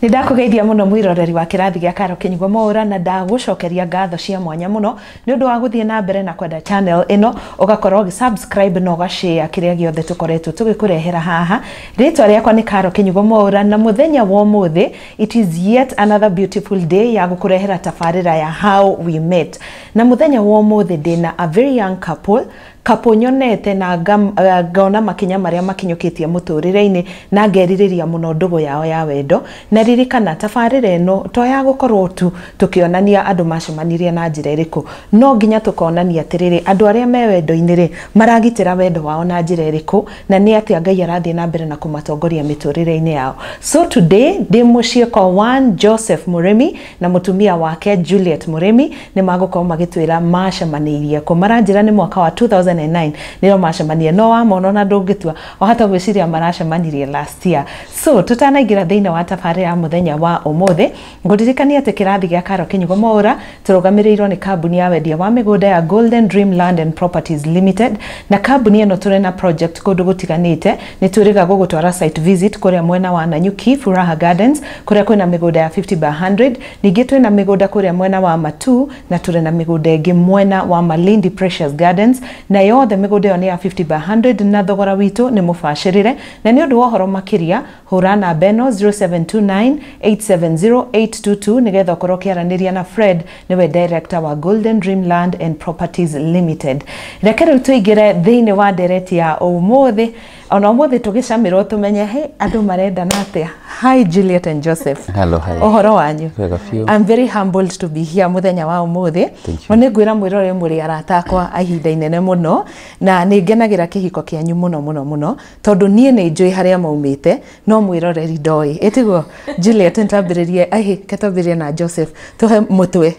Nĩ ndakũgeithia mũno mwĩroreri wa kĩrathi gĩa Karo Kĩnyugo Mwaũra, na ndagũcokeria ngatho cia mwanya mũno nĩ ũndũ wa gũthiĩ na mbere na kwenda channel ĩno, ũgakorwo ũgĩ subscribe na ũgashare kĩrĩa gĩothe tũkoretwo tũgĩkũrehera haha. Rĩtwa rĩakwa nĩ Karo Kĩnyugo Mwaũra, na mũthenya wa ũmũthĩ it is yet another beautiful day ya gũkũrehera tabarĩra ya How We Met. Na mũthenya wa ũmũthĩ ndĩna a very young couple, couple nyonete na ngona makinya marĩa makinyũkĩtie mũtũrĩre-inĩ na ngerirĩria mũno ndũgũ yao ya wendo. Na ririkana, tabarĩra ĩno to ya gũkorwo tu tũkĩonania andũ macemanirie na njĩra ĩrĩkũ, no nginya tũkonania atĩrĩrĩ, andũ arĩa me wendo-inĩ rĩ, maragitĩra wendo wao na njĩra ĩrĩkũ, na nĩ atĩa Ngai arathiĩ na mbere na kũmatongoria mĩtũrĩre-inĩ yao. So today ndĩ mũciĩ kwa one Joseph Mũrĩmi na mũtumia wake Juliet Mũrĩmi. Nĩ magũkorwo magĩtwĩra macemanĩirie kũ. Maranjĩra nĩ mwaka wa 2009 nĩo macemanie, no wamona ona ndũngĩtua wahota gwĩciria maracemanirie last year. So tutanaingĩra thĩinĩ wa tabarĩra ya mũthenya wa ũmũthĩ, ngũririkania atĩ kĩrathi gĩa Karo Kĩnyugo Mwaũra tũrũgamĩrĩirwo nĩ kambuni ya wendia wa mĩgũnda ya Golden Dream Land and Properties Limited. Na kambuni ĩno tũrĩ na project kũndũ gũtiganĩte. Nĩ twĩrĩga gũgũtwara site visit kũrĩa mwena wa Nanyuki, Furaha Gardens, kũrĩa kwĩna mĩgũnda ya 50 by 100. Ningĩ twĩna mĩgũnda kũrĩa mwena wa Matu, na tũrĩ na mĩgũnda ĩngĩ mwena wa Malindi, Precious Gardens, na yothe mĩgũnda ĩyo nĩ ya 50 by 100, na thogora witũ nĩ mũbacĩrĩre. Na nĩ ũndũ wa ũhoro makĩria, hũra namba ĩno 0729 870 822 nĩgetha ũkorwo ũkĩaranĩria na Fred, nĩwe director wa Golden Dream Land and Properties Limited. Reke rĩu tũingĩre thĩinĩ wa ndereti ya ũmũthĩ. Ona ũmũthĩ tũgĩcamĩrwo tũmenye he andũ marendana atĩa. Hi, Juliet and Joseph. Hello, hi. Ũhoro wanyu? Wega biũ. I'm very humbled to be here mũthenya wa ũmũthĩ. Thank you. Nĩ ngwĩra mwĩrore, mũrĩ arata akwa a ihinda inene mũno, na nĩ ngenagĩra kĩhiko kĩanyu mũno mũno mũno, tondũ niĩ nĩ njũĩ harĩa maumĩte, no mwĩroreri ndoĩ. Ĩtiguo, Juliet? Nĩtwambĩrĩrie ahi, ke twambĩrĩrie na Joseph, tũhe mũtwe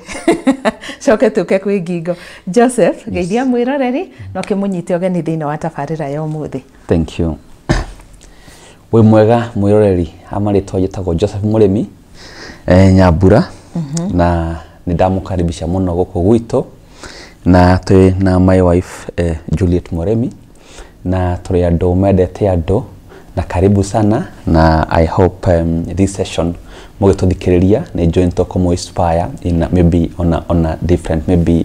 coke tũke kwĩ ngingo. Joseph, geithia mwĩroreri na ũkĩmũnyite ũgeni thĩinĩ wa tabarĩra ya ũmũthĩ. Thank you. Wĩ mwega mwĩroreri, amarĩtwa njĩtagwo Joseph Mũrĩmi, Nyambura, na nĩ ndamũkaribisha mũno gũkũ gwitũ, na twĩ na my wife, Juliet Mũrĩmi, na tũrĩ andũ mendete andũ, na karibu sana. Na I hope this session mũgĩtũthikĩrĩria nĩ njũĩ nĩ tũkũmũ inspire in a, maybe on a different maybe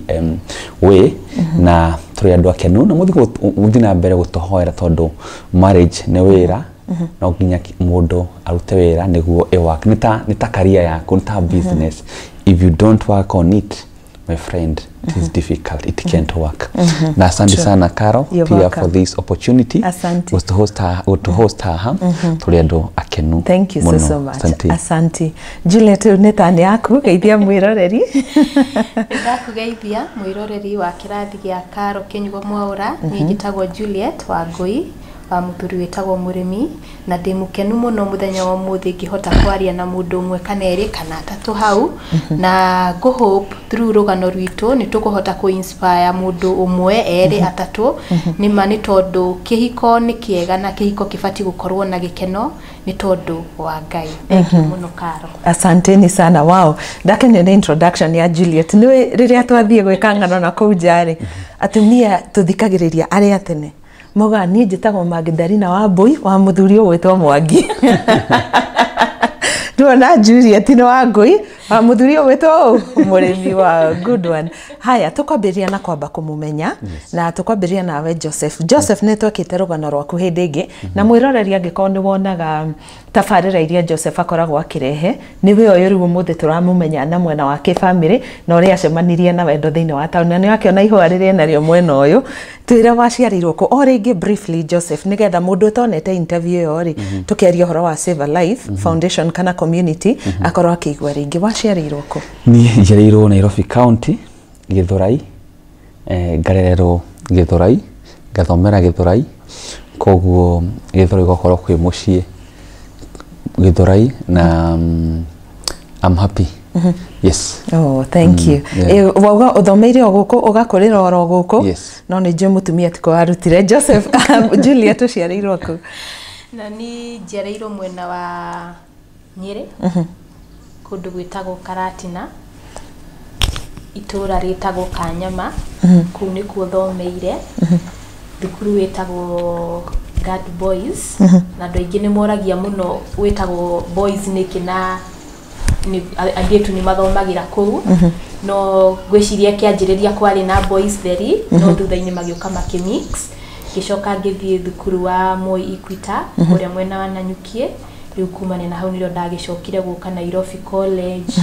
way. Na tũrĩ andũ akenu, na mũthiĩ na mbere gũtũhoera, tondũ marriage nĩ wĩra, no nginya mũndũ arute wĩra nĩguo ĩ work. Nĩ ta career yaku, nĩ ta business. If you don't work on it, my friend, it is difficult, it can't work. Na asante sana, Caro, You're pia welcome. for this opportunity. Asante. Gũtũ host haha. Tũrĩ andũ akenu Thank you so, mũno. so much. Asante. Asante. Juliet, rĩu nĩ tani yaku, geithia mwĩroreri. Nĩndakũgeithia mwĩroreri wa kĩrathi gĩa Karo Kĩnyugo Mwaũra. Niĩ njĩtagwo Juliet Wangũi wa mũthuri wĩtagwo Mũrĩmi, na ndĩ mũkenu mũno mũthenya wa ũmũthĩ ngĩhota kwaria na mũndũ ũmwe kana erĩ kana atatũ hau, na ngũ hope through rũgano rwitũ nĩ tũkũhota kũ inspire mũndũ ũmwe, erĩ, atatũ. Nĩma nĩ tondũ kĩhiko nĩ kĩega, na kĩhiko kĩbatiĩ gũkorwo na gĩkeno nĩ tondũ wa Ngai. Thank you mũno, Karo. Asanteni sana. Wow, ndakenio nĩ introduction ya Juliet. Nĩ rĩrĩa twathiĩ gwĩka ng'ano na kũu nja-rĩ, atumia tũthikagĩrĩria arĩa tene maugaga, "Niĩ njĩtagwo Magdalena wa Mbui wa mũthuri ũgwĩtwo Mwangi." Tuona Juliet nĩ wa Ngui wa mũthuri ũgwĩtwo Mũrĩmi wa. Good one. Haya, tũkwambĩrĩria na kwamba kũmũmenya, na tũkwambĩrĩria nawe, Joseph. Joseph, nĩ twekĩte rũgano rwaku hĩndĩ ĩngĩ, na mwĩroreri angĩkorwo nĩ wonaga tabarĩra iria Joseph akoragwo akĩrehe, nĩwe ũyũ rĩu ũmũthĩ tũramũmenya na mwena wa kĩbamĩrĩ na ũrĩa acemanirie na wendo thĩinĩ wa taũni, na nĩ akĩona ihũa rĩrĩa narĩo mwena ũyũ. Twĩre waciarĩirwo kũ o rĩngĩ briefly, Joseph, nĩgetha mũndũ ũtonete interview ĩyo rĩ, tũkĩaria ũhoro wa Save a Life Foundation kana community, akorwo akĩigua rĩngĩ. Waciarĩirwo kũ? Niĩ njiarĩirwo Nairobi County, Gĩthũrai, ngarererwo Gĩthũrai, ngathomera Gĩthũrai, koguo Gĩthũrai gũgakorwo kwĩ mũciĩ Gĩthũrai, na I'm happy, yes. Oh, thank you. Yeah. Wauga ũthomeire o gũkũ, ũgakũrĩra oro gũkũ? Yes. No nĩ njũĩ mũtumia tiko warutire. Joseph, Juliet ũciarĩirwo kũ? Na ni njiarĩirwo mwena wa Nyĩrĩ, kũndũ gwĩtagwo Karatina, itũũra rĩtagwo Kanyama. Kũu nĩkuo thomeire, thukuru wĩtagwo Gad Boys, na andũ aingĩ nĩ moragia mũno wĩtagwo Boys nĩkĩ, na airĩtu nĩ mathomagĩra kũu. No ngwĩciria kĩanjĩrĩria kwarĩ na boys theri, no thutha-inĩ magĩũka makĩmix. Ngĩcoka ngĩthiĩ thukuru wa Moi Equita kũrĩa mwena wa Nanyuki. Rĩu kumania na hau nĩrĩo ndagĩcokire gũka Nairobi College,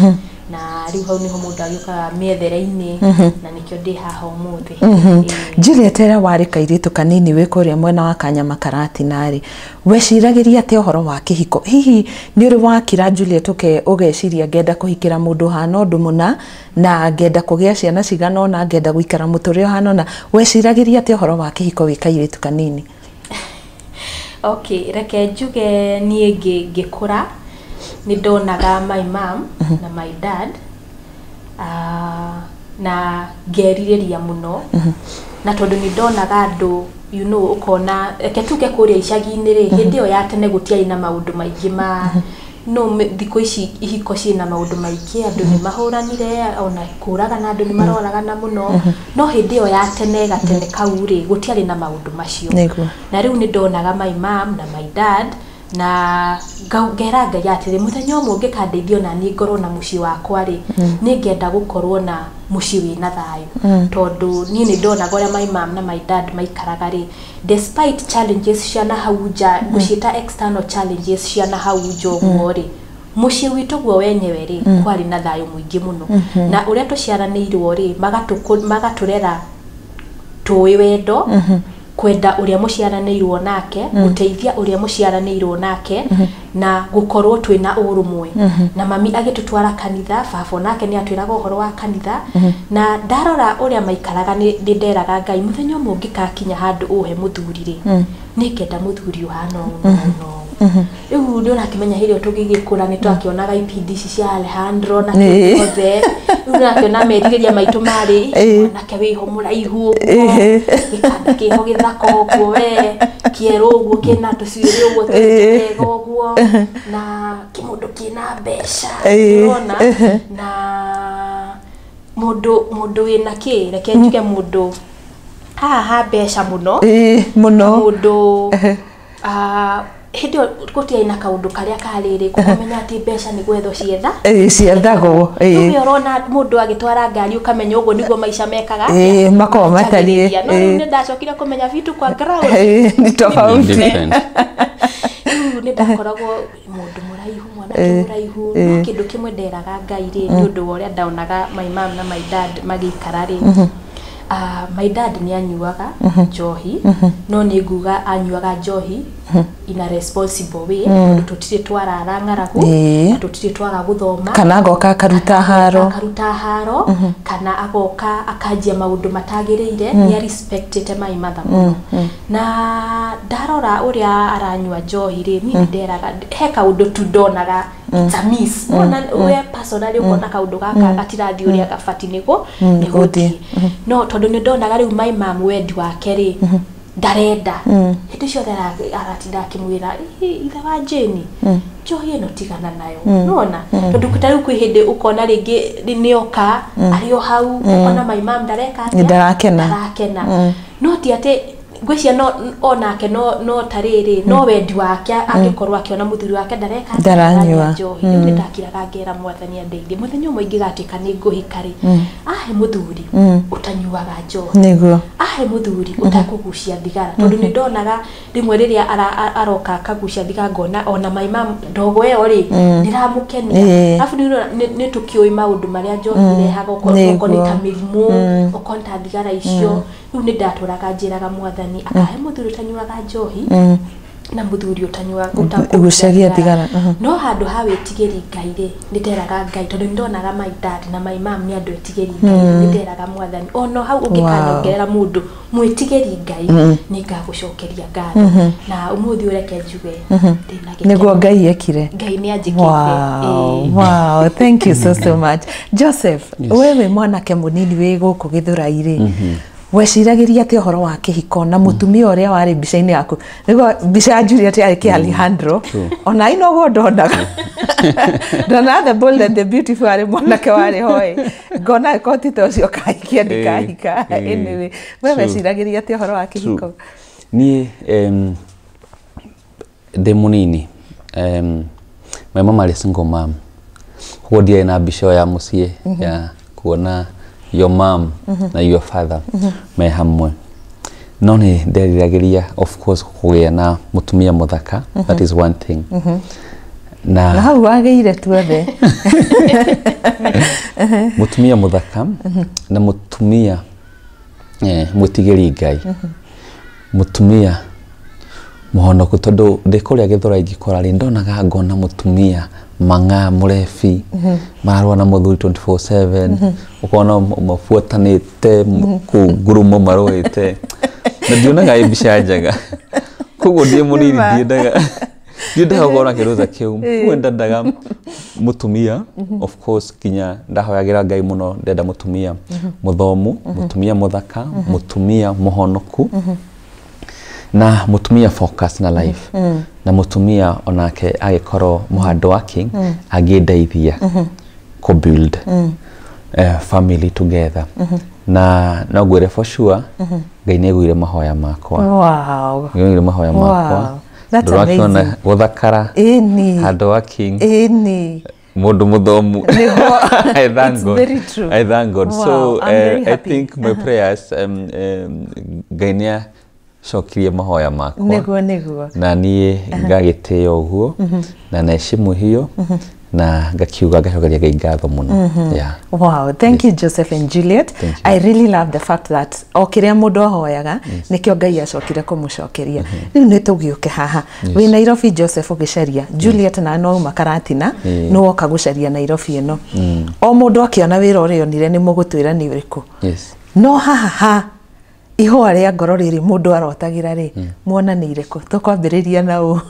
na rĩu hau nĩho mũndũ agĩũkaga mĩethere-inĩ, na nĩkĩo ndĩ haha ũmũthĩ. Juliet, ĩrĩa warĩ kairĩtu kanini wĩ kũrĩa mwena wa Kanyama Karatina rĩ, weciragĩria atĩa ũhoro wa kĩhiko? Hihi nĩ ũrĩ wakira, Juliet, ũgeciria ngenda kũhikĩra mũndũ ũhana ũndũ mũna, na ngenda kũgĩa ciana cigana ũna, ngenda gũikara mũtũrĩre ũhana ũna? Weciragĩria atĩa ũhoro wa kĩhiko wĩ kairĩtu kanini? Okay, reke njuge niĩ ngĩkũra nĩ ndonaga my mom na my dad, na ngerirĩria mũno, na tondũ nĩ ndonaga andũ, ũkona, reke tuge kũrĩa icagi-inĩ rĩ, hĩndĩ ĩyo ya tene gũtiarĩ na maũndũ maingĩ ma no thikũ ici ihiko ciĩna maũndũ maingĩ, andũ nĩ mahũranire, ona kũragana andũ nĩ maroragana mũno, no hĩndĩ ĩyo ya tene, gatene kau rĩ, gũtiarĩ na maũndũ macio. Na rĩu nĩ ndonaga my mom na my dad, na ngera Ngai atĩrĩ, mũthenya ũmwe ũngĩkandeithia ona niĩ ngorwo na mũciĩ wakwa rĩ, nĩ ngenda gũkorwo na mũciĩ wĩna thayũ, tondũ niĩ nĩ ndonaga ũrĩa my mom na my dad maikaraga rĩ, despite challenges cia na hau nja, ngũciĩta external challenges cia na hau nja ũguo rĩ, mũciĩ witũ guo wenyewe rĩ, kwarĩ na thayũ mũingĩ mũno, na ũrĩa tũciaranĩirwo rĩ, magatũrera tũĩ wendo, kwenda ũrĩa mũciaranĩirwo nake, gũteithia ũrĩa mũciaranĩirwo nake, na gũkorwo twĩna ũrũmwe. Na mami agĩtũtwara kanitha, baba nake nĩ atwĩraga ũhoro wa kanitha, na ndarora ũrĩa maikaraga, nĩ nderaga Ngai, mũthenya ũmwe ũngĩkakinya handũ ũhe mũthuri rĩ, nĩ ngenda mũthuri ũhana ũũ na ũũ na ũũ. Rĩu nĩ ũrakĩmenya hĩndĩ ĩyo tũgĩgĩkũra nĩ twakĩonaga ipindi ici cia Alejandro na kĩo gĩothe. Rĩu nĩũrakĩona merirĩria maitũ marĩ mwanake wĩho mũraihu ũguo, gĩkanda kĩho gĩthaka ũguo, we kĩerũ ũguo, kĩna tũcuĩrĩ ũguo twega ũguo, na kĩmũndũ kĩna mbeca, ũrona, na mũndũ wĩna kĩ, reke njuge mũndũ haha ha mbeca mũno. Mũno. Mũndũ hĩndĩ ĩyo gũtiarĩ na kaũndũ karĩa karĩrĩ kũmenya atĩ mbeca nĩ gwethwo cietha. Ciethagwo. Rĩu ũrona mũndũ agĩtwara ngari ũkamenya ũguo nĩguo maica mekaga. Makoragwo matariĩ. No rĩu nĩ ndacokire kũmenya vitu kwa ground nĩ tofauti. Different. Rĩu nĩ ndakoragwo mũndũ mũraihu, mwanake mũraihu, no kĩndũ kĩmwe nderaga Ngai rĩ, nĩ ũndũ wa ũrĩa ndaonaga my mom na my dad magĩikara rĩ, my dad nĩ anyuaga njohi, no nĩ nguga anyuaga njohi in a responsible way, tondũ tũtirĩ twarara ng'aragu na tũtirĩ twaga gũthoma. Kana agoka akaruta haro. Akaruta haro, kana agoka akanjia maũndũ matagĩrĩire. Nĩ arespectĩte my mother mũno, na ndarora ũrĩa aranyua njohi rĩ, niĩ nĩ nderaga he kaũndũ tu ndonaga it's a miss. Wona we personally ũkona kaũndũ gaka gatirathiĩ ũrĩa gabati nĩguo nĩgũthiĩ, no tondũ nĩ ndonaga rĩu my mom wendi wake rĩ, ndarenda hĩndĩ ciothe aratinda akĩmwĩra, "Ĩ, ithe wa Jane, njohi ĩno tigana nayo." Nona tondũ ta rĩu kwĩ hĩndĩ ũkona rĩngĩ nĩoka arĩ o hau, ũkona my mom ndareka atĩa? Ndarakena. Ndarakena, no ti atĩ ngwĩciria no onake no tarĩrĩ, no wendi wake angĩkorwo akĩona mũthuri wake ndareka atĩa? Ndaranyua. Ndaranyua njohi. Rĩu nĩ ndakiraga ngera Mwathani andeithie, mũthenya ũmwe ingĩgatuĩka nĩ ngũhika rĩ, ahe mũthuri ũtanyuaga njohi, ahe mũthuri ũtakũgucia thigara, tondũ nĩ ndonaga rĩmwe rĩrĩa aroka akagucia thigara, ngona ona my mom ndogo ĩyo rĩ ndĩramũkenia. Arabu nĩ tũkĩũĩ maũndũ marĩa njohi irehaga, okorwo nĩ ta mĩrimũ, okorwo nĩ ta thigara icio. Rĩu nĩ ndatũraga njĩraga Mwathani akahe mũthuri ũtanyuaga njohi na mũthuri ũtanyuaga Ũgucagia thigara. No handũ ha wĩtigĩri Ngai rĩ, nĩ nderaga Ngai, tondũ nĩ ndonaga my dad na my mom nĩ andũ etigĩri Ngai, nĩ nderaga Mwathani ono hau ũngĩkanyongerera mũndũ mwĩtigĩri Ngai, nĩ ngagũcokeria ngatho. Na ũmũthĩ ũreke njuge ndĩna gĩkeno. Nĩguo Ngai ekire. Ngai nĩ anjĩkĩte. Wow, wow, thank you so so much. Joseph, wewe mwanake mũnini wĩ gũkũ Gĩthũrai rĩ, weciragĩria atĩa ũhoro wa kĩhiko na mũtumia ũrĩa warĩ mbica-inĩ yaku? Nĩguo mbica ya Juliet yarĩ kĩ Alejandro, ona I noguo ndonaga The Bold and the Beautiful, arĩ mwanake warĩ hoe, ngona ĩkorwo ti ta ũcio kahikia ndikahika. Anyway, we weciragĩria atĩa ũhoro wa kĩhiko? Niĩ Ndĩ mũnini, my mama arĩ single mom, koguo ndiarĩ na mbica ĩyo ya mũciĩ ya kuona your mom na your father me hamwe, no nĩ nderiragĩria of course kũgĩa na mũtumia mũthaka. That is one thing. Na na hau wagĩire tuothe. Mũtumia mũthaka na mũtumia mwĩtigĩri Ngai, mũtumia mũhonoku, tondũ ndĩ kũrĩa Gĩthũrai ngĩkora rĩ, ndonaga ngona mũtumia mang'a mũrebi mararũa na mũthuri 24/7, ũkona mabuatanĩte kũu ngurumo marũĩte, na ndionaga ĩ mbica njega. Koguo ndĩ mũnini ndiendaga gũkorwo na kĩndũ ta kĩu. Koguo ndendaga mũtumia, of course nginya ndahoyagĩra Ngai mũno, ndenda mũtumia mũthomu, mũtumia mũthaka, mũtumia mũhonoku na mũtumia focus na life, na mũtumia onake agĩkorwo mũhando working, angĩndeithia kũ build family together. Na no ngwĩre for sure Ngai nĩ aiguire mahoya makwa. Ngai nĩ aiguire mahoya makwa. That's Ndũrakĩona amazing. gũthakara, hard working, mũndũ mũthomu. Nĩguo. I thank It's God. very true. I thank God. Wow, So I'm very I happy. think my prayers, Ngai nĩ acokirie mahoya makwa Nĩguo nĩguo. Na niĩ ngagĩtĩĩa ũguo na naheshimu hiyo na ngakiuga ngacokeria Ngai ngatho mũno, yeah. Wow, thank you, Joseph and Juliet. Thank you. I really love the fact that o kĩrĩa mũndũ ahoyaga nĩkĩo Ngai acokire kũmũcokeria. Rĩu nĩ tũgĩũke haha. Wĩ Nairobi, Joseph, ũgĩcaria Juliet, na no uma Karatina, nĩ woka gũcaria Nairobi ĩno. O mũndũ akĩona wĩra ũrĩa onire nĩ mũgũtwĩra nĩ ũrĩkũ. No haha ha ihũa rĩa ngoro rĩrĩ mũndũ arotagĩra rĩ, muonanĩire kũ? Tũkwambĩrĩria na ũ?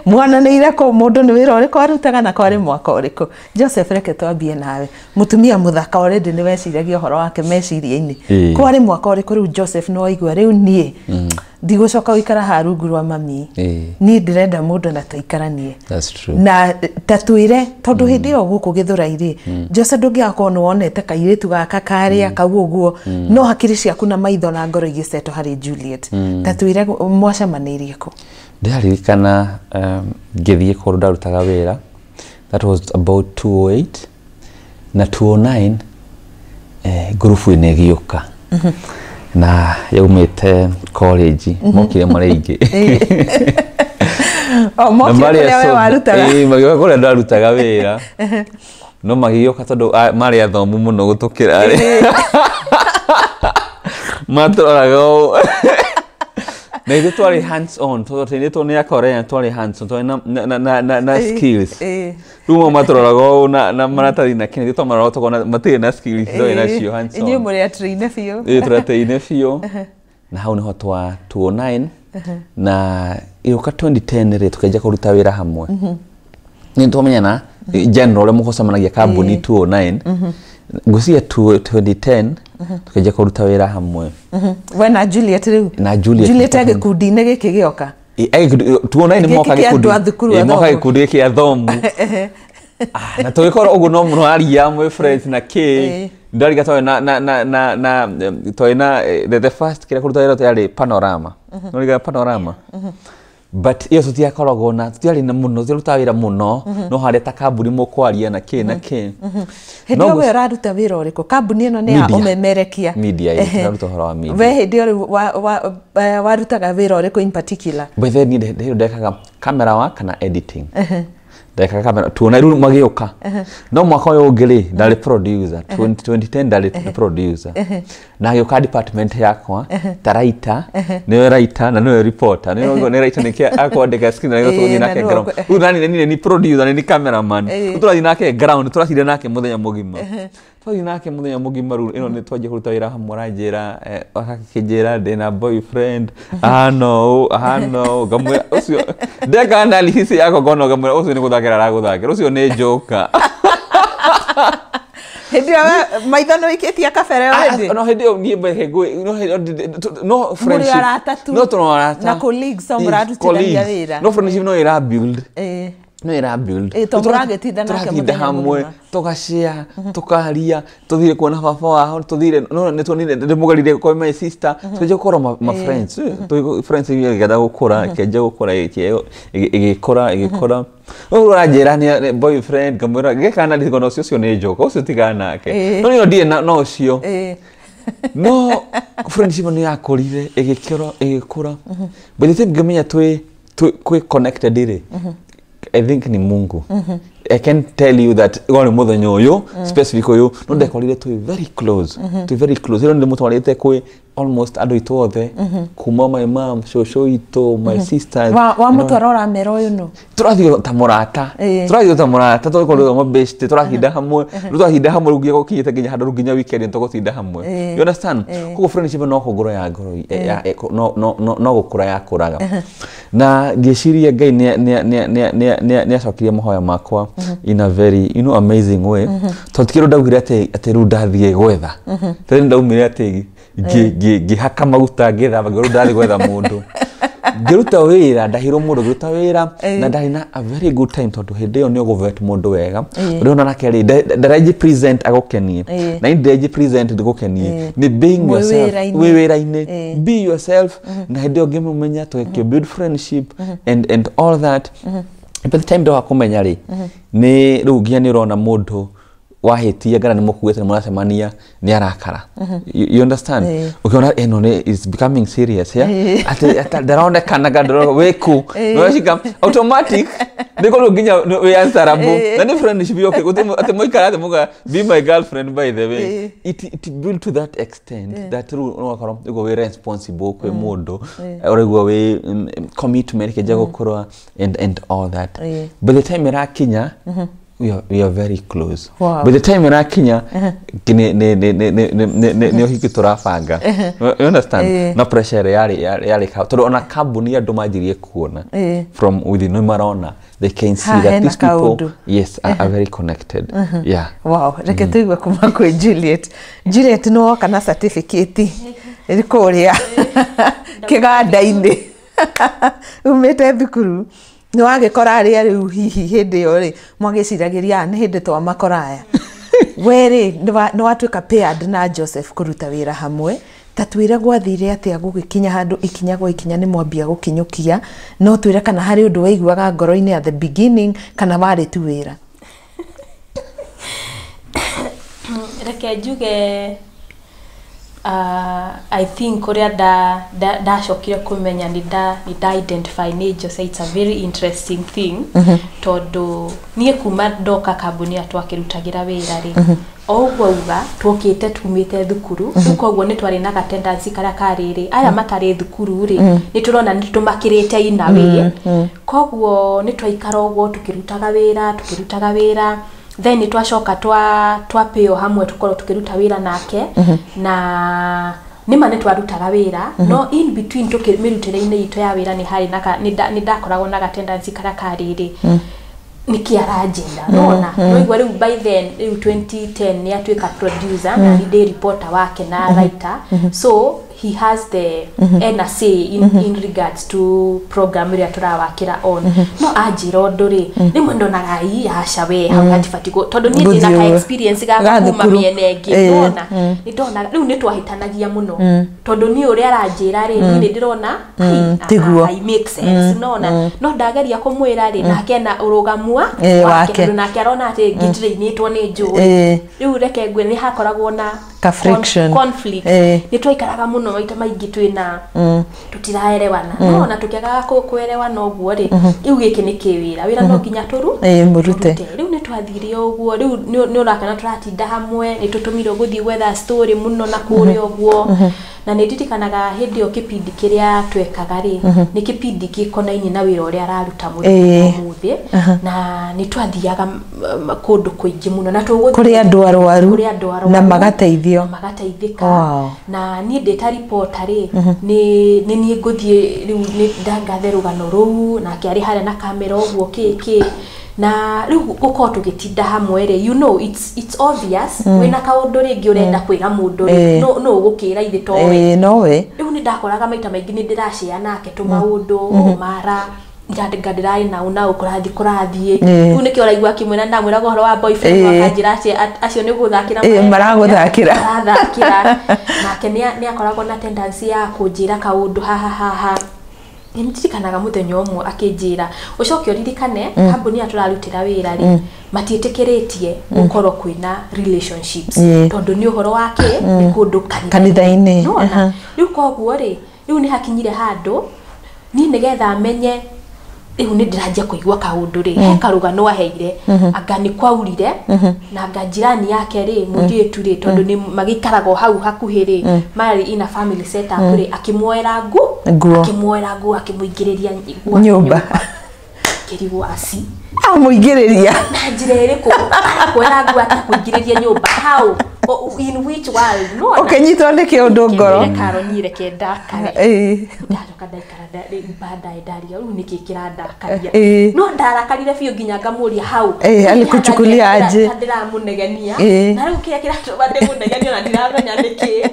Muonanĩire kũ? Mũndũ nĩ wĩra ũrĩkũ arutaga na kwarĩ mwaka ũrĩkũ? Joseph, reke twambie nawe. Mũtumia mũthaka already nĩ weciragia ũhoro wake meciria-inĩ. Kwarĩ mwaka ũrĩkũ rĩu, Joseph, nĩ waigua rĩu niĩ ndigũcoka gũikara haha rungu rwa mami, niĩ ndĩrenda mũndũ na tũikaranie? That's true. Na ta twĩre, tondũ hĩndĩ ĩyo gũkũ Gĩthũrai rĩ, Jose, ndũngĩakorwo nĩ wonete kairĩtu gaka karĩa kau ũguo, no hakiri ciaku na maitho na ngoro igĩcetwo harĩ Juliet. Ta twĩre mwacemanĩirie kũ? Ndĩraririkana ngĩthiĩ kũndũ ndarutaga wĩra. That was about 208 na 209. Ngurubu-inĩ ĩgĩũka na yaumĩte college, mokire marĩ aingĩ. O mokire kũrĩa we warutaga? Ĩĩ, magĩũka kũrĩa ndarutaga wĩra, no magĩgĩũka tondũ marĩ athomu mũno gũtũkĩra rĩ, matũroraga ũũ na ithuĩ twarĩ hands on, tondũ tũinĩtwo nĩ akorea, twarĩ hands on, twarĩ na skills. Rĩu mo matũroraga ũũ na maratathi na kĩnĩ, ithuĩ twamaroraga tũkona matirĩ na skills twarĩ nacio hands Inyuĩ on. mũrĩ atraine biũ. Ĩĩ, tũrateine biũ. Na hau nĩho twa 209 na ĩũka 2010 rĩ, tũkĩanjia kũruta wĩra hamwe. Nĩ twamenyana general ũrĩa mũgũcemanagia kambuni. 209 ngwĩciria, 2010 tũkĩanjia kũruta wĩra hamwe. We na Juliet rĩu? Na Juliet. Juliet e gĩkundi-inĩ gĩkĩ gĩoka? 209 Gĩkĩ moka kĩa andũ gĩkundi a thukuru Ĩ, moka athomu. gĩkundi gĩkĩ athomu. Ah, na tũgĩkorwo ũguo no mũno aria mwĩ friends na kĩ. Ndariga twarĩ na twarĩ na the first kĩrĩa kũruta wĩra yarĩ Panorama, no riga Panorama, but iyo tũtiakoragwo na tũtiarĩ na mũno, tũtiarutaga wĩra mũno, no harĩa ta kambuni mũkwaria na kĩ na kĩ. Hĩndĩ No ĩyo we ũraruta wĩra ũrĩkũ? Kambuni ĩno nĩ ya Media. ũmemerekia? Media, ĩ, tũraruta ũhoro wa media. We hĩndĩ ĩyo rĩu warutaga wĩra ũrĩkũ in particular? By then niĩ ndĩ ndekaga camera work na editing, ndekaga camera tuona rĩu magĩũka. No mwaka ũyũ ũngĩ rĩ, ndarĩ producer. 20 2010 ndarĩ producer na agĩũka department yakwa ta writer, nĩwe writer na nĩwe reporter, nĩwe nĩ writer nĩkĩ akwandĩka screen na nĩwe tũgũthiĩ na nake nĩwe ground. Rĩu nani nĩ ni producer, nĩ ni cameraman. Rĩu tũrathiĩ nake ground, tũracinda nake mũthenya mũgima, twathiĩ nake mũthenya mũgima. Rĩu ĩno nĩ twanjia kũruta wĩra hamwe, aranjĩra agakĩnjĩra ndĩna boyfriend ahana ũũ ahana ũũ. Ngamwĩra ũcio ndeka analysis yakwa, ngona, ngamwĩra ũcio nĩ gũthakĩra aragũthakĩra, ũcio nĩ joker. Hĩndĩ ĩyo we maitho nĩ wĩikĩtie kabere already? Ah, no hĩndĩ ĩyo niĩ mbe- no hĩndĩ no Mũrĩ friendship arata tu. No tũrĩ arata Na colleagues, o Yes, mũrarutithania colleagues. wĩra. No friendship no ĩra build. No ĩra build. Ĩ, to mũragĩtinda nake Tũratinda mũthenya hamwe, mũgima. Tũgashare, tũkaria, tũthire kuona baba wao, tũthire no nĩ tuonire ndĩmũgerire kwa my sister, tũkĩanjia gũkorwo ma friends. Friends ĩgĩenda gũkũra, ĩkĩanjia gũkũra, ĩgĩkũra, ĩgĩkũra. Ũguo ũranjĩra nĩ boyfriend, ngamwĩra gĩkana ndirikana ũcio, ũcio nĩ njoka, ũcio tigana nake. No niĩ ndirĩ na ũcio. No friendship nĩ yakũrire, ĩgĩkũra, ĩgĩkũra. By the time ngĩmenya twĩ kwĩ connected rĩ, I think ni Mungu. I can tell you that warĩ mũthenya ũyũ specific ũyũ no ndekorire twĩ very close, twĩ very close. Rĩu ndĩmũtwarĩte kwĩ almost andũ aitũ othe, kuma my mom, cũcũ itũ, my sisters. Wamũtwara ũramera ũyũ nũ? Tũrathiĩ ta mũrata. Tũrathiĩ ta mũrata, tũgĩkorwo mabeshte, tũratinda hamwe. Rĩu twatinda hamwe, rĩu nginya gũkinyĩte nginya handũ rĩu nginya weekend nĩ tũgũtinda hamwe. You understand? Koguo friendship no kũngũra ya ngoro no gũkũra yakũraga, na ngĩciria Ngai nĩ acokirie mahoya makwa in a very amazing way, tondũ ti kĩndũ ndaugire atĩ rĩu ndathiĩ gwetha, tondũ ndaumire atĩ ngĩhaka maguta, ngĩthamba, ngĩrwo rĩu ndathiĩ gwetha mũndũ, ngĩruta wĩra, ndahirwo mũndũ, ngĩruta wĩra na ndarĩ na a very good time, tondũ hĩndĩ ĩyo nĩ ũgũvet mũndũ wega. Tondũ ona nake rĩ, ndarenji present agũkenie na niĩ ndirenji present ndĩgũkenie, nĩ being Mwĩ yourself. Wĩra-inĩ. Wĩ wĩra-inĩ, be yourself. Na hĩndĩ ĩyo ngĩmũmenya, tũgĩkĩ build friendship and all that. By the time ndoka kũmenya rĩ, nĩ rĩu nginya nĩ ũrona mũndũ wahĩtia ngara nĩ mũkuĩte, nĩ mũracemania, nĩ arakara. You understand? Ũkĩona ĩno nĩ is becoming serious, yeah? Atĩ ndaronekanaga ndĩrona wĩkũ nĩwacika automatic nĩ korwo nginya wĩ answerable, na nĩ friendship yoke atĩ mũikara atĩ mũga be my girlfriend. By the way, it built to that extent that rĩu ũgakorwo ũguo wĩ responsible kwĩ mũndũ, ũraigua wĩ commitment kĩnja gũkũra and all that. By the time ĩrakinya, we are very close. By the time ĩrakinya nĩ ũhiki tũrabanga. You understand? No pressure ĩrĩa yarĩ tondũ ona kambuni andũ manjirie kuona from within, nĩ marona, they can see Ha, that hena these people kaũndũ. Yes, are very connected, yeah. Wow, reke tũigue kuma kwĩ Juliet. Juliet, nĩ woka na certificate ĩrĩ kũrĩa kĩganda-inĩ, umĩte thukuru, nĩ wagĩkora arĩa rĩu hihi hĩndĩ ĩyo rĩ mwagĩciragĩria, "Ah, nĩ hĩndĩ twamakora aya." We rĩ, nĩ watuĩka paired na Joseph kũruta wĩra hamwe, ta twĩre gwathire atĩa gũgĩkinya handũ ikinya gwa ikinya nĩ mwambia gũkinyũkia. No twĩre kana harĩ ũndũ waiguaga ngoro-inĩ at the beginning, kana warĩ tu wĩra? Reke njuge, I think ũrĩa ndacokire kũmenya nĩ nda identify nĩ Jose, it's a very interesting thing, tondũ niĩ kuma ndoka kambuni ĩrĩa twakĩrutagĩra wĩra rĩ, o ũguo auga twokĩte tumĩte thukuru rĩu, koguo nĩ twarĩ na gatendency karĩa karĩrĩ aya matarĩ thukuru rĩ, nĩ tũrona nĩ tũmakĩrĩte ina wĩ. Koguo nĩ twaikara ũguo tũkĩrutaga wĩra, then nĩ twacoka twapĩo hamwe tũkorwo tũkĩruta wĩra nake, na nĩma nĩ twarutaga wĩra, no in between mĩrutĩre-inĩ itũ ya wĩra nĩ harĩ na nĩ ndakoragwo na gatendency karĩa karĩrĩ nĩkĩ aranjĩra nona noigua rĩu. By then rĩu 2010 nĩ atuĩka producer na nĩ ndĩ reporter wake na writer, so he has the ena say in regards to program ĩrĩa tũrawakĩra on. No anjĩra ũndũ rĩ, rĩmwe ndonaga ii aca we hau hatibatiĩ tondũ niĩ ndĩna Gũthiĩ ka ũguo. experience ga Ga kuma thukuru. mĩena ĩngĩ. Nona nĩ ndonaga rĩu nĩ twahĩtanagia mũno, tondũ niĩ ũrĩa aranjĩra rĩ, niĩ nĩ ndĩrona ai, Tiguo. ah, make sense. Nona no ndageria kũmwĩra rĩ, nake ena ũrũgamu wa wake. Tondũ nake arona atĩ ngĩtirĩinĩtwo nĩ njũĩ. Rĩu reke ngwĩre nĩ hakoragwo na Ka friction. Conflict. Nĩ twaikaraga mũno maita maingĩ twĩna tũtiraerewana, no ona tũkĩagaga kũerewana ũguo rĩ, rĩu gĩkĩ nĩ kĩwĩra, wĩra no nginya tũru Mũrute. Rĩu nĩ twathire ũguo, rĩu nĩ ũrakena tũratinda hamwe, nĩ tũtũmirwo gũthiĩ gwetha story mũno na kũrĩa ũguo. Na nĩ ndirikanaga hĩndĩ ĩyo kĩbindi kĩrĩa twekaga rĩ, nĩ kĩbindi gĩkonainie na wĩra ũrĩa araruta mũthenya ũmũthĩ, na nĩ twathiaga kũndũ kũingĩ mũno na tũgũthiĩ Kũrĩ andũ arwaru. Kũrĩ andũ arwaru. Na magateithio. Na magateithĩka. Na niĩ ndĩ ta reporter rĩ, nĩ niĩ ngũthiĩ rĩu nĩ ndangathe rũgano rũu, nake arĩ harĩa na kamera ũguo kĩ kĩ, na rĩu gũkorwo tũgĩtinda hamwe rĩ, it's obvious wĩna kaũndũ rĩngĩ ũrenda kwĩra mũndũ rĩ, no ũgũkĩra ithe towe. Nowe. Rĩu nĩ ndakoraga maita maingĩ nĩ ndĩracĩa nake tũmaũndũ mara Ndirarĩ nau nau kũrathiĩ rĩu nĩkĩo ũraigua akĩmwĩra ndamwĩraga ũhoro wa boyfriend akanjĩra atĩ acio nĩ gũthakĩra maragũthakĩra marathakĩra. Nake nĩ akoragwo na tendency ya kũnjĩra kaũndũ haha haha. Nĩ ndirikanaga mũthenya ũmwe akĩnjĩra ũcoke ũririkane kambuni ĩrĩa tũrarutĩra wĩra rĩ matiĩtĩkĩrĩtie gũkorwo kwĩna relationships tondũ nĩ ũhoro wa kĩ nĩ kũndũ Kanitha-inĩ, Nĩwona? aha. Rĩu koguo rĩ rĩu nĩ hakinyire handũ niĩ nĩgetha menye rĩu nĩ ndĩranjia kũigua kaũndũ rĩ he karũgano aheire anga nĩ kwaurire na anga jirani yake rĩ mũirĩtu rĩ tondũ nĩ magĩikaraga o hau hakuhĩ rĩ marĩ in a family setup rĩ akĩmuoera Nguo. Akĩmuoera nguo akĩmũingĩrĩria gwake Nyũmba. Ngĩrigwo aci Amũingĩrĩria na njĩra ĩrĩkũ arakuoera nguo atakũingĩrĩria nyũmba how? In which world? Nĩwona? Ũkĩnyitwo nĩ kĩũndũ ngoro. Ngĩmwĩra Karo niĩ reke ndakare. Ndacoka ndaikara baadaye ndaria rĩu nĩkĩ kĩrandakaria. No ndarakarire biũ nginya ngamũria hau. Alikuchukulia aje? Ndĩramũnegenia. Na rĩu kĩrĩa kĩratũma ndĩmũnegenie ona ndiramenya nĩkĩ.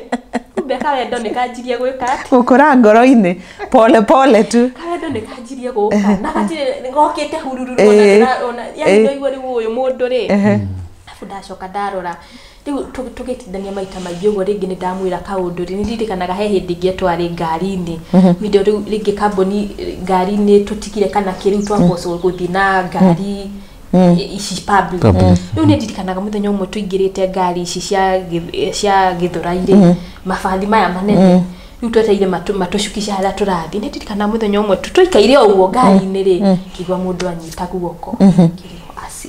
Kumbe kawendo nĩ kanjirie gwĩka atĩa? Gũkũra ngoro-inĩ pole pole tu. Kawendo nĩ kanjirie gũka na gatirĩ gokĩte hurururu ona yani ndaigua rĩu ũyũ mũndũ rĩ. Arabu ndacoka ndarora rĩu tũgĩtindania maita maingĩ ũguo rĩngĩ nĩ ndamwĩra kaũndũ rĩ nĩ ndirikanaga he hĩndĩ ĩngĩ twarĩ ngari-inĩ hĩndĩ ĩyo rĩu rĩngĩ kambuni ngari-inĩ tũtigire kana kĩ rĩu twabocwo gũthiĩ na ngari ici public. Rĩu nĩ ndirikanaga mũthenya ũmwe tũingĩrĩte ngari ici cia Gĩthũrai rĩ mabathi maya manene rĩu twetereire matũcukishe harĩa tũrathiĩ nĩ ndirikanaga mũthenya ũmwe tũikaire o ũguo ngari-inĩ rĩ ngĩigua mũndũ anyita guoko ngĩrigwo aci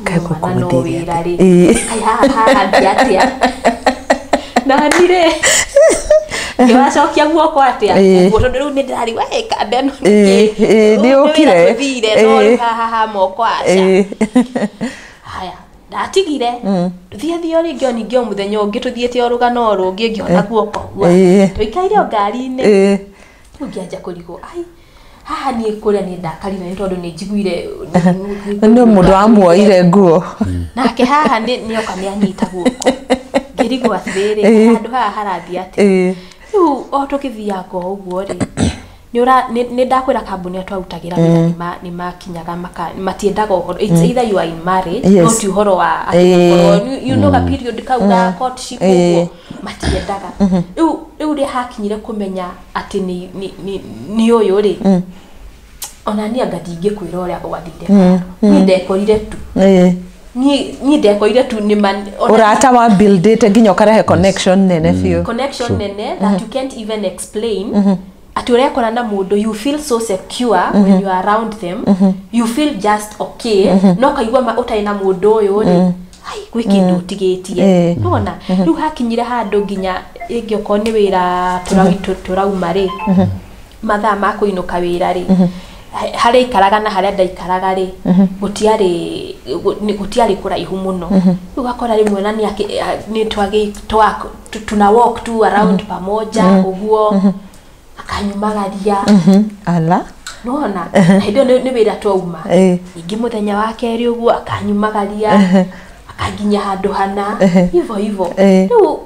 Kaĩ mwana no gũkũ wĩra rĩ gũthire. Kaĩ haha harathiĩ atĩa nani rĩ ngĩwacokia guoko atĩa ũguo tondũ rĩu nĩ ndĩrarigwo "Ĩ, kanda ĩno nĩkĩ? Nĩ Rĩu ũkire. wĩra tũthire no rĩu haha ha moko aca." Haya ndatigire thiĩ o rĩngĩ o ningĩ o mũthenya ũngĩ tũthiĩte o rũgano o rũngĩ ngĩona guoko ũguo tũikaire o ngari-inĩ rĩu ngĩanjia kũrigwo ai haha niĩ kũrĩa nĩ ndakarire nĩ tondũ nĩ njiguire Nĩ mũndũ wamuoire nguo. Nake haha nĩ nĩoka nĩ anyita guoko ngĩrigwo atĩrĩrĩ handũ haha harathiĩ atĩa. Rĩu o tũgĩthianga o ũguo rĩ nĩ ndakwĩra kambuni ĩrĩa twarutagĩra wĩra nĩ makinyaga matiendaga ũhoro it's either you are in marriage no ti ũhoro wa atĩ gũkorwo you know ka period kau ga courtship ũguo matiendaga. Rĩu rĩ hakinyire kũmenya atĩ nĩ ũyũ rĩ ona niĩ anga ndingĩkwĩra ũrĩa gwathire niĩ ndekorire tu niĩ ndekorire tu nĩ Ũrata wa buildĩte nginya ũkarehe connection nene biũ. Connection nene that you can't even explain ati ũrekora na mũndũ you feel so secure when you are around them, you feel just okay no kaigua ũtarĩ na mũndũ ũyũ rĩ ai gwĩ kĩndũ ũtigĩtie. Nĩwona rĩu hakinyire handũ nginya rĩngĩ okorwo nĩ wĩra tũrauma rĩ mathaa ma kũinũka wĩra rĩ harĩa ikaraga na harĩa ndaikaraga rĩ gũtiarĩ kũraihu mũno rĩu ũgakora rĩmwe na nĩ tuna walk tu around pamoja ũguo akanyumagaria. Ala. Nĩwona na hĩndĩ ĩyo nĩ wĩra twauma. Ningĩ mũthenya wa kerĩ ũguo akanyumagaria akanginya handũ hana hivyo hivyo. Rĩu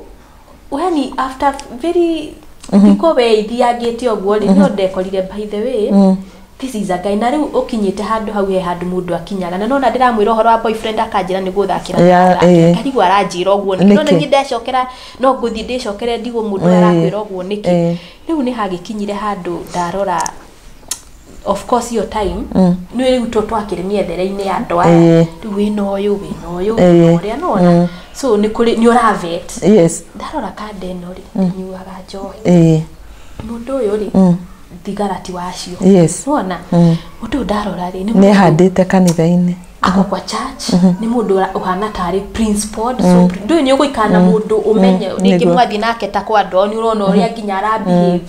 yani after very thikũ we ithiangĩte ũguo rĩ no ndekorire by the way this is a guy na rĩu ũkinyĩte handũ hau he handũ mũndũ akinyaga na nona ndĩramwĩra ũhoro wa boyfriend akanjĩra nĩ gũthakĩra Yeah, ngarigwo aranjĩra ũguo nĩkĩ no Nĩkĩ? niĩ ndecokera no ngũthiĩ ndĩcokere ndigwo mũndũ arakwĩra ũguo nĩkĩ. Rĩu nĩ hagĩkinyire handũ ndarora of course iyo time nĩ rĩu twakĩrĩ mĩethere-inĩ ya andũ aya rĩu wĩna ũyũ wĩna ũyũ wĩna ũrĩa nona so nĩ kũrĩ nĩ ũravet ndarora kanda ĩno rĩ ndĩnyuaga njohi mũndũ ũyũ rĩ thigara ti wacio. Nĩwona mũndũ ũyũ ndarora rĩ nĩ mũndũ Nĩehandĩte kanitha-inĩ. Ako kwa church nĩ mũndũ ũhana tarĩ principled so ndũĩ nĩ ũgũikara na mũndũ ũmenye rĩngĩ mwathiĩ nake ta kwa andũ ao nĩ ũrona ũrĩa nginya ara behave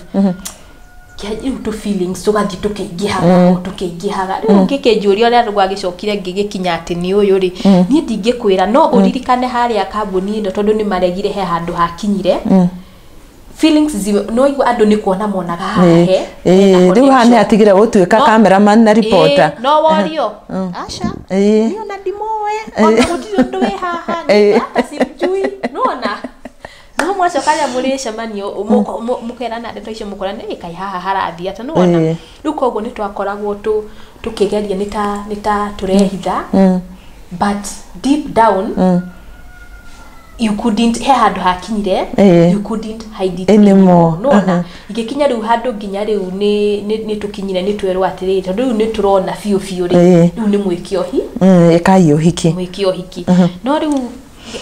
rĩu tũ feelings tũgathiĩ tũkĩingĩhaga o tũkĩingĩhaga rĩu ngĩkĩnjũria ũrĩa gwagĩcokire ngĩgĩkinya atĩ nĩ ũyũ rĩ niĩ ndingĩkwĩra no ũririkane harĩa kambuni ĩno tondũ nĩ maregire he handũ hakinyire feelings no igua andũ nĩ kuona monaga haha he hena Rĩu haha nĩ connection. atigire gũtuĩka cameraman na reporter. No worio aca niĩ ona ndimũĩ ona gũtirĩ ũndũ wĩ haha niĩ hata simjui nĩwona No mwacoka rĩrĩa mũrĩcemanio mũkerana ndeto icio, mũkora nĩ kai haha harathiĩ atĩa, nĩwona? Rĩu koguo nĩ twakoragwo tũkĩgeria nĩ ta tũrehitha, but deep down you couldn't, he handũ hakinyire you couldn't hide it Anymore. anymore. Nĩwona igĩkinya rĩu handũ nginya rĩu nĩ tũkinyire nĩ twerwo atĩrĩrĩ, tondũ rĩu nĩ tũrona biũ biũ rĩ, rĩu nĩ mwĩke ũhi Ĩkai ũhiki. Mwĩke ũhiki. No rĩu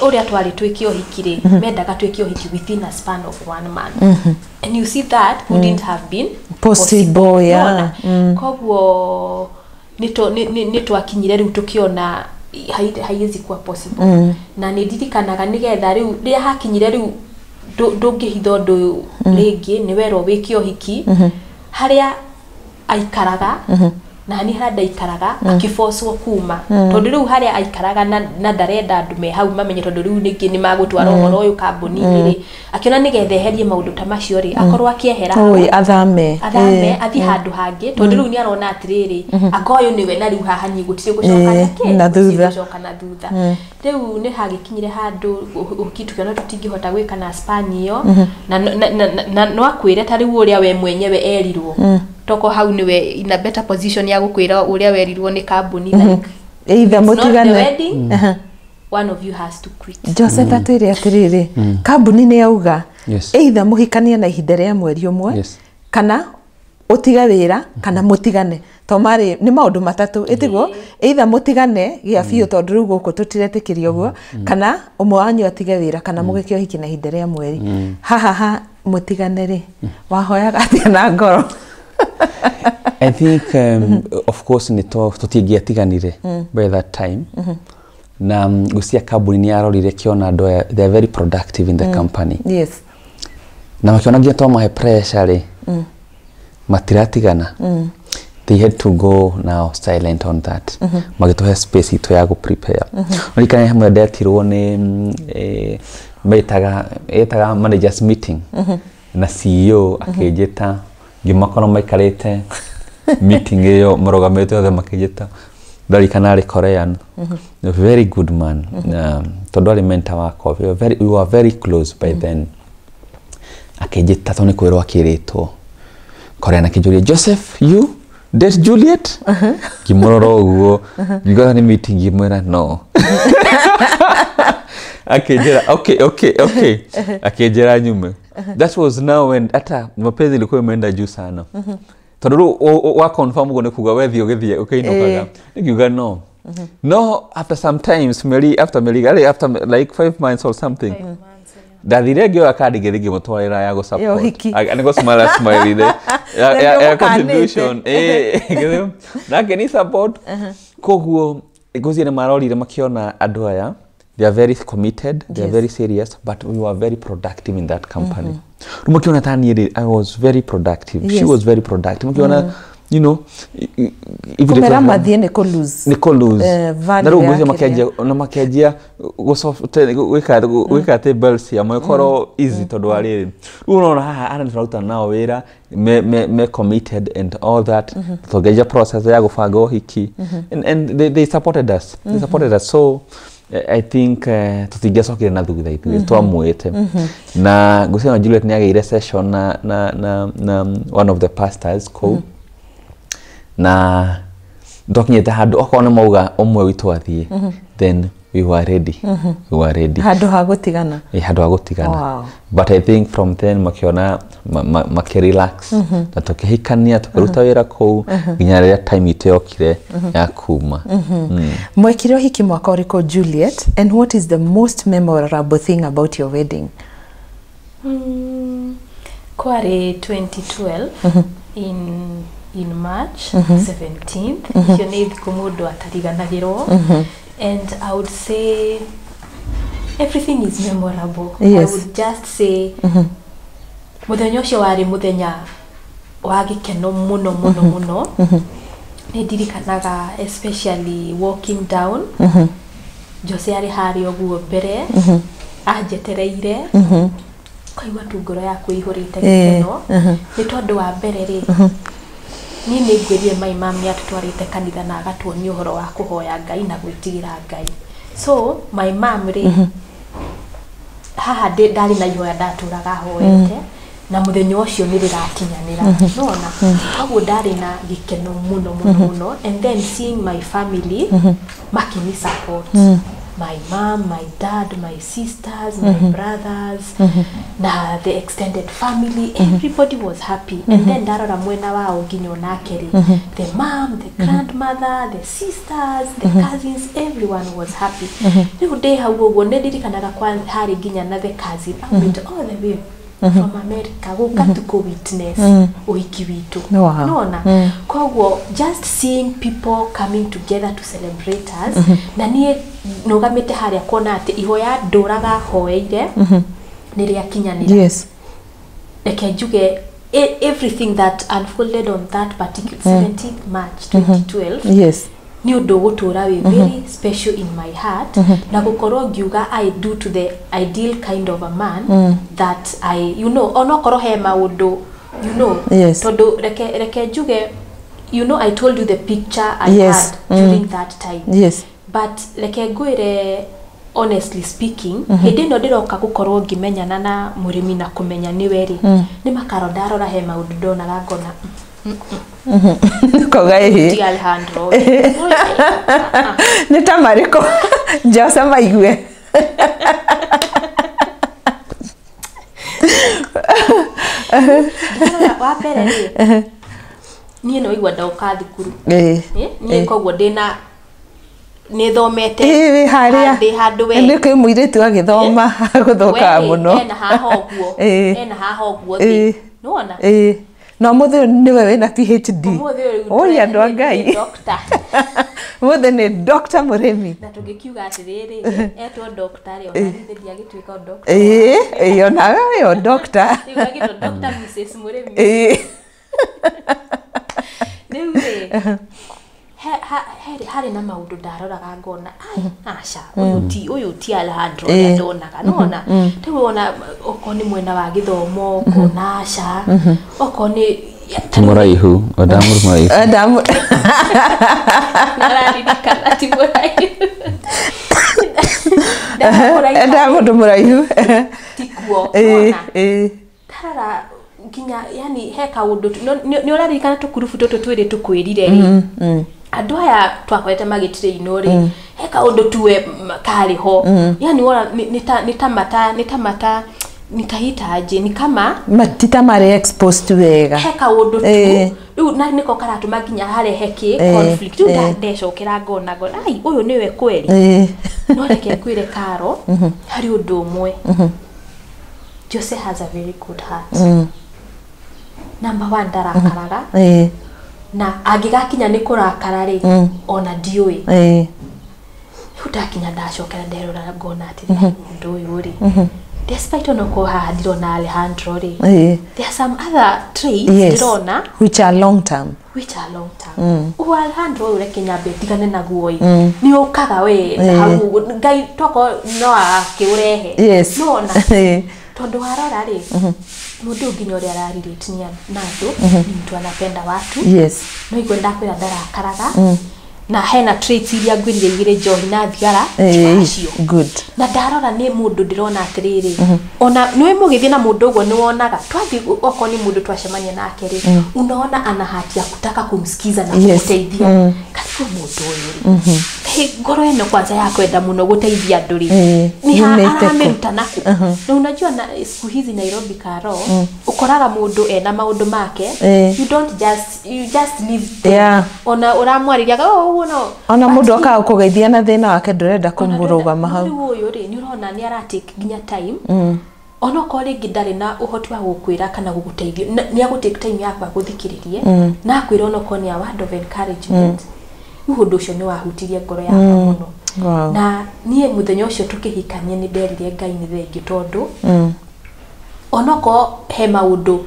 ũrĩa twarĩ twĩke ũhiki rĩ, mendaga twĩke ũhiki within a span of one month, and you see that wouldn't have been possible, yeah. Nĩwona? Koguo nĩ twakinyire rĩu tũkĩona haiwezi kuwa possible. Na nĩ ndirikanaga nĩgetha rĩu rĩrĩa hakinyire rĩu ndũngĩhitha ũndũ ũyũ rĩngĩ, nĩ werwo wĩke ũhiki, harĩa aikaraga na niĩ harĩa ndaikaraga akĩbocwo kuma, tondũ rĩu harĩa aikaraga na ndarenda andũ me hau mamenye, tondũ rĩu ningĩ nĩ magũtwara ũhoro ũyũ kambuni-inĩ rĩ, akĩona nĩgetha eherie maũndũ ta macio rĩ, akorwo akĩehera hau, Oi, athame. Athame, athiĩ handũ hangĩ, tondũ rĩu nĩ arona atĩrĩrĩ, anga ũyũ nĩwe, na rĩu haha niĩ gũtirĩ gũcoka na kĩ? Na Gũtirĩ thutha. Gũcoka na thutha. Rĩu nĩ hagĩkinyire handũ ũhiki tũkĩona tũtingĩhota gwĩka na span ĩyo, na no akwĩre ta rĩu ũrĩa we mwenyewe erirwo, toko hau nĩwe in a better position ya gũkwĩra ũrĩa werirwo nĩ kambuni, like either it's not the mũtigane wedding, one of you has to quit. Joseph atwĩre atĩrĩrĩ, kambuni nĩ yauga either mũhikanie na ihinda rĩa mweri ũmwe kana ũtige wĩra kana mũtigane, to marĩ nĩ maũndũ matatũ ĩtiguo, either mũtigane gĩa biũ tondũ rĩu gũkũ tũtiretĩkĩria ũguo, kana ũmwe wanyu atige wĩra, kana mũgĩke ũhiki na ihinda rĩa mweri. Haha ha mũtigane rĩ, wahoyaga atĩa na ngoro? I think of course nĩ tũtingĩatiganire by that time, na ngwĩciria kambuni nĩ yarorire kĩona andũ aya they are very productive in the company, na makiona nginya twamahe pressure rĩ, matiratigana. They had to go now silent on that, magĩtũhe space itũ ya gũ-prepare. Ririkana hamwe ndetirwo nĩ metaga etaga managers meeting na CEO akĩnjĩta, ngĩmakora maikarĩte meeting ĩyo marũgamĩte othe makĩnjĩta. Ndarikana arĩ Korean, a very good man, tondũ arĩ mentor wakwa, we were very close by then. Akĩnjĩta tondũ nĩ kwĩrwo akĩrĩtwo Korean, akĩnjũria, "Joseph, you date Juliet?" Ngĩmũrora ũguo, ngĩgora nĩ meeting, ngĩmwĩra no. Akĩnjĩra okay, akĩnjĩra nyume. That was now when hata mapenzi ilikuwa imeenda juu sana, tondũ rĩu wa confirm ũguo nĩ kuga wethiĩ ũgĩthiĩ ũkĩinũkaga. Ngiuga no. No after sometimes Mary, after Mary arĩ after like 5 months or something, ndathire ngĩoya kandi ngĩthiĩ ngĩmũtwarĩra ya gũ Ya ũhiki. Nĩ gũ-smile smile ya Na ya nĩ ya ũmũkanĩte. Contribution nake ni support. Koguo ngwĩciria nĩ marorire makĩona andũ aya they are very committed, they are very serious, but we were very productive in that company. Rĩu makĩona ta niĩ rĩ, I was very productive, she was very productive, makĩona if it kũmera was- mathiĩ nĩ kũ lose nĩ kũ lose. Value Na rĩu ya ngwĩciria kĩrĩa. makĩanjia na makĩanjia gwĩka atĩ bells cia ĩkorwo easy, tondũ wa rĩrĩ, rĩu ũrona haha ana tũraruta nao wĩra me committed and all that, tũngĩanjia process ya gũbanga ũhiki, and they supported us, they supported us. So I think tũtingĩacokire na thutha, ithuĩ twamwĩte. Na ngwĩciria Juliet nĩ agĩire session na one of the pastors kũu, na twakinyĩte handũ okorwo nĩ mauga ũmwe witũ athiĩ, then we were ready, we were ready. Handũ ha gũtigana. Handũ ha gũtigana. But I think from then makiona makĩrelax na tũkĩhikania, tũkĩruta wĩra kũu nginya rĩrĩa time itũ yokire ya kuma. Mwekire ũhiki mwaka ũrĩkũ, Juliet, and what is the most memorable thing about your wedding? Kwarĩ 2012 in March 17th. Icio nĩ thikũ mũndũ atariganagĩrwo, and I would say everything is memorable. I would just say mũthenya ũcio warĩ mũthenya wa gĩkeno mũno mũno mũno. Nĩ ndirikanaga especially walking down, Jose arĩ harĩa ũguo mbere anjetereire, kaigua tu ngoro yaku ĩihũrĩte gĩkeno, nĩ tondũ wa mbere rĩ, niĩ nĩ ngwĩrire my mum nĩ atũtwarĩte kanitha na agatuonia ũhoro wa kũhoya Ngai na gwĩtigĩra Ngai. So my mum rĩ, Haha ndarĩ na ihoya ndatũraga hoete na mũthenya ũcio nĩ rĩrakinyanĩra, nona koguo ndarĩ na gĩkeno mũno mũno mũno. And then seeing my family makĩni support, my mom, my dad, my sisters, my brothers na the extended family, everybody was happy. And then ndarora mwena wao nginya onake rĩ, the mom, the grandmother, the sisters, the cousins, everyone was happy. Rĩu ndĩ hau ũguo nĩ ndirikanaga kwa harĩ nginya na the cousin aumĩte all the way from America gũka tu kũ witness ũhiki witũ. Nona koguo just seeing people coming together to celebrate us na niĩ nũgamĩte harĩa kuona atĩ ihoya ndũraga hoeire nĩ rĩakinyanĩra. Reke njuge everything that unfolded on that particular 17th March 2012 nĩ ũndũ ũgũtũra wĩ very special in my heart na gũkorwo ngiuga I do to the ideal kind of a man that I onokorwo he maũndũ tondũ reke njuge, I told you the picture I had during that time. But reke ngwĩre, honestly speaking, hĩndĩ ĩno ndĩroka gũkorwo ngĩmenyana na mũrĩmi na kũmenya nĩwe rĩ, nĩ makaro ndarora he maũndũ ndonaga ngona Kauga ĩhĩ. Ti Alejandro. Nĩ ta marĩkũ Jose maigue? Ndarora wa mbere rĩ, niĩ no igua ndoka thukuru. Niĩ koguo ndĩna nĩ thomete. Ĩ, wĩ harĩa. Ndĩ handũ we. Nĩ kwĩ mũirĩtu agĩthoma gũthũkaga We rĩ, mũno. Ena haha ũguo. Ena haha ũguo thĩ. Nĩwona? Ĩĩ, na ũmũthĩ ũyũ nĩwe wĩna PhD. Ũmũthĩ ũyũ Oi, andũ a nĩ Ngai. Doctor. Ũmũthĩ nĩ Dr. Mũrĩmi. Na tũngĩkiuga atĩrĩrĩ, etwo doctor rĩ, ona githĩ ndiagĩtuĩka o doctor? Ĩĩ ĩĩ, onawe wĩ o doctor. Rĩu agĩtwo Dr. Mrs. Mũrĩmi. Rĩu rĩ, harĩ na maũndũ ndaroraga ngona ai aca, ũyũ ti Alejandro ũrĩa ndonaga, nona rĩu ona okorwo nĩ mwena wa gĩthomo ngona aca, okorwo nĩ Ti mũraihu, endaga mũndũ mũraihu. Nararirikana ti mũraihu. Endaga mũndũ mũraihu. Tikuo nona ndarora nginya yani he kaũndũ nĩ ũraririkana tũkurubu tũtũ twĩrĩ tũkwĩrire rĩ, andũ aya twakorete magĩtirĩinwo rĩ, he kaũndũ tuwe karĩ ho, yani wona nĩ ta mata nitahitaje ni kama Ti ta marĩ exposed wega. He kaũndũ tu rĩu na nĩko karatũma nginya harehe kĩ conflict. Rĩu ndecokera ngona ai ũyũ nĩwe kweri? No reke ngwĩre Karo, harĩ ũndũ ũmwe, Jose has a very good heart. Number one, ndarakaraga na angĩgakinya nĩ kũrakara rĩ, ona ndiũĩ. Rĩu ndakinya ndacokera nderora ngona atĩrĩ, mũndũ ũyũ rĩ, despite onokorwo haha ndirona Alejandro rĩ, there are some other traits ndĩrona which are long term. Which are long term. Ũguo Alejandro ũyũ reke nyambe ndigane naguo ĩ, nĩ ũkaga we hau Ngai toko no akĩũrehe. Nona tondũ warora rĩ, mũndũ ũyũ nginya ũrĩa ararelate na andũ, ni mtu anapenda watu. No igua ndakwĩra ndarakaraga na hena traits iria ngwĩrire igĩrĩ, njohi na thigara, ti wacio. Good. Na ndarora nĩ mũndũ ndĩrona atĩrĩrĩ, ona nĩwe mũgĩthiĩ na mũndũ ũguo nĩ wonaga twathiĩ, okorwo nĩ mũndũ twacemania nake rĩ, unaona ana hati ya kutaka kumsikiza na kũmũteithia. Karibu mũndũ ũyũ rĩ, kaĩ ngoro ĩno kwanza ya kwenda mũno gũteithia andũ rĩ, nĩ yumĩte kũ? Aramĩruta naku? Na unajua na siku hizi Nairobi, Karo, ũkoraga mũndũ ena maũndũ make, you don't just, you just leave them. Ona ũramwarĩria oh ũguo no Ona But mũndũ okaga gũkũgeithia na thĩna wake, ndũrenda ona kũmũrũgama hau. Rĩu ũyũ rĩ, nĩ ũrona nĩ aratake nginya time, onokorwo rĩngĩ ndarĩ na ũhoti wa gũkwĩra kana gũgũteithia, nĩ agũtake time yakwa gũthikĩrĩrie na akwĩra onokorwo nĩ a word of encouragement. Rĩu ũndũ ũcio nĩ wahutirie ngoro yakwa mũno. Na niĩ mũthenya ũcio tũkĩhikania nĩ nderire Ngai nĩ thengiũ tondũ onokorwo he maũndũ,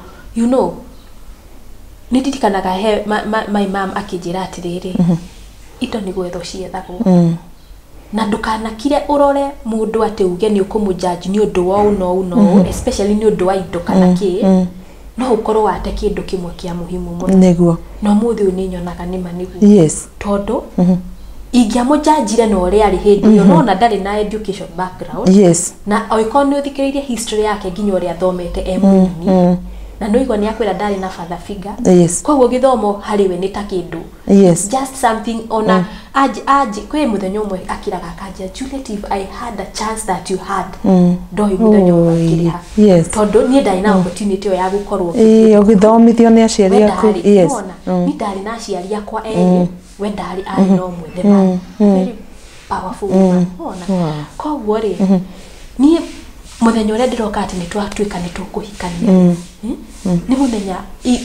nĩ ndirikanaga he my mom akĩnjĩra atĩrĩrĩ, indo nĩ gwethwo ciethagwo na ndũkanakire ũrore mũndũ atĩ uge nĩ ũkũmũjudge nĩ ũndũ wa ũũ na ũũ na ũũ, especially nĩ ũndũ wa indo kana kĩ, no ũkorwo wate kĩndũ kĩmwe kĩa muhimu mũno. Na ũmũthĩ ũyũ nĩ nyonaga nĩma nĩguo, tondũ Ingĩamũnjanjire na ũrĩa arĩ hĩndĩ ĩyo, no ona ndarĩ na education background. Na oĩkorwo nĩ ũthikĩrĩirie history yake nginya ũrĩa athomete e mũnini, na nĩ ũigua nĩ akwĩra ndarĩ na father figure. Koguo gĩthomo harĩ we nĩ ta kĩndũ, just something ona anji anji kwĩ mũthenya ũmwe akiraga akanjia, "Juliet, if I had a chance that you had," ndoĩ mũthenya ũmwe akĩrĩha. Tondũ niĩ ndarĩ na opportunity ĩyo ya gũkorwo Ĩĩ, ũgĩthomithio nĩ aciari we aku. ndarĩ, nĩwona? Ni ndarĩ na aciari akwa erĩ, we ndarĩ, arĩ no ũmwe, the man, very powerful woman, wona? Koguo rĩ, niĩ mũthenya ũrĩa ndĩroka atĩ nĩ twatuĩka nĩ tũkũhikania, nĩ mũthenya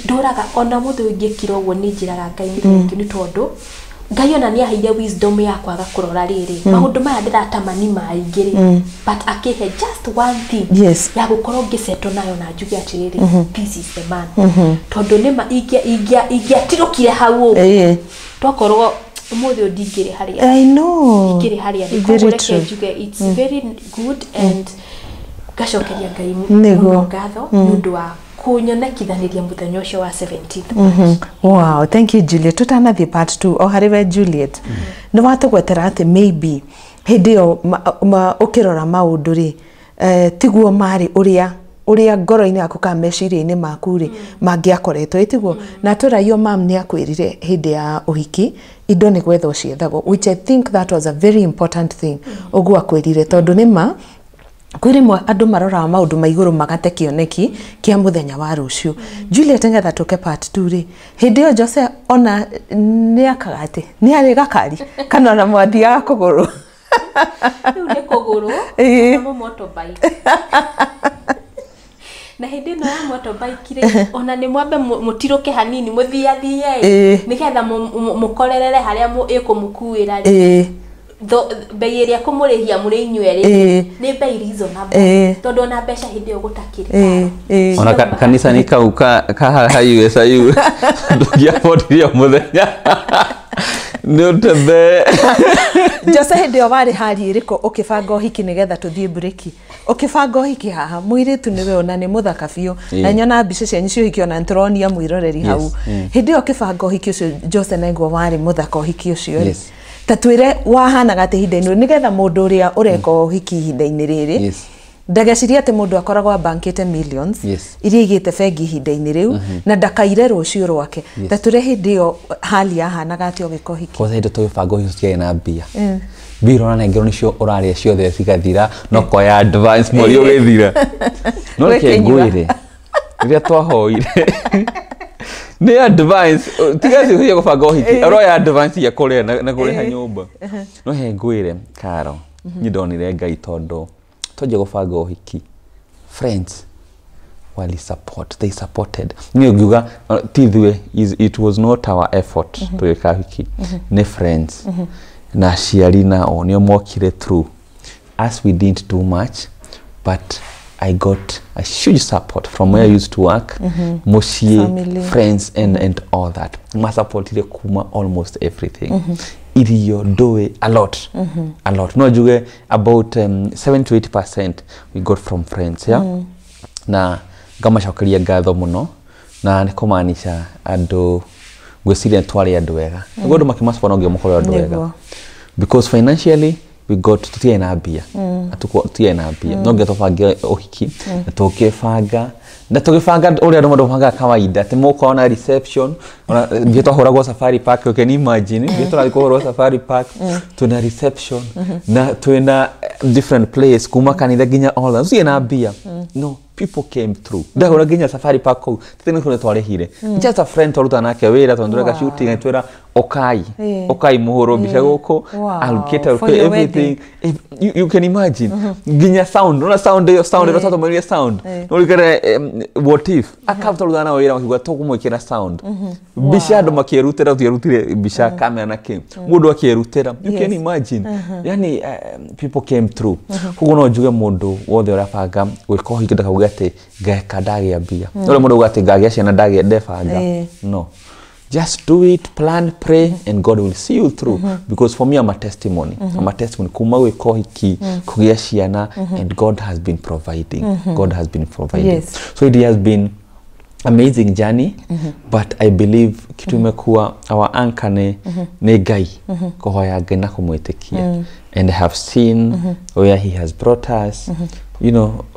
ndũraga ona mũthĩ ũyũ ingĩkira ũguo nĩ njĩraga Ngai nĩ thank you, nĩ tondũ Ngai ona nĩ aheire wisdom ya kwaga kũrora rĩrĩ maũndũ maya ndĩratamani maingĩ rĩ, but akĩhe just one thing ya gũkorwo ngĩsettle nayo na njuge atĩrĩrĩ, this is the man, tondũ nĩma ingĩatirũkire hau ũguo, tokorwo ũmũthĩ ũyũ ndingĩrĩ harĩa I know. Ndingĩrĩ harĩa ndĩ. Very Koguo reke true. njuge it's very good and ngacokeria Ngai mũno ngatho nĩ ũndũ wa kũnyonekithanĩria mũthenya ũcio wa 17th March. Wow, thank you, Juliet. Tutanathiĩ part 2, o harĩ we Juliet, nĩ watũgwetera atĩ maybe hĩndĩ ĩyo ũkĩrora maũndũ rĩ, tiguo marĩ ũrĩa ũrĩa ngoro-inĩ yaku kana meciria-inĩ maku rĩ mangĩakoretwo, ĩtiguo? Na tũraio mam nĩ akwĩrire hĩndĩ ya ũhiki indo nĩ gwethwo ciethagwo, which I think that was a very important thing ũguo akwĩrire, tondũ nĩ ma kwĩ rĩmwe andũ maroraga maũndũ ma igũrũ magate kĩoneki kĩa mũthenya wa rũciũ. Juliet, nĩgetha tũke part 2 rĩ, hĩndĩ ĩyo Jose ona nĩ akaga atĩ nĩ arĩ gakari kana ona mwathiaga kũgũrũ? Rĩu nĩ kũgũrũ kana motorbike, na hĩndĩ ĩno ya motorbike rĩ, ona nĩ mwambe mũtirũke hanini, mũthiathie nĩgetha mũkorerere harĩa ĩkũmũkuĩra rĩ, bei ĩrĩa kũmũrĩhia mũrĩ inyuerĩ nĩ bei reasonable, tondũ ona mbeca hĩndĩ ĩyo gũtakĩrĩ. Ona kanitha nĩ kau ka haha USIU ndũngĩabondirie mũthenya nĩ ũtembee. Jose, hĩndĩ ĩyo warĩ hari ĩrĩkũ ũkĩbanga ũhiki? Nĩgetha tũthiĩ mburĩki, ũkĩbanga ũhiki haha mũirĩtu nĩwe ona nĩ mũthaka biũ, na nyona mbica cianyu cia ũhiki ona nĩtũronia mwĩroreri hau. Hĩndĩ ĩyo ũkĩbanga ũhiki ũcio, Jose naigua warĩ mũthaka ũhiki ũcio rĩ, ta twĩre wahanaga atĩ ihinda-inĩ, nĩgetha mũndũ ũrĩa ũreka ũhiki ihinda-inĩ rĩrĩ ndagecirie atĩ mũndũ akoragwo abankĩte millions iria igĩte bengi ihinda-inĩ rĩu na ndakaire rũciũ rwake. Ta twĩre hĩndĩ ĩyo hali yahanaga atĩ ũgĩka ũhiki. Kwanza hĩndĩ tũgĩbanga ũhiki tũtiarĩ na mbia, mbia ũranengerwo nĩcio ũrarĩa ciothe cigathira, no koya advance mweri ũgĩthira, no reke Gwĩkĩnyua. Ngwĩre rĩrĩa twahoire nĩ advance, tiga cia gũbanga ũhiki, ũroya advance ya kũrĩa na kũrĩha nyũmba. No he ngwĩre Karo, niĩ ndonire Ngai tondũ twanjia gũbanga ũhiki, friends wali support, they supported. Niĩ ngiuga ti ithuĩ, it was not our effort tũgĩka ũhiki, nĩ friends na aciari nao nĩo mokire through us. We didn't do much, but I got a huge support from where I used to work, mũciĩ, Family. friends and all that. Masupportire kuma almost everything, irio, ndũĩ, a lot, a lot. No njuge about 7 to 8% we got from friends, yeah? Na ngamacokeria ngatho mũno, na nĩ kũmaanisha andũ ngwĩciria twarĩ andũ ega, nĩguo andũ makĩmasupport no nginya mũkorwo andũ ega, because financially we got tũtiarĩ na mbia. Tũtiarĩ na mbia, no nginya tũbange ũhiki, na tũkĩbanga na tũgĩbanga ũrĩa andũ mabangaga kawaida, atĩ mũkorwo na reception, ona mbia twahũragwo Safari Park. You can imagine mbia tũrathiĩ kũhũrwo Safari Park, twĩna reception na twĩna different place kuma kanitha nginya all that. Tũtirĩ na mbia, no people came through. Ndahũra nginya Safari Park kũu tĩtĩ nĩ kũrĩa twarĩhire, just a friend twaruta nake wĩra tondũ tũreka shooting, agĩtwĩra ũkai, ũkai mũhũrwo mbica gũkũ. I'll cater For your everything. If, you can imagine nginya sound, ona sound ĩyo, sound ĩyo twatũmĩrire sound, no rikare what if akaruta rutana na wĩra makiuga tũkũmwĩkĩra sound mbica, andũ makĩrutĩra, tũtiarutire mbica kamera na kĩ, mũndũ akĩrutĩra, you can imagine, yani people came through. Koguo no njuge mũndũ wothe ũrabanga gwĩka ũhiki ndakauge atĩ ngeka ndagĩa mbia, no ũrĩa mũndũ auga atĩ ngagĩa ciana ndagĩa ndebanga. No, just do it, plan, pray, and God will see you through, because for me, I'm a testimony. I'm a testimony kuma gwĩka ũhiki, kũgĩa ciana, and God has been providing. God has been providing. So it has been Amazing journey, but I believe kitu imekuwa our anchor nĩ Ngai, kũhoya Ngai na kũmwĩtĩkia, and I have seen where he has brought us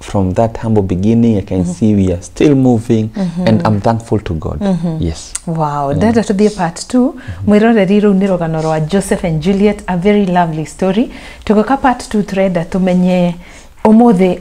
from that humble beginning. I can see we are still moving, and I'm thankful to God. Yes. Wow, ndenda tuthiĩ part 2. Mwĩroreri, rũu nĩ rũgano rwa Joseph and Juliet, a very lovely story. Tũgĩũka part 2, tũrenda tũmenye ũmũthĩ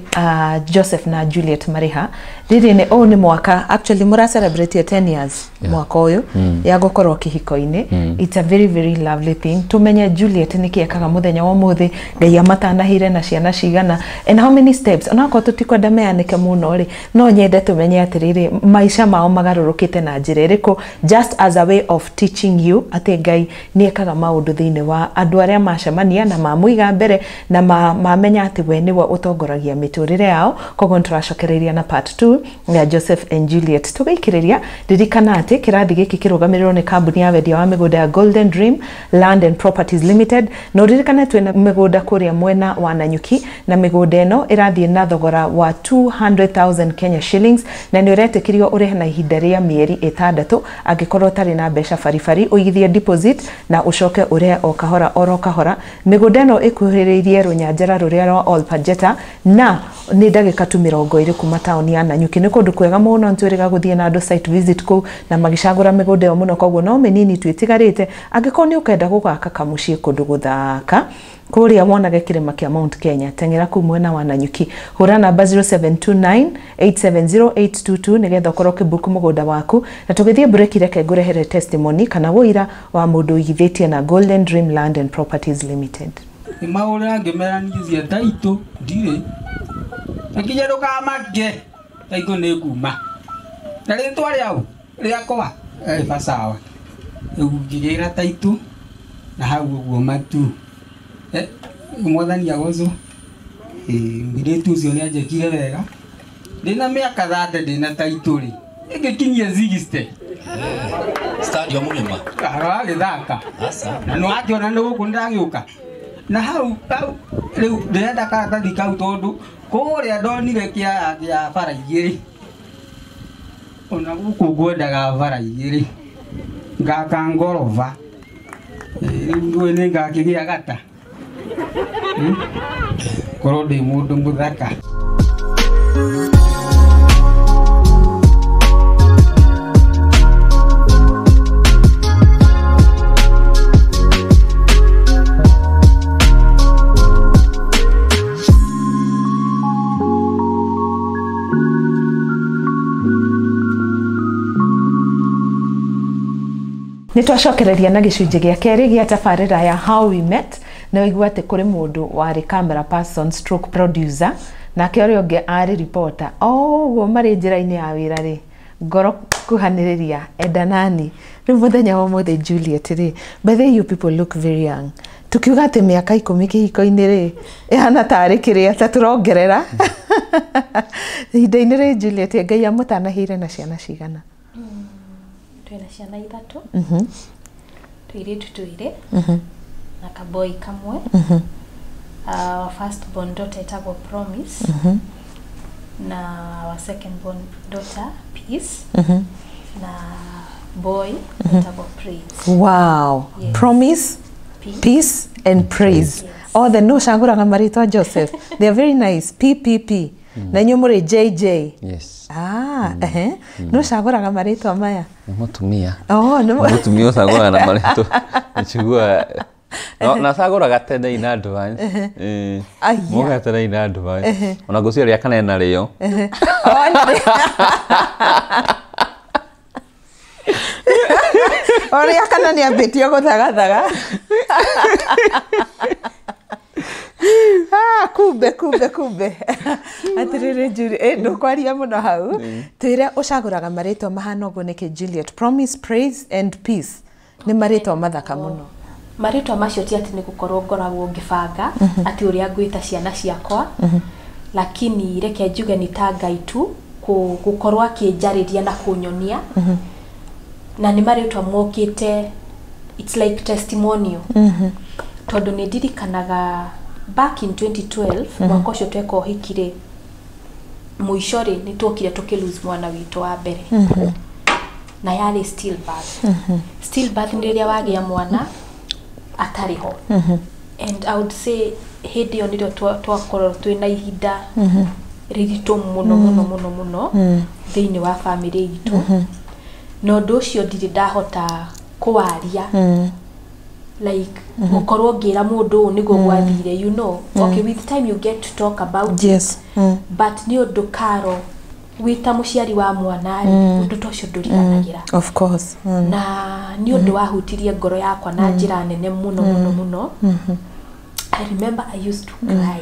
Joseph na Juliet marĩ ha. Rĩrĩ nĩ ũyũ nĩ mwaka, actually mũra celebrate 10 years mwaka ũyũ ya gũkorwo kĩhiko-inĩ. It's a very very lovely thing. Tũmenye Juliet nĩkĩ ekaga mũthenya wa ũmũthĩ, Ngai amatanahĩire na ciana cigana, and how many steps. Onakorwo tũtikwenda meanĩke mũno rĩ, no nyende tũmenye atĩrĩrĩ, maica mao magarũrũkĩte na njĩra ĩrĩkũ, just as a way of teaching you atĩ Ngai nĩ ekaga maũndũ thĩinĩ wa andũ arĩa macemania na mamũiga mbere na mamenya atĩ we nĩwe ũtongoragia mĩtũrĩre yao. Koguo nĩ tũracokereria na part 2 ya Joseph and Juliet. Tũgaikĩrĩria, ririkana atĩ kĩrathi gĩkĩ kĩrũgamĩrĩrwo nĩ kambuni ya wendia wa mĩgũnda ya Golden Dream Land and Properties Limited, na ũririkane twĩna mĩgũnda kũrĩa mwena wa Nanyuki, na mĩgũnda ĩno ĩrathiĩ na thogora wa 200,000 Kenya shillings, na nĩ ũretĩkĩrio ũrĩhe na ihinda rĩa mĩeri 6 angĩkorwo ũtarĩ na mbeca baribari, ũigithie deposit na ũcoke ũrĩhe o kahora oro kahora. Mĩgũnda ĩno ĩkuhĩrĩirie rũnyanjara rũrĩa rwa Olpajeta, na nĩ ndagĩka tu 20 kuma taũni ya Nanyuki. Nĩ kũndũ kwega mũno, nĩtwĩrĩga gũthiĩ na andũ site visit kũu na magĩcagũra mĩgũnda ĩyo mũno, koguo no mĩnini tu ĩtigarĩte. Angĩkorwo nĩ ũkenda gũgaka kamũciĩ kũndũ gũthaka kũrĩa wonage kĩrĩma kĩa Mount Kenya, teng'era kũu mwena wa Nanyuki, hũra namba 0729 870822 nĩgetha ũkorwo ũkĩbook mũgũnda waku. Na tũgĩthiĩ break, reke ngũrehere testimony kana wũira wa mũndũ ũigithĩtie na Golden Dream Land and Properties Limited. Nĩ mahũrĩra ngĩmera niĩ cia taitũ ndirĩ na nginya ndũkamake, taitũ nĩ nguma na rĩtwa rĩau rĩakwa bacawa. Rĩu ngĩgĩra taitũ na hau ũguo matu. Mwathani agocwo. Mũirĩtu ũcio nĩ anjĩkire wega. Ndĩna mĩaka 30 ndĩna taitũ rĩ, ĩngĩkinyia 60. Stadium ng'ima. Aragĩthaka. Aca. Na nĩ wakĩona nĩ gũkũ ndĩragĩũka na hau hau. Rĩu ndĩrenda karatathi kau tondũ kũrĩa ndonire kĩaya kĩa bara 2, ona gũkũ ngwendaga bara 2, ngaka ngoroba. Rĩu ndũĩ nĩ ngakĩgĩa gata. Korwo ndĩ mũndũ mũthaka. Nĩ twacokereria na gĩcunjĩ gĩa kerĩ gĩa tabarĩra ya How We Met. Na waigua atĩ kũrĩ mũndũ warĩ camera person stroke producer, nake ũrĩa ũngĩ arĩ reporter. O ũguo marĩ njĩra-inĩ ya wĩra rĩ, ngoro kuhanĩrĩria enda nani. Rĩu mũthenya wa ũmũthĩ, Juliet rĩ, by the way, you people look very young. Tukiuga atĩ mĩaka 10 kĩhiko-inĩ rĩ, ĩhana tarĩ kĩrĩa ta tũrongerera ihinda-inĩ rĩ. Juliet, Ngai amũtanahĩire na ciana cigana? Twĩna ciana 3, tũirĩtu 2 na kaboi kamwe. Our first born daughter etagwo Promise, na our second born daughter Peace, na boy etagwo Praise. Wow. Yes. Promise, Peace. Peace and Praise. Yes. Othe no cagũraga marĩtwa Joseph. They are very nice. PPP. Na inyuĩ mũrĩ JJ. Yes. Ah, ehe. No cagũraga marĩtwa maya? Nĩ mũtumia. Oh, no. Mũtumia ũcagũraga na marĩtwa. Nĩchugua na cagũraga tene in advance. Aya. Moga tene in advance. Ona ngũciria rĩa kana ena rĩo. Oh, ũrĩa kana nĩ ambĩtie gũthagathaga. Ah, kumbe kumbe kumbe. Atĩrĩrĩ Julie, ndũkwaria mũno hau. Twĩre ũcagũraga marĩtwa mahana ũguo nĩkĩ, Juliet? Promise, Praise and Peace nĩ marĩtwa mathaka mũno. Marĩtwa macio ti atĩ nĩ gũkorwo ngoragwo ngĩbanga atĩ ũrĩa ngwĩta ciana ciakwa, lakini reke njuge nĩ ta Ngai tu gũkorwo akĩnjarĩria na kũnyonia, na nĩ marĩtwa mokĩte, it's like testimonial, tondũ nĩ ndirikanaga back in 2012, mwaka ũcio tweka ũhiki rĩ, Mũico rĩ, nĩ tuokire tũkĩ lose mwana witũ wa mbere, na yarĩ stillbirth. Stillbirth nĩ rĩrĩa wagĩa mwana atarĩ ho, and I would say hĩndĩ ĩyo nĩrĩo twakorwo twĩna ihinda rĩritũ mũno mũno mũno mũno thĩinĩ wa bamĩrĩ itũ. Na ũndũ ũcio ndirĩ ndahota kũwaria, like gũkorwo ngĩra mũndũ ũũ nĩguo gwathire. Okay, with time you get to talk about it, but nĩ ũndũ karo wĩ ta mũciari wa mwana rĩ, ũndũ ta ũcio ndũriganagĩra. Of course. Na nĩ ũndũ wahutirie ngoro yakwa na njĩra nene mũno mũno mũno. I remember I used to cry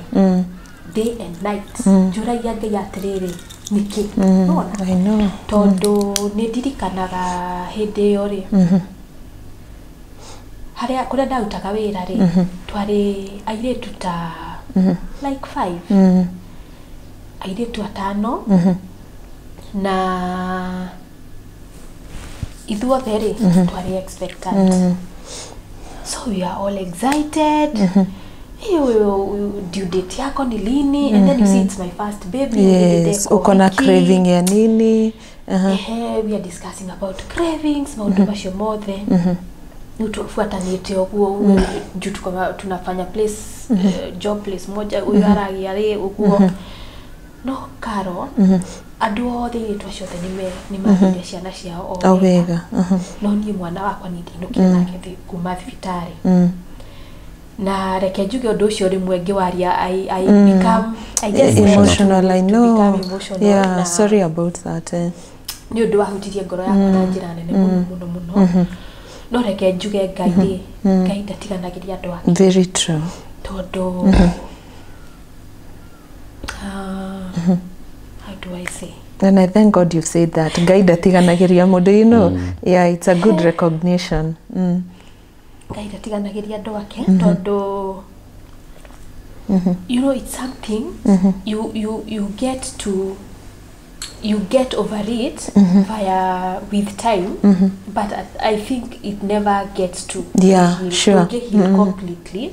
day and night, njũragia Ngai atĩrĩrĩ, nĩkĩ nona? I know. Tondũ nĩ ndirikanaga hĩndĩ ĩyo rĩ, harĩa kũrĩa ndarutaga wĩra rĩ, twarĩ airĩtu ta like five, airĩtu atano, na ithuothe rĩ twarĩ expectant, so we are all excited. Hiyo due date yako ni lini? And then you see, it's my first baby. Yes, uko na craving ya nini? Aha. Ehe, we are discussing about cravings, maũndũ macio mothe rĩu tũbuatanĩte ũguo juu tuko tunafanya place, job place moja, ũyũ aragĩa rĩ ũguo. No karo andũ othe, airĩtu acio othe nĩmagĩire ciana ciao o wega. No niĩ mwana wakwa niĩ ndinũkire nake kuma thibitarĩ. Na reke njuge ũndũ ũcio rĩmwe ngĩwaria I become, I just tend Emotional, I to know. become emotional. Yeah, na sorry about that. Eh. Nĩ ũndũ wahutirie ngoro yakwa na njĩra nene mũno mũno mũno. No reke njuge Ngai rĩ, Ngai ndatiganagĩria andũ ake. Very true. Tondũ how do I say? And I thank God you've said that. Ngai ndatiganagĩria mũndũ. Yeah, it's a good recognition. Ngai ndatiganagĩria andũ ake, tondũ it's something you get to, you get over it via with time, but I think it never gets to heal. Ndũngĩ heal completely,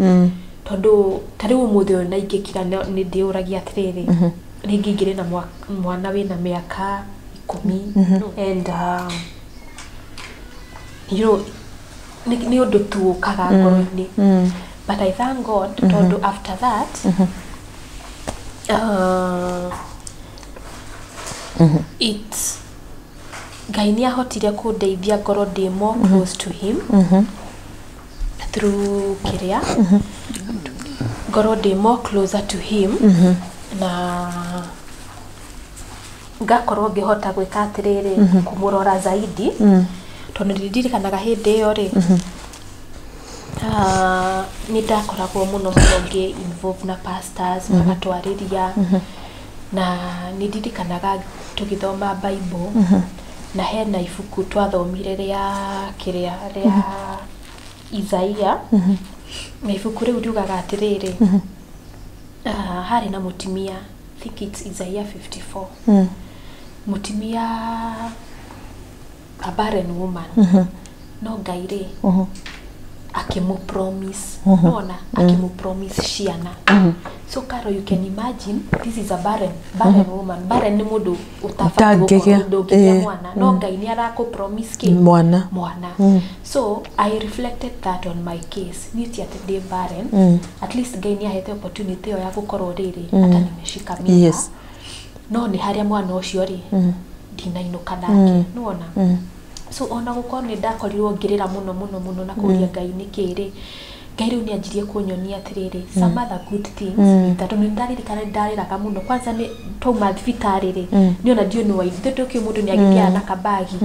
tondũ ta rĩu ũmũthĩ ũyũ na ingĩkira nĩ ndĩũragia atĩrĩrĩ, rĩngĩ ingĩrĩ na mwana wĩna mĩaka 10, and nĩ ũndũ tu ũkaga ngoro-inĩ. But I thank God, tondũ after that it Ngai nĩ ahotire kũndeithia ngorwo ndĩ more close to him through kĩrĩa, ngorwo ndĩ more closer to him, na ngakorwo ngĩhota gwĩka atĩrĩrĩ, kũmũrora zaidi, tondũ nĩ ndirikanaga hĩndĩ ĩyo rĩ, nĩ ndakoragwo mũno mũno ngĩ involve na pastors, magatwarĩria. Na nĩ ndirikanaga tũgĩthoma Bible, na hena ibuku twathomire rĩa kĩrĩa rĩa Isaia, na ibuku rĩu riugaga atĩrĩrĩ, harĩ na mũtumia, I think it's Isaiah 54, mũtumia, a barren woman, no Ngai rĩ akĩmũ promise, nona akĩmũ promise ciana. So Caro, you can imagine, this is a barren woman. Barren nĩ mũndũ ũtabatiĩ ũtangĩgĩa, gũkorwo, ndũngĩgĩa mwana, no Ngai nĩ arakũ promise kĩ? Mwana. Mwana. So I reflected that on my case. Niĩ ti atĩ ndĩ barren, at least Ngai nĩ ahete opportunity ĩyo ya gũkorwo rĩrĩ hata nimeshika mimba, no nĩ harĩa mwana ũcio rĩ ndinainũka nake, nĩwona? So ona gũkorwo nĩ ndakorirwo ngĩrĩra mũno mũno mũno na kũria Ngai nĩkĩ rĩ, Ngai rĩu nĩ anjirie kũnyonia atĩrĩrĩ, some other good things, tondũ nĩ ndaririkana nĩ ndarĩraga mũno. Kwanza nĩ twauma thibitarĩ rĩ, nĩ ona ndiũ nĩ waithuĩ tũkĩ mũndũ nĩ agĩthiaga na kabagi,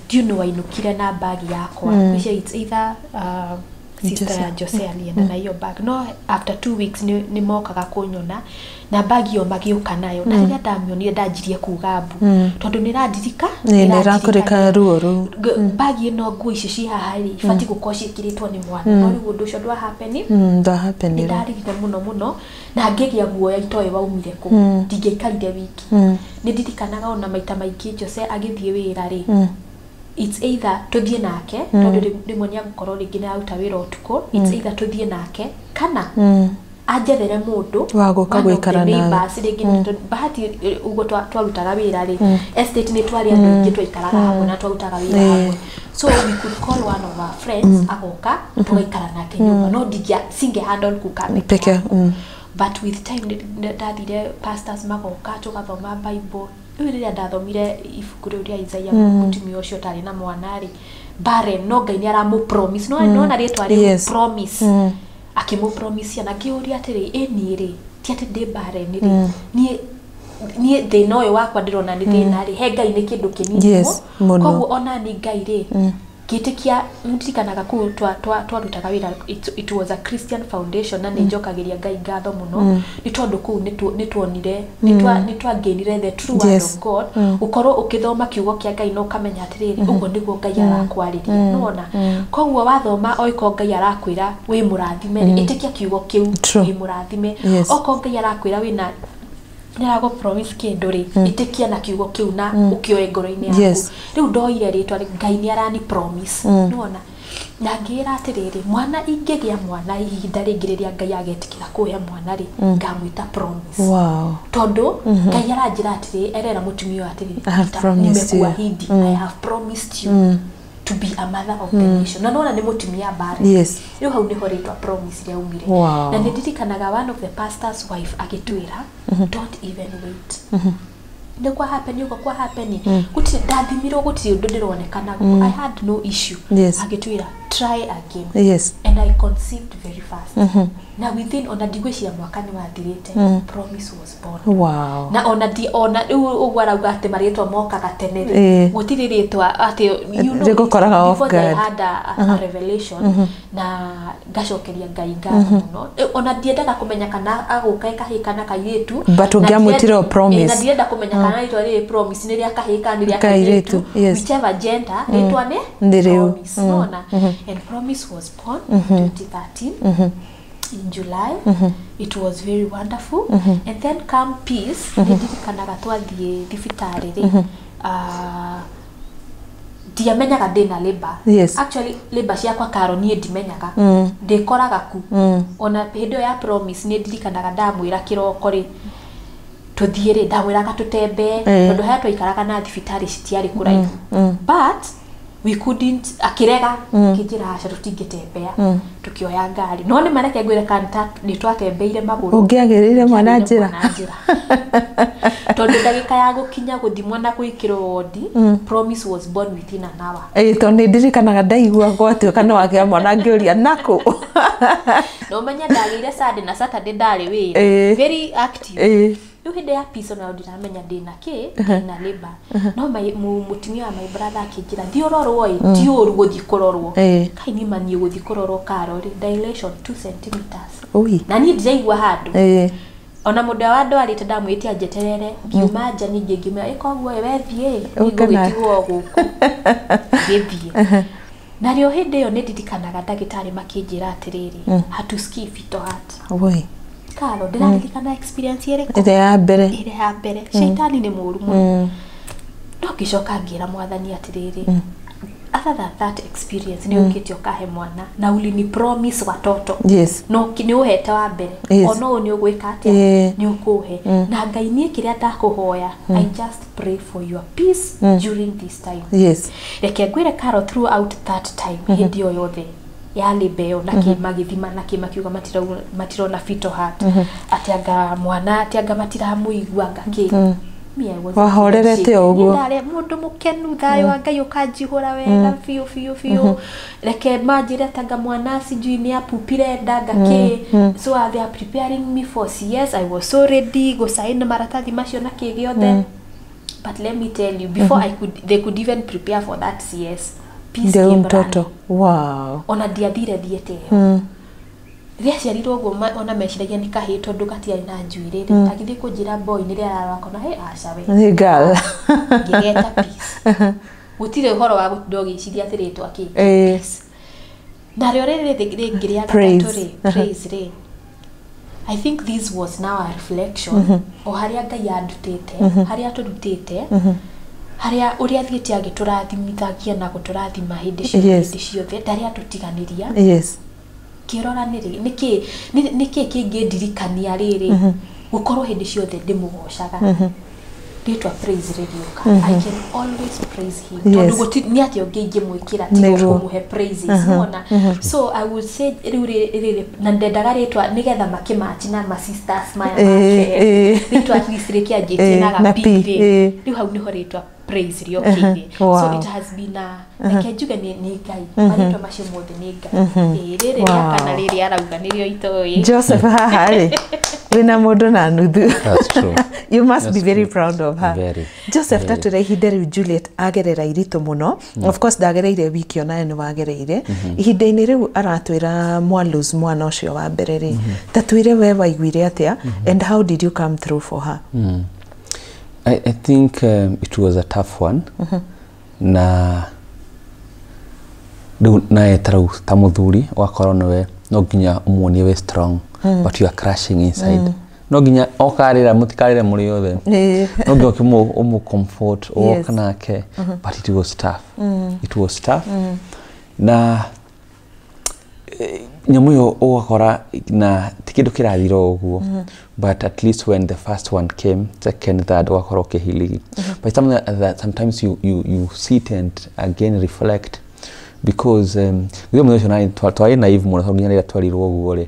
ndiũ nĩ wainũkire na bagi yakwa. Which it's either sister ya Jose alienda na hiyo bag, no after 2 weeks nĩ mokaga kũnyona na bagi ĩyo, magĩũka nayo, na rĩrĩa ndamĩonire ndanjirie kuga mbu, tondũ nĩ ĩrandirika. Nĩ ĩrakũrĩka ruo rũu. Bagi ĩno, nguo ici ci haha rĩ, ibatiĩ gũkorwo ciĩkĩrĩtwo nĩ mwana, no rĩu ũndũ ũcio ndwa-happen. Ndwa-happenire. Nĩ ndarĩrire mũno mũno na ngĩgĩa guoya itoĩ waumire kũ, ndingĩaikarire wiki. Nĩ ndirikanaga ona maita maingĩ Jose agĩthiĩ wĩra rĩ, it's either tũthiĩ nake, tondũ rĩmwe nĩ agũkorwo rĩngĩ nĩ aruta wĩra ũtukũ, it's either tũthiĩ nake kana Anjethere mũndũ Wa gũka one of the gũikara nawe. neighbours, rĩngĩ bahati ũguo twarutaga wĩra rĩ, estate nĩ twarĩ andũ aingĩ twaikaraga hamwe na twarutaga wĩra hamwe, so we could call one of our friends agoka tũgaikara nake nyũmba, no ndingĩa singe handle kukaa peke Peke, yakwa. But with time ndathire pastors magoka tũgathoma Bible. Rĩu rĩrĩa ndathomire ibuku rĩu rĩa Isaiah, mũtumia ũcio ũtarĩ na mwana rĩ, barren, no Ngai nĩ aramũ promise, no nona rĩtwa rĩu promise, akĩmũ promise, na ngĩũria atĩrĩ, ĩ niĩ rĩ, ti atĩ ndĩ barren rĩ, niĩ thĩna ũyũ wakwa ndĩrona nĩ thĩna rĩ, he Ngai nĩ kĩndũ kĩnini Mũno. Koguo ona ni Ngai rĩ, ngĩtĩkia ndirikanaga kũu twarutaga wĩra, it was a Christian foundation, na nĩ njokagĩria Ngai ngatho mũno nĩ tondũ kũu nĩ tuonire, nĩ twagainire the true word of God, gũkorwo ũkĩthoma kiugo kĩa Ngai na ũkamenya atĩrĩrĩ, ũguo nĩguo Ngai arakwarĩria, nĩwona? Koguo wathoma oiko Ngai arakwĩra wĩ mũrathime rĩ, ĩtĩkia kiugo kĩu. Wĩ mũrathime. Okorwo Ngai arakwĩra wĩna nĩ aragũ promise kĩndũ rĩ, ĩtĩkia na kiugo kĩu na ũkĩoe ngoro-inĩ yaku. Rĩu ndoire rĩtwa rĩ, Ngai nĩ arani promise, nĩwona? Na ngĩĩra atĩrĩrĩ, mwana ingĩgĩa mwana ihinda rĩngĩ rĩrĩa Ngai agetĩkĩra kũhe mwana rĩ, ngamwĩta Promise, tondũ Ngai aranjĩra atĩrĩ, erera mũtumia ũyũ atĩrĩ, I have promised you. Nimekuahidi, I have promised you to be a mother of the nation, na nona nĩ mũtumia barren. Rĩu hau nĩho rĩtwa Promise rĩaumire. Na nĩ ndirikanaga one of the pastor's wife agĩtwĩra, "Don't even wait." Nĩ kwa happen ũguo, kwa happen gũtirĩ ndathimirwo, gũtirĩ ũndũ ndĩronekana, I had no issue. Agĩtwĩra, "Try again." And I conceived very fast, na within ona ndigwĩciria mwaka nĩ wathirĩte, Promise was born. Na ona ndi ona rĩu ũguo arauga atĩ marĩtwa mokaga tene rĩ, gũtirĩ rĩtwa atĩ you know, Rĩgũkoraga off before I guard. had a revelation, na ngacokeria Ngai ngatho mũno. Ona ndiendaga kũmenya kana agũka kahĩĩ kana kairĩtu. But Na ũngĩamwĩtire o Promise. Na ndirenda kũmenya kana rĩtwa rĩrĩ Promise nĩ rĩa kahĩĩ kana nĩ rĩa Kairĩtu, kairĩtu. Whichever gender, rĩtwa nĩ Nĩ rĩu. Promise, nona? And Promise was born 2013 in July. It was very wonderful. And then come Peace, nĩ ndirikanaga twathiĩ thibitarĩ rĩ, ndiamenyaga ndĩna labor. Actually, labor ciakwa karo niĩ ndimenyaga, ndĩkoraga ku. Ona hĩndĩ ĩyo ya Promise nĩ ndirikanaga ndamwĩra kĩroko rĩ, tũthiĩ rĩ, ndamwĩraga tũtembee, tondũ harĩa twaikaraga na thibitarĩ citiarĩ kũraihu, but we couldn't, akĩrega, akĩnjĩra aca, tũtingĩtembea, tukĩoya ngari. No nĩ mareke ngwĩre kana nĩ twatembeire magũrũ. Ũngĩagĩrĩire mwana Ngĩagĩrĩire njĩra. Mwana njĩra, tondũ ndagĩka ya gũkinya gũthimwo na gwĩkĩrwo wondi, Promise was born within an hour. Ĩĩ, tondũ nĩ ndirikanaga ndaigua gwatuĩka nĩ wagĩa mwana ngĩũria nakũ. Na ũmenye ndagĩire Sunday, na Saturday ndarĩ wĩra. Very active. Rĩu hĩndĩ ya Peace ona ndiramenya ndĩna kĩ, ndĩna labor, no mũtumia wa my brother akĩnjĩra, "Thiĩ ũrorwo ĩ, ti ũru gũthiĩ kũrorwo." Kai niĩ maniĩ gũthiĩ kũrorwo karo rĩ, dilation 2 centimeters. Ui. Na niĩ ndiraigua handũ. Ona mũndũ ũrĩa wandwarĩte ndamwĩtia njeterere, ngiuma nja ningĩ ngĩmwĩra, "Ĩka ũguo ĩ, wethiĩ Ũke na- nĩngũgĩtigwo gũkũ." Ngĩthiĩ narĩo hĩndĩ ĩyo nĩ ndirikanaga ndagĩtarĩ makĩnjĩra atĩrĩrĩ, "Hatusikii fetal heart." Ui. Karo, ndĩraririkana experience ĩrĩkũ? Ĩrĩa ya mbere. Ĩrĩa ya mbere. Shaitani nĩ mũũru mũno, no ngĩcoka ngĩra Mwathani atĩrĩrĩ, other than that experience, nĩ ũkĩte ũkahe mwana na ulini promise watoto, no nĩ ũhete wa mbere, ona ũyũ nĩ ũgwĩka atĩa? Nĩ ũkũhe. Na Ngai, niĩ kĩrĩa ndakũhoya, I just pray for your peace during this time. Reke ngwĩre Karo, throughout that time, hĩndĩ ĩyo yothe ya labor ĩyo na kĩ magĩthima na kĩ makiuga matirona fetal heart, atĩ anga mwana, atĩ anga matiramũigua, anga kĩ. Me, I wasn't Wahorerete o ũguo. Niĩ ndarĩ mũndũ mũkenu, thayũ wa Ngai ũkanjihũra wega biũ biũ biũ. Reke manjĩre tanga mwana sijui nĩ apupire nda, anga kĩ. So they are preparing me for CS. I was so ready gũcaina maratathi macio na kĩ gĩothe, but let me tell you, before I could, they could even prepare for that CS, Peace Ndio came mtoto. running. Ona ndiathire thiete ĩyo rĩaciarirwo ũguo, ona meciragia nĩ kahĩĩ tondũ gatiarĩ na njuĩrĩ rĩ, agĩthiĩ kũnjĩra boy nĩ rĩararora akona he aca we. Nĩ girl. Ngĩgeta Peace. Gũtirĩ ũhoro wa gũtinda ũgĩciria atĩ rĩtwa kĩ. Peace. Narĩo rĩrĩ rĩngĩ rĩa Praise. gatatũ rĩ, Praise rĩ, I think this was now a reflection o harĩa Ngai andutĩte, harĩa atũrutĩte, harĩa ũrĩa athiĩte agĩtũrathimithagia na gũtũrathima hĩndĩ ciothe, hĩndĩ ciothe ndarĩ atũtiganĩria. Ngĩrora nĩrĩ nĩkĩ nĩkĩ kĩngĩndirikania rĩrĩ gũkorwo hĩndĩ ciothe ndĩmũgocaga, rĩtwa Praise rĩgĩũka. I can always praise him, tondũ nĩ atĩa ũngĩ ingĩmwĩkĩra tiga kũmũhe praises, nĩwona? So I would say rĩu rĩrĩ na ndendaga rĩtwa nĩgetha makĩmatch na ma sisters maya make, rĩtwa at least rĩkĩanjĩtie na na ga P, P rĩ. Rĩu hau nĩho rĩtwa Praise rĩokĩire. So it has been a, reke njuge nĩ Ngai, marĩtwa macio mothe nĩ Ngai. Ĩĩ, rĩrĩ rĩa kana rĩrĩ arauga nĩrĩo itoĩ. Joseph, haha rĩ wĩna mũndũ na nuthu. That's true. You must be That's very true. proud of her. Very, Joseph, very. tatwĩra ihinda rĩu Juliet agerera iritũ mũno, of course ndagereire wiki, onawe nĩ wagereire ihinda-inĩ rĩu aratwĩra mwa lose mwana ũcio wa mbere rĩ, tatwĩre we waiguire atĩa and how did you come through for her? I think it was a tough one. Na rĩu nawe ta rĩu ta mũthuri ũgakorwo nĩwe no nginya ũmuonie wĩ strong, but you are crashing inside. No nginya okarĩra mũtikarĩre mũrĩ othe, no nginya ũkĩmũ ũmũ comfort, ũgoka nake, but it was tough, it was tough. Na nyamũ ĩyo ũgakora na ti kĩndũ kĩrathira o ũguo, but at least when the first one came, second, third, ũgakorwo ũkĩhiligi. But it's something that sometimes you sit and again reflect, because githĩ mũthenya ũcio nani twarĩ naive mũno, tondũ nginya rĩrĩa twarirwo ũguo rĩ,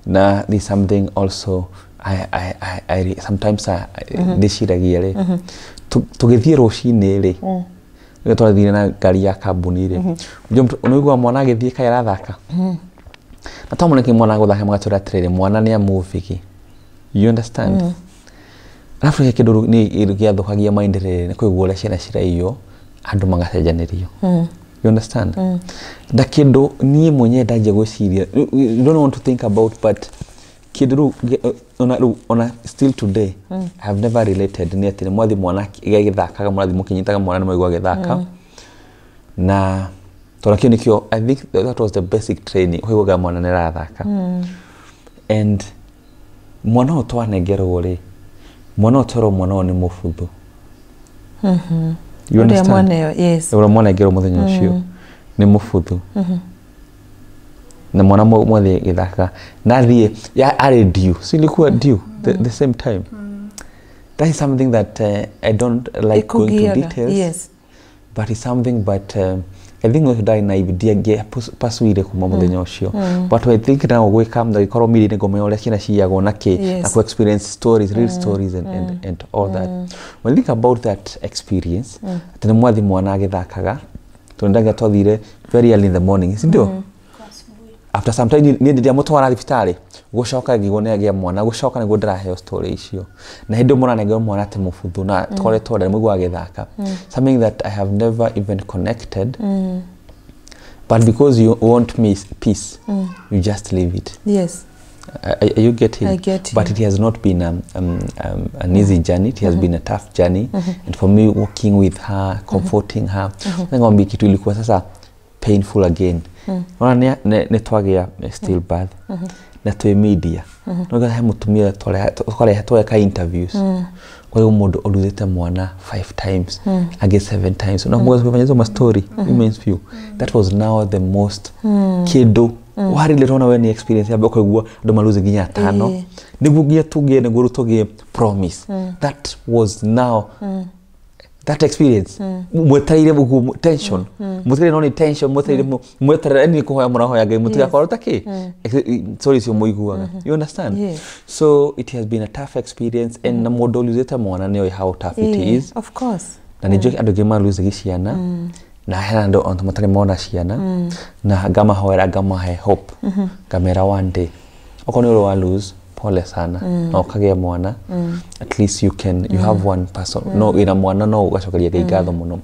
na there's something also I sometimes ndĩciragia rĩ, tũgĩthiĩ rũcinĩ rĩ, rĩrĩa twathire na ngari ya kambuni rĩ, nĩũiguaga mwana agĩthiĩ kaĩ arathaka, na twamona kĩ mwana agũthaka, magatwĩra atĩrĩrĩ, mwana nĩ amũvigi, you understand? Arabu he kĩndũ rĩu nĩ gĩathũkagia mind rĩrĩ, nĩ kũigua ũrĩa ciana ciraiywo, andũ magacenjanĩrio, you understand? Na kĩndũ niĩ mwenyewe ndanjia gwĩciria, you don't want to think about, but kĩndũ rĩu ona rĩu ona still today I have never related nĩ atĩ nĩ mwathi mwana gĩgĩthakaga, mũrathi mũkĩnyitaga mwana nĩ mwaigua agĩthaka, na tondũ kĩu nĩkĩo I think that was the basic training, ũkaiguaga mwana nĩ arathaka. And mwana ũyũ twanengerwo rĩ, mwana ũyũ twerwo mwana ũyũ nĩ mũbuthu. You Ũrĩa understand? Mwana ĩyo, yes. Ũrĩa mwanengerwo mũthenya ũcio nĩ mũbuthu, na mwana mwothe gĩthaka nathiĩ ya arĩ due, si ilikuwa due the same time. That is something that I don't like going to Ĩkũgiaga, details, but it's something, but I think no ndari naive, ndiangĩapasuire kuma mũthenya ũcio, but I think now gwĩka ndagĩkorwo miri nĩ ngũmenya ũrĩa ciana ciyagwo na kĩ na ku experience stories, real stories and all that. When I think about that experience, atĩ nĩ mwathi mwana agĩthakaga, tondũ ndaga twathire very early in the morning, si ndio? After some time niĩ ndiamũtwara thibitarĩ, gũcoka ngĩigua nĩ agĩa mwana, gũcoka nĩguo ndĩraheo story icio, na hĩndĩ ĩyo mũranengerwo mwana atĩ mũbuthu na tũkoretwo nda mũigua agĩthaka, something that I have never even connected, but because you want me peace, you just leave it. Are you getting? I get But you. it has not been an easy journey. It has been a tough journey. And for me, working with her, comforting her, ngombi kitu ilikuwa sasa painful again. Ona nĩ twagĩa stillbirth na twĩ media. No he mũtumia tũkarehe tweka interviews. Kwa hiyo mũndũ ũrutĩte mwana five times, angĩ seven times. Na mwezi kufanya hizo ma story, women's view. That was now the most kĩndũ warĩrĩ tona we nĩ experience yambe ũkaigua andũ maruzi nginya atano, nĩguo nginya tũgĩe, nĩguo rĩu tũgĩe promise. That was now that experience mwetereire ũguo tension mũtigire, no nĩ tension mwetereire, mweterere nĩ kũhoya mũrahoya Ngai mũtigakorwo ta kĩ sorry icio mũiguaga, you understand? Yes. So it has been a tough experience, and na mũndũ ũluzĩte mwana nĩoĩ how tough it is. Of course. Na nĩ njũĩ andũ aingĩ maluzigi ciana, na hena andũ ona matarĩ mona ciana, na ngamahoera, ngamahe hope, ngamera one day okorwo nĩ ũrĩ wa lose, pole sana, na ũkagĩa mwana, at least you can, you have one person, no wĩna mwana, no ũgacokeria Ngai ngatho mũno.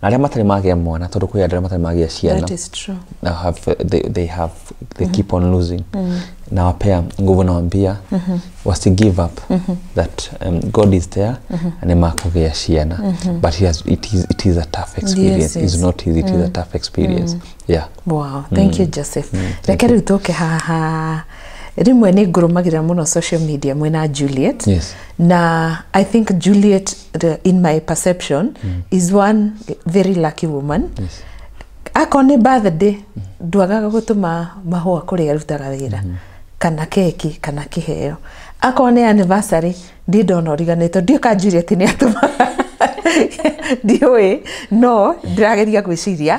Na arĩa matarĩ magĩa mwana, tondũ kwĩ andũ arĩa matarĩ magĩa ciana, That is true. na have they have they keep on losing, nawapea nguvu, nawambia wasi give up, that God is there and nĩmakũgĩa ciana, but it is a tough experience. It's not easy, it is a tough experience, yeah. Wow, thank you, Joseph. Thank Reke you. rĩu tũke haha, rĩmwe nĩ ngũrũmagĩrĩra mũno social media mwena Juliet, na I think Juliet, in my perception, is one very lucky woman. Akorwo nĩ birthday, ndwagaga gũtũma mahũa kũrĩa arutaga wĩra, kana keki kana kĩheo. Akorwo nĩ anniversary, ndiĩ ndona ũriganĩtwo, ndiũ ka Juliet nĩ atũmaga, ndiũĩ, no ndĩrageria gwĩciria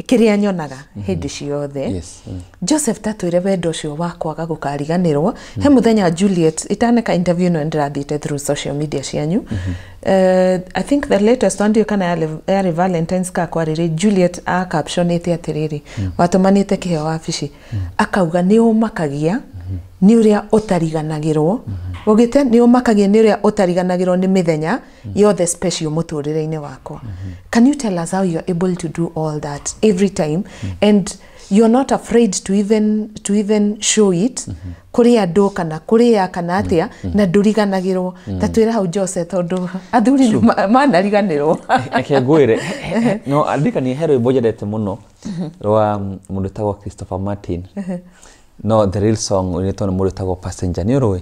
kĩrĩa nyonaga hĩndĩ ciothe. Joseph, tatwĩre wendo ũcio wa kwaga gũkariganĩrwo. He mũthenya Juliet itaneka interview ĩno, ndĩrathiĩte through social media cianyu. I think the latest one, ndiũĩ kana yarĩ Valentines ka kwarĩrĩ, Juliet acaptionĩte atĩrĩrĩ, watũmanĩte kĩheo wabici, akauga nĩ ũmakagia nĩ ũrĩa ũtariganagĩrwo, ũgĩte nĩ ũmakagia nĩ ũrĩa ũtariganagĩrwo nĩ mĩthenya yothe special mũtũrĩre-inĩ wakwa. Can you tell us how you're able to do all that every time and you're not afraid to even show it kũrĩ andũ kana kũrĩa kana atĩa, na ndũriganagĩrwo? Ta twĩre hau, Jose, tondũ athuri nĩ manariganĩrwo. Reke ngwĩre, no andikanie, he rwĩmbo nyendete mũno rwa mũndũ wĩtagwo Christopher Martin, no the real song ũinĩtwo nĩ mũndũ wĩtagwo Passenger. Nĩ ũrũĩ?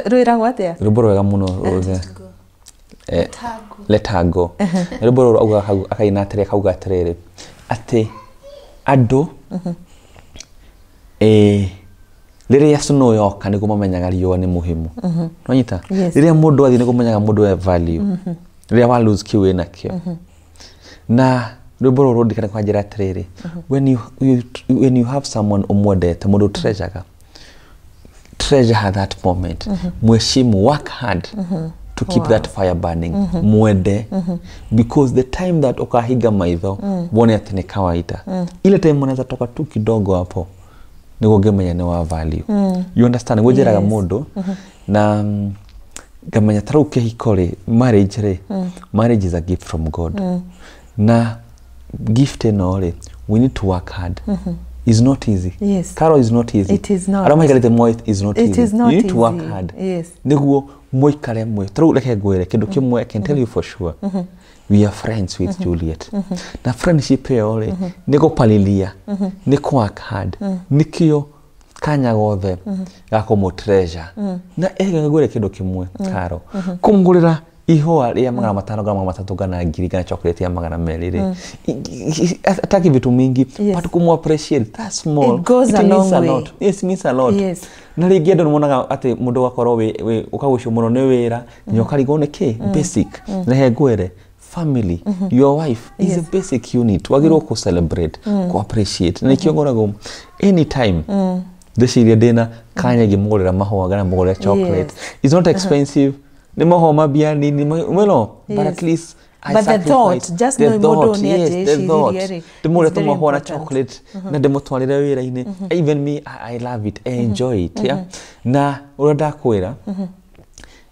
Rwĩragwo atĩa? Rwĩmbo rwega mũno rũthe. Let Her Go. Rwĩmbo rũrũ augaga hau, akaina atĩrĩ, akauga atĩrĩrĩ, atĩ andũ rĩrĩa snow yoka nĩguo mamenyaga riũa nĩ muhimu. Nĩwanyita? Yes. Rĩrĩa mũndũ athiĩ nĩguo menyaga mũndũ e value, rĩrĩa wa lose kĩu wĩnakĩo. Na rwĩmbo rũrũ rũndikana kwa njĩra atĩrĩrĩ, when you have someone ũmwendete, mũndũ treasureaga, treasure her that moment, mheshimu, work hard to keep that fire burning, mwende, because the time that ukahinga maitho wone atĩ nĩ kawaida, ile time unaweza toka tu kidogo hapo nĩguo ũngĩmenya nĩ wa value. You understand? Nĩguo njĩraga mũndũ na ngamenya ta rĩu kĩhiko rĩ, marriage rĩ, marriage is a gift from God, na gift ĩno rĩ, we need to work hard. Is not easy. Carol, is not easy. It is not. Arĩa maikarĩte moĩ is not It easy. is not You need to work easy. hard nĩguo mũikare mwĩ ta rĩu. Reke ngwĩre kĩndũ kĩmwe, I can tell you for sure, we are friends with Juliet, na friendship ĩyo rĩ, nĩ gũpalilia, nĩ kũ work hard, nĩkĩo kanya gothe ga kũmũ treasure. Na ĩge ngwĩre kĩndũ kĩmwe, Karo, kũmũgũrĩra ihũa rĩa 500 kana 300 kana 1,000 kana chocolate ya 200 rĩ, ataki vitu mingi, but kumu appreciate that small, It goes it a means long a way. lot. Yes, it means a lot. Na rĩngĩ andũ nĩmonaga atĩ mũndũ ũgakorwo wĩ ũkagucio mũno nĩ wĩra nginya ũkarigwo nĩ kĩ basic. Rehe ngwĩre, family, your wife is a basic unit wagĩrĩirwo kũ celebrate, kũ appreciate, na nĩkĩo ngoragwo anytime ndĩciria ndĩna kanya ingĩmũgũrĩra mahũa kana mũgũrĩre chocolate. It's not expensive, nĩ mahũa mambia nini mũno, but at least I But the sacrifice. thought, just The knowing mũndũ thought, nĩ yes, the thought. atĩcirie rĩ, Ndĩmũgũrĩre is very tũmahũa na important. chocolate na ndĩmũtwarĩre wĩra-inĩ. Even me, I love it, I enjoy it, yeah? Na ũrĩa ndakwĩra,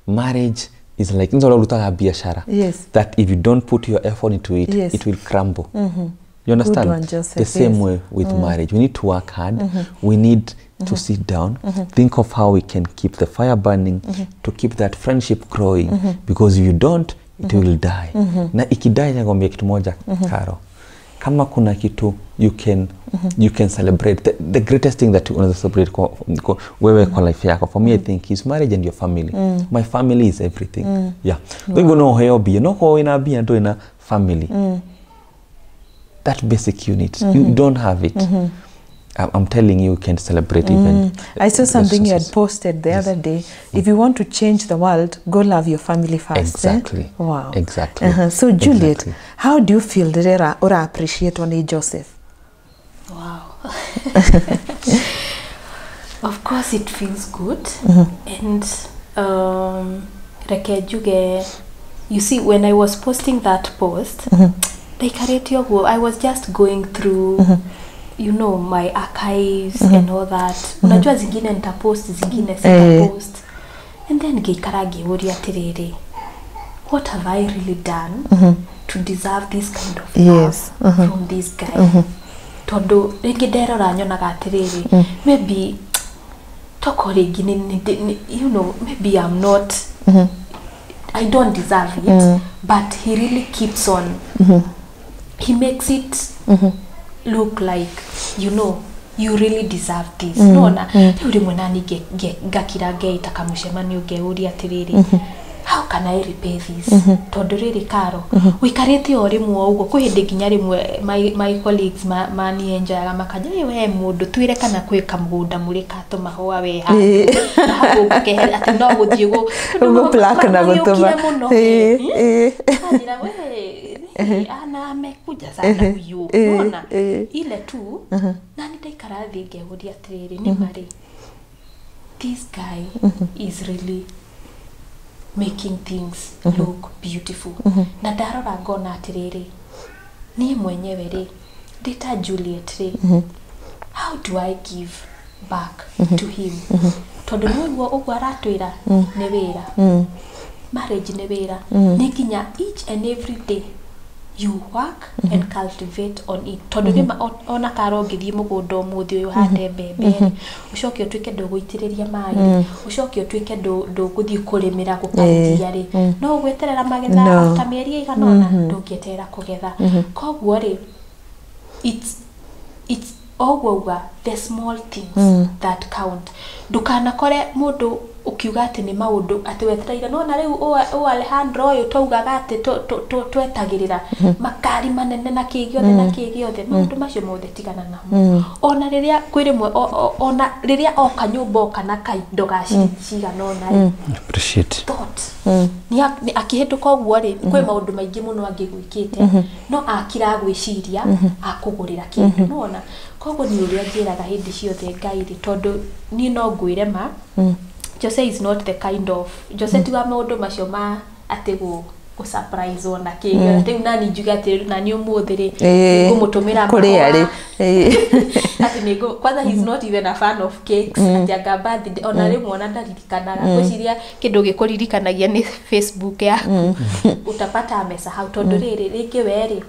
marriage is like nĩ ũrĩa ũrutaga biacara, that if you don't put your effort into it, it will crumble. You understand? Good one, Joseph. The same way with marriage, we need to work hard. We need to sit down, think of how we can keep the fire burning, to keep that friendship growing, because if you don't, it will die. Na ikidie, nakwambia kitu moja, Karo, kama kuna kitu you can celebrate, the greatest thing that unaweza celebrate kwa wewe kwa life yako, for me I think is marriage and your family. My family is everything, yeah. Mm. No uheo mbia, no korwo wĩna mbia ndũrĩ na family, that basic unit, you don't have it. I'm telling you, you can celebrate even I saw the something you had resources. posted the other day. If you want to change the world, go love your family first. Exactly. Eh? Wow. Exactly. So Juliet, how do you feel rĩrĩa ũra appreciate nĩ Joseph? Wow. Of course it feels good. And reke njuge, you see, when I was posting that post, ndaikarĩte ũguo, I was just going through my archives and all that. Unajua zingine nitapost, zingine sitapost. And then ngĩikara ngĩũria atĩrĩrĩ, what have I really done to deserve this kind of love from this guy? Tondũ rĩngĩ nderora nyonaga atĩrĩrĩ, maybe toko rĩngĩ maybe I'm not, I don't deserve it, but he really keeps on, he makes it look like you really deserve this. Nona rĩu rĩmwe nani ngakira ngeita kamũcemanio ngeuria atĩrĩrĩ, how How can I repay this? Tondũ rĩrĩ Karo, ũikarĩte o rĩmwe o ũguo, kwĩ hĩndĩ nginya rĩmwe my colleagues manienjaga makanja, "Ĩ we mũndũ twĩre kana kwĩ kamũgũnda mũrĩ katũmahũa we handũ na hau ũngĩkeheria atĩ no gũthiĩ Gũ pluck na gũtũma. magĩũkire mũno." Akanjĩra, "We ana amekuja sana huyu." Unaona? Ile tu na nĩ ndaikara thĩ ngegũria atĩrĩrĩ, nĩ marĩ this guy is really making things look beautiful. Na ndarora ngona atĩrĩrĩ, niĩ mwenyewe rĩ, ndĩ ta Juliet rĩ, how do I give back to him? Tondũ nĩ ũguo ũguo aratwĩra nĩ wĩra, marriage nĩ wĩra, nĩ nginya each and every day you work and cultivate on it. Tondũ nĩma ona karo ũngĩthiĩ mũgũnda ũmũthĩ ũyũ ũhande mbembe rĩ, ũcoke ũtuĩke ndũgũitĩrĩria maĩ rĩ, ũcoke ũtuĩke ndũgũthiĩ kũrĩmĩra gũpalilia rĩ, no ũgweterera magetha No. after mĩeri ĩigana ũna, ndũngĩeterera kũgetha. Koguo rĩ, it's ũguo uga the small things that count. Ndũkanakore mũndũ ũkiuga atĩ nĩ maũndũ atĩ wetereire nona rĩu ũ Alejandro ũyũ twaugaga atĩ twetagĩrĩra makari manene na kĩ gĩothe na kĩ gĩothe, maũndũ macio mothe tigana namo. Ona rĩrĩa kwĩ rĩmwe ona rĩrĩa oka nyũmba oka na kaindo ga ciringi cigana ũna rĩ, Appreciate. Thought nĩ akĩhĩtũka ũguo rĩ, kwĩ maũndũ maingĩ mũno angĩgwĩkĩte, no akira gwĩciria akũgũrĩra kĩndũ nona. Koguo nĩ ũrĩa njĩraga hĩndĩ ciothe Ngai rĩ, tondũ niĩ no ngwĩre ma Jose is not the kind of Jose ti wa maũndũ macio ma atĩ gũ surprise ona kĩ rĩu nani njuge atĩ nani ũmũthĩ rĩ ngũmũtũmĩra Kũrĩa rĩ. mahũa. Atĩ nĩngũ kwanza he's not even a fan of cakes, atĩ anga birthday ona rĩmwe ona ndaririkanaga. Ngwĩciria kĩndũ gĩkũririkanagia nĩ Facebook yaku, utapata amesahau. Tondũ rĩrĩ rĩngĩ we rĩ,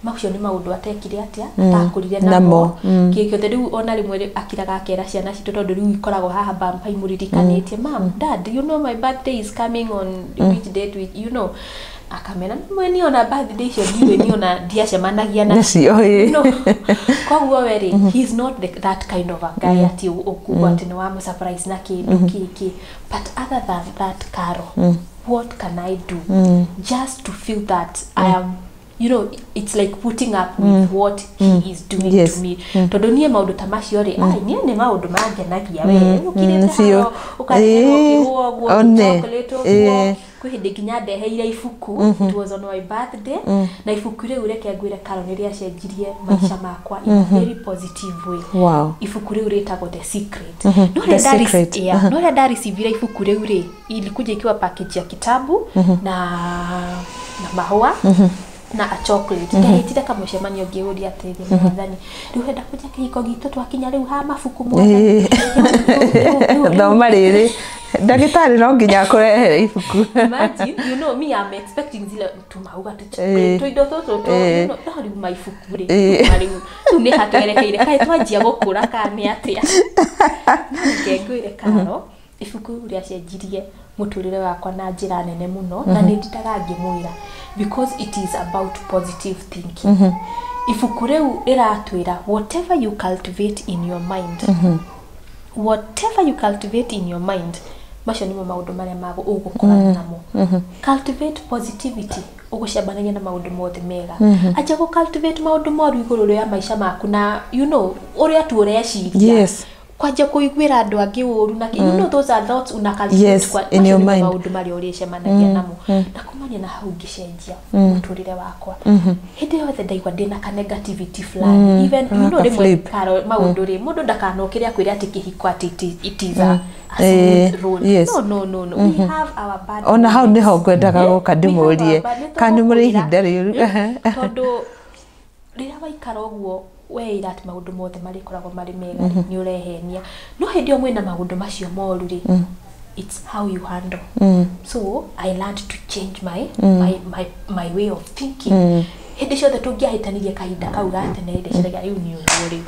macio nĩ maũndũ atekire atĩa, atakũrire Namo. namo kĩ gĩothe. Rĩu ona rĩmwe rĩ, akiraga akera ciana citũ, tondũ rĩu ikoragwo haha bampa imũririkanĩtie, "Mam, Dad, you know my birthday is coming on which date?" Which, you know, akamera mwe niĩ ona birthday icio ndiũĩ, niĩ ona ndiacemanagia Nacio, ĩĩ. No. Koguo we rĩ, he's not that kind of a guy atĩ ũkuga atĩ nĩ wa surprise na kĩndũ kĩngĩ. But other than that, Caro, what can I do just to feel that I am, it's like putting up with what he is doing to me? Tondũ niĩ maũndũ ta macio rĩ, ai niĩ nĩ maũndũ mangenagia we ũkirĩte Biũ. haro ũkareherwo kĩhũa ũguo, One. chocolate ũguo. Kwĩ hĩndĩ nginya ndeheire ibuku. It was on my birthday, na ibuku rĩu, reke ngwĩre Karo, nĩ rĩacenjirie maica makwa in a very positive way. Ibuku rĩu rĩtagwo The Secret. No The rĩrĩa Secret. Yeah, no rĩrĩa ndarecivire ibuku rĩu rĩ, ilikuja ikiwa package ya kitabu na mahũa na a chocolate. Ndahĩtire kamũcemanio ngĩũria atĩrĩrĩ, "Mwathani, rĩu henda kũnja kĩhiko gitũ twakinya rĩu ha mabuku, Mwathani?" Thoma rĩrĩ, ndagĩtarĩ no nginya akũrehere ibuku. Imagine, me, I'm expecting zile tumauga tuindo tũtũ no rĩu maibuku rĩ, rĩu nĩ hatwerekeire, kaĩ twanjia gũkũra kana nĩ atĩa? No reke ngwĩre Karo, ibuku rĩu rĩacenjirie mũtũrĩre wakwa na njĩra nene mũno, na nĩ ndindaga ngĩmwĩra because it is about positive thinking. Ibuku rĩu rĩratwĩra whatever you cultivate in your mind, whatever you cultivate in your mind, macio nĩmo maũndũ marĩa ũgũkorana namo. Cultivate positivity, ũgũcemanagia na maũndũ mothe mega. Anjia gũ cultivate maũndũ moru igũrũ rĩa maica maku na ũrĩa tu ũreciria, kwanjia kũiguĩra andũ angĩ ũru na those are thoughts una cultivate kwa In your macio nĩmo mind. maũndũ marĩa ũrĩcemanagia namo. Na kumania na hau ngĩcenjia mũtũrĩre wakwa. Hĩndĩ yothe ndaigua ndĩna ka negativity fulani, even Ka rĩmwe flip. Karo, maũndũ rĩ, mũndũ ndakanokĩre akwĩre atĩ kĩhiko atĩ it is a smooth road. No, no, no, no, we have our bad Ona hau moments. nĩho ngwendaga gũka We have ndĩmũrie our bad- nĩ kana nĩ mũrĩ tũgũkũrĩra. ihinda rĩũru. Tondũ rĩrĩa waikara ũguo weĩra atĩ maũndũ mothe marĩkoragwo marĩ mega rĩ, nĩ ũrehenia. No hĩndĩ ĩyo mwĩna maũndũ macio moru rĩ, it's how you handle. So I learned to change my way of thinking. Hĩndĩ ciothe tũngĩahĩtanirie kahinda kau ga tene, ndeciragia rĩu nĩ ũguo, rĩu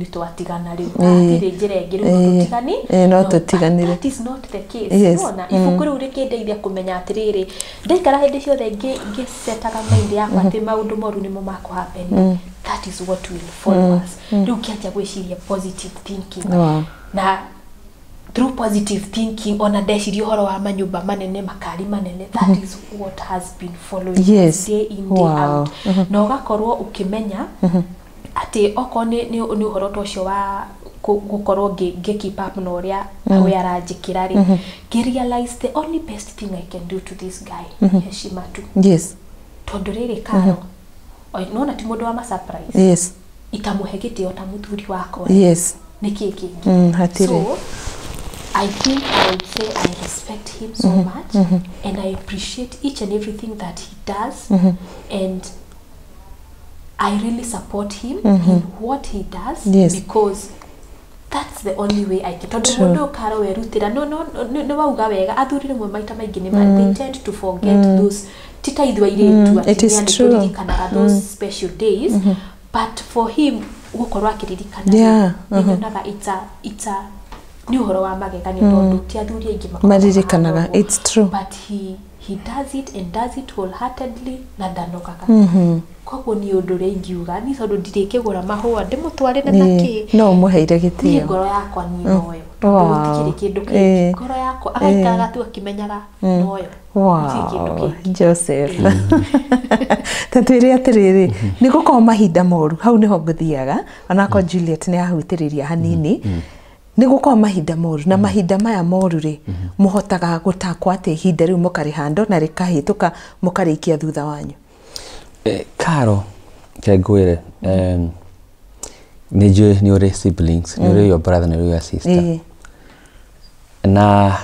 nĩ twatigana, rĩu hatirĩ njĩra ĩngĩ, rĩu no tũtigani. No but tũtiganire. That is not the case. Nĩwona ibuku rĩu rĩkĩndeithia kũmenya atĩrĩrĩ, ndaikara hĩndĩ ciothe ngĩsetaga mind yakwa atĩ maũndũ moru nĩmo makũ happen, that is what will follow us. Rĩu ngĩanjia gwĩciria positive thinking na Through positive thinking, ona ndeciria ũhoro wa manyũmba manene, makari manene, that is what has been following day in, day out. Na ũgakorwo ũkĩmenya atĩ okorwo nĩ ũhoro ta ũcio wa gũkorwo ngĩ keep up na ũrĩa we aranjĩkĩra rĩ, ngĩ realize the only best thing I can do to this guy nĩ heshima tu. Tondũ rĩrĩ, Karo, nona ti mũndũ wa ma surprise. Itamũhe gĩtĩo ta mũthuri wakwa, nĩ kĩ kĩngĩ? Hatirĩ. So I think I would say I respect him so much and I appreciate each and everything that he does, and I really support him in what he does because that's the only way I can, tondũ mũndũ ũyũ, Karo, werutĩra no nĩ wauga wega, athuri rĩmwe maita maingĩ nĩ they tend to forget those, ti ta ithuĩ airĩtu It is atumia nĩ true. tũririkanaga those special days, but for him gũkorwo akĩririkana, nĩ nyonaga it's a nĩ ũhoro wa magegania, tondũ ti athuri aingĩ makoragwo Maririkanaga. mahana ũguo. It's true. But he does it and does it wholeheartedly na ndanogaga. Koguo niĩ ũndũ ũrĩa ingiuga niĩ, tondũ ndirĩkĩgũra mahũa ndĩmũtwarĩre na kĩ, No ũmũheire niĩ gĩtĩo. Ngoro yakwa niĩ noyo, tondũ gũtikĩrĩ kĩndũ kĩngĩ. Ngoro yakwa agaikaraga tu akĩmenyaga noyo, gũtirĩ kĩndũ kĩngĩ. Joseph, ta twĩre atĩrĩrĩ, nĩ gũkorwo mahinda moru, hau nĩho ngũthiaga, onakorwo Juliet nĩ ahutĩrĩria hanini, nĩ gũkorwo mahinda moru, na mahinda maya moru rĩ, mũhotaga gũtakwo atĩ ihinda rĩu mũkarĩhando na rĩkahĩtũka, mũkarĩkia thutha wanyu? Karo, ke ngwĩre, nĩ njũĩ nĩ ũrĩ siblings, nĩ ũrĩ your brother, nĩ ũrĩ your sister, na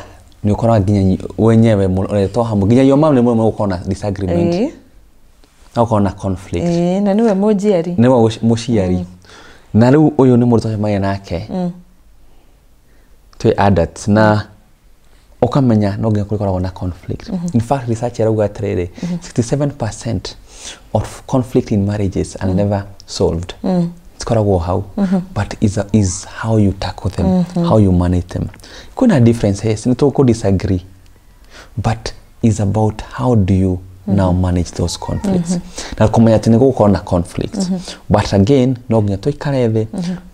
nĩ ũkoraga nginya wenyewe mũretwo hamwe, nginya your mom nĩ mũrĩ gũkorwo na disagreement na gũkorwo na conflict. Ĩĩ, na nĩwe mũnjiari. Nĩwe mũciari, na rĩu ũyũ nĩ mũndũ twacemania nake twĩ adults, na ũkamenya no nginya kũrĩkoragwo na conflict. In fact, research ĩrauga atĩrĩrĩ, 67% of conflict in marriages are never solved, cikoragwo hau, but is how you tackle them, how you manage them. Kwĩna differences, nĩ tũkũ disagree, but is about how do you now manage those conflicts, na kũmenya atĩ nĩ gũgũkorwo na conflicts, but again no nginya tũikare thĩ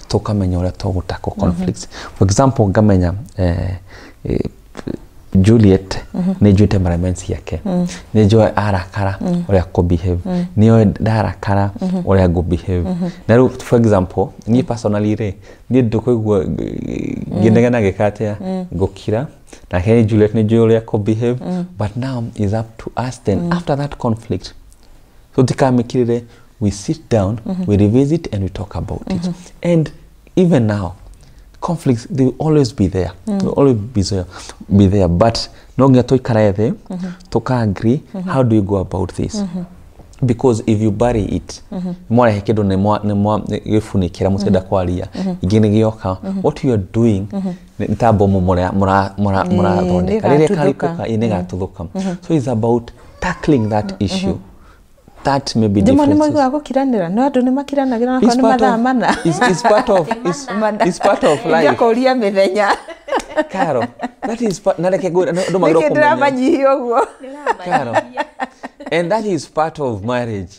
tũkamenya ũrĩa tũgũtackle conflicts. For example, ngamenya Juliet nĩ njũĩ temperament ciake, nĩ njũĩ arakara ũrĩa kũ behave, nĩ oĩ ndarakara ũrĩa ngũ behave. Na rĩu, for example, niĩ personally rĩ, niĩ ndũkũigua ngĩnegena ngĩka atĩa, ngũkira. Nake Juliet nĩ njũĩ ũrĩa kũ behave, but now is up to us then, after that conflict, tũtikamĩkirĩre, we sit down, we revisit and we talk about it. And even now, conflicts, they will always be there, they will always be there, but no nginya tũikare thĩ tũka agree how do you go about this, because if you bury it, mwarehe kĩndũ nĩ gĩbunikĩra, mũtienda kwaria, ingĩ nĩ gĩoka, what you are doing nĩ ta bomu mũrathondeka, rĩrĩa nĩĩgatuthũka. ĩkaripũka, ĩ, nĩĩgatuthũka. So it's about tackling that issue that may be Ndĩmwe nĩ differences. moiguaga gũkiranĩra, no andũ nĩ makiranagĩra It's nakorwo nĩ part mathaa of- mana. It's part of life. Ngakũria mĩthenya. Karo, that is part, na reke ngwĩre, andũ magĩrĩirwo Nĩkĩ kũmenya. ndĩramanyihia ũguo? Karo, and that is part of marriage.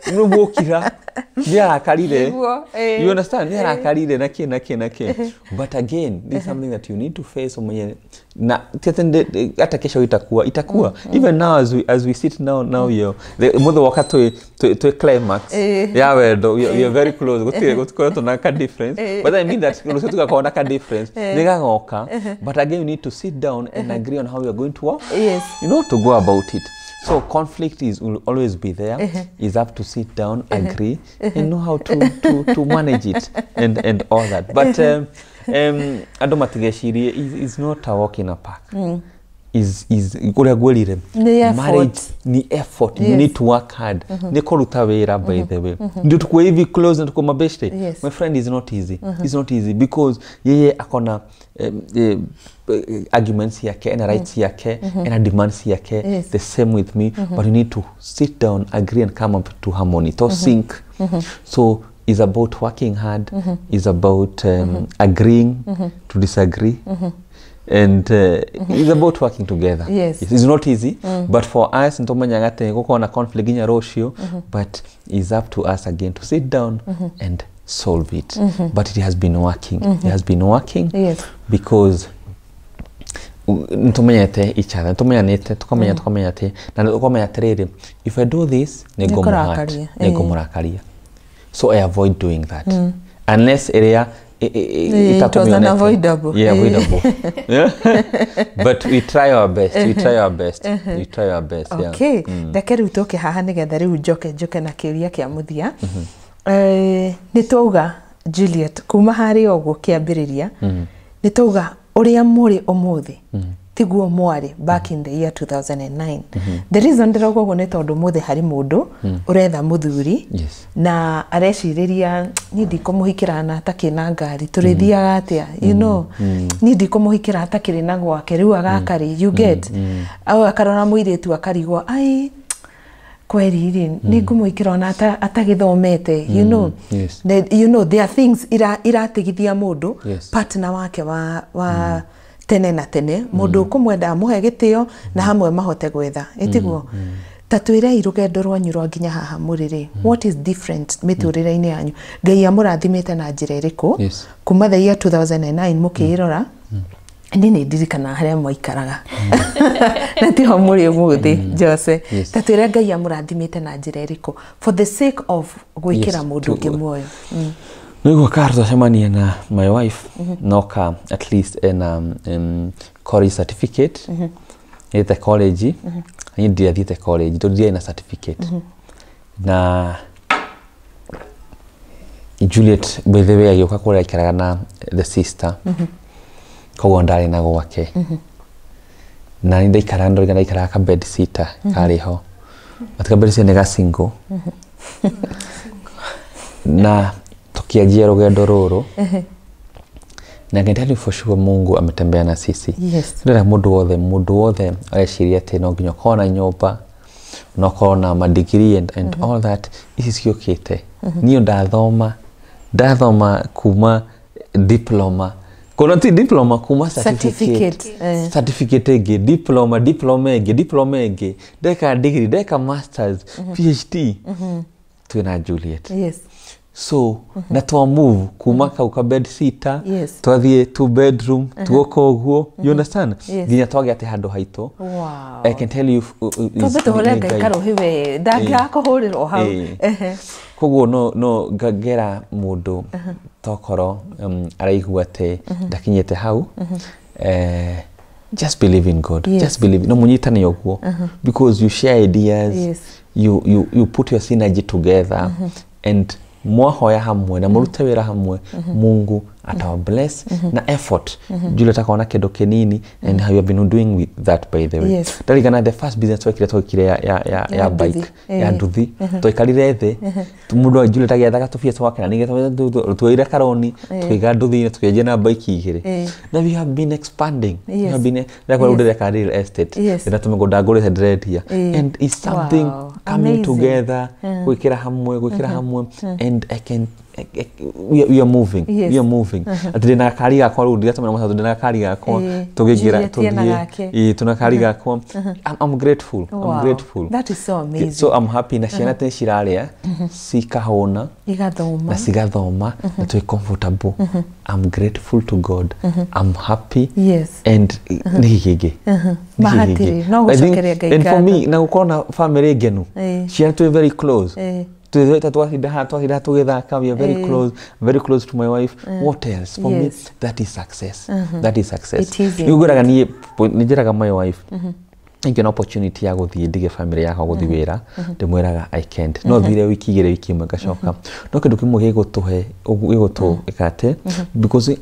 Nĩ wokira nĩ arakarire. Nĩguo, ĩĩ. You understand, nĩ arakarire na kĩ na kĩ na kĩ, but again, this is something that you need to face, umenye na ti atĩ hata kesho itakuwa. Even now, as we sit now you mũthĩ woka twĩ climax ya wendo, we are very close, gũtirĩ gũtikoretwo na ka difference, but I mean that rũciũ tugakorwo na ka difference, nĩ gagoka, but again you need to sit down and agree on how we are going to work, to go about it. So conflict is will always be there. Is up to sit down, agree, and know how to manage it and all that. But andũ matigecirie is not a walk in a park. Is kũrĩa ngwĩrire, Nĩ effort. Marriage ni effort. You need to work hard. Nĩ kũruta wĩra, by the way. Ndio tukue hivi close na tukue mabeshte. My friend, is not easy. It's not easy because yeye akona arguments yake, ena rights yake, ena demands yake. The same with me, but you need to sit down, agree and come up to harmony, to sync. So it's about working hard, it's about agreeing to disagree, and it's about working together. It's not easy, but for us ntomenyaga atĩ gũkorwo na conflict nginya rũciũ, but it's up to us again to sit down and solve it. But it has been working, it has been working because Nĩtũmenyete each other, nĩtũmenyanĩte, tũkamenya tũkamenya atĩ na tũkamenya atĩrĩrĩ, if I do this Nĩkũrakaria, nĩngũmũrakaria. So I avoid doing that unless ĩrĩa It was unavoidable. Yeah, avoidable. Yeah. But we try our best. We try our best. We try our best. Yeah. Okay, reke rĩu tũke haha nĩgetha rĩu njoke njoke na kĩũria kĩa mũthia. Nĩ twauga Juliet kuma harĩa ũguo kĩambĩrĩria, nĩ twauga ũrĩa mũrĩ ũmũthĩ tiguo mwarĩ back in the year 2009. The reason ndĩrauga ũguo nĩ tondũ ũmũthĩ harĩ mũndũ ũretha mũthuri na arecirĩria, niĩ ndikũmũhikĩra na atakĩrĩ na ngari, tũrĩthiaga atĩa, niĩ ndikũmũhikĩra atakĩrĩ na gwake, rĩu agakarĩ, you get, au akarora mũirĩtu akarigwo, ai kweri rĩ, nĩ ngũmũhikĩra ona atagĩthomete. There are things iratigithia mũndũ partner wake wa tene na tene, mũndũ ũkũmwenda, amũhe gĩtĩo na hamwe mahote gwetha ĩtiguo. Ta twĩrei rũgendo rwanyu rwa nginya haha mũrĩ rĩ, what is different mĩtũrĩre-inĩ yanyu? Ngai amũrathimĩte na njĩra ĩrĩkũ kuma the year 2009 mũkĩĩrora? Niĩ nĩ ndirikanaga harĩa mwaikaraga na tiho mũrĩ ũmũthĩ. Jose, ta twĩre Ngai amũrathimĩte na njĩra ĩrĩkũ for the sake of gwĩkĩra mũndũ ũngĩ muoyo. Nĩguo kar twacemania na my wife, noka at least ena college certificate, ĩte college, niĩ ndiathiĩte college tondũ ndiarĩ na certificate. Na Juliet, by the way, agĩũka kũrĩa aikaraga na the sister, koguo ndarĩ na gwake, na nĩ ndaikaraga, ndorĩga ndaikaraga ka bed sitter karĩ ho, but ka bed sitter nĩ ga single, na tukianjia rũgendo rũrũ, na I can tell you for sure Mungu ametembea na sisi. Ndĩrenda mũndũ wothe areciria atĩ no nginya ũkorwo na nyũmba, no ũkorwo na madigiri and all that, ici ciũkĩte. Niĩ ndathoma kuma diploma, kona ti diploma, kuma certificate, Certificate, certificate ĩngĩ, diploma, diploma ĩngĩ, diploma ĩngĩ, ndeka degree, ndeka masters, PhD, twĩna Juliet. So na twa move kuma kau ka bed sitter, twathiĩ two bedroom, tuoka ũguo, you understand, Yes. nginya twagĩa atĩ handũ haitũ. I can tell you Twambe tũhũre nĩ Ngai karũhĩ we, ndangĩaga kũhũrĩrwo hau. Koguo no ngera mũndũ tokorwo araigua atĩ ndakinyĩte hau, just believe in God. Just believe, no mũnyitane ũguo because you share ideas, you put your synergy together and mwahoya hamwe na mũrute wĩra hamwe, Mungu atawa bless na effort. Juliet akona kĩndũ kĩnini and how you have been doing with that, by the way. Ndarikana the first business twekire, twekire ya Ya nduthi. bike ya nduthi. Twaikarire thĩ, mũndũ wa Juliet agĩethaga tũbia twake na ningĩ tuoire karoni, tũkĩiga nduthi-inĩ, tũkĩanjia na bike igĩrĩ, na we have been expanding. We have been ndakora rĩu ndĩreka real estate, ndĩna tũmĩgũnda ngũrĩte ndĩrendia, and it's something coming Amazing. together, gwĩkĩra hamwe, and I can I, we are moving. We are moving atĩ ndĩna gakari gakwa rĩu, ndiratũmĩra matatũ, ndĩna gakari gakwa. Tũgĩingĩra Juliet ena tũthiĩ gake. Ĩĩ, tũna gakari gakwa. I'm grateful. I'm grateful. That is so amazing. So I'm happy, na ciana nĩ cirarĩa cikahũna Igathoma. Na cigathoma na twĩ comfortable. I'm grateful to God. I'm happy. And nĩkĩ kĩngĩ? Ma hatirĩ, no gũcokeria Ngai And for me ngatho. na gũkorwo na family ngenu, ciana twĩ very close, twĩ twatinda haha tũgĩthaka, we are very close, very close to my wife. What else? For me, that is success. That is success. It is. Nĩ ngwĩraga niĩ, nĩ njĩraga my wife, ingĩona opportunity ya gũthiĩ ndige family yakwa gũthiĩ wĩra, ndĩmwĩraga I can't. No thire wiki 2, wiki 1, ngacoka. No kĩndũ kĩmwe gĩgũtũhe gĩgũtũĩka atĩ because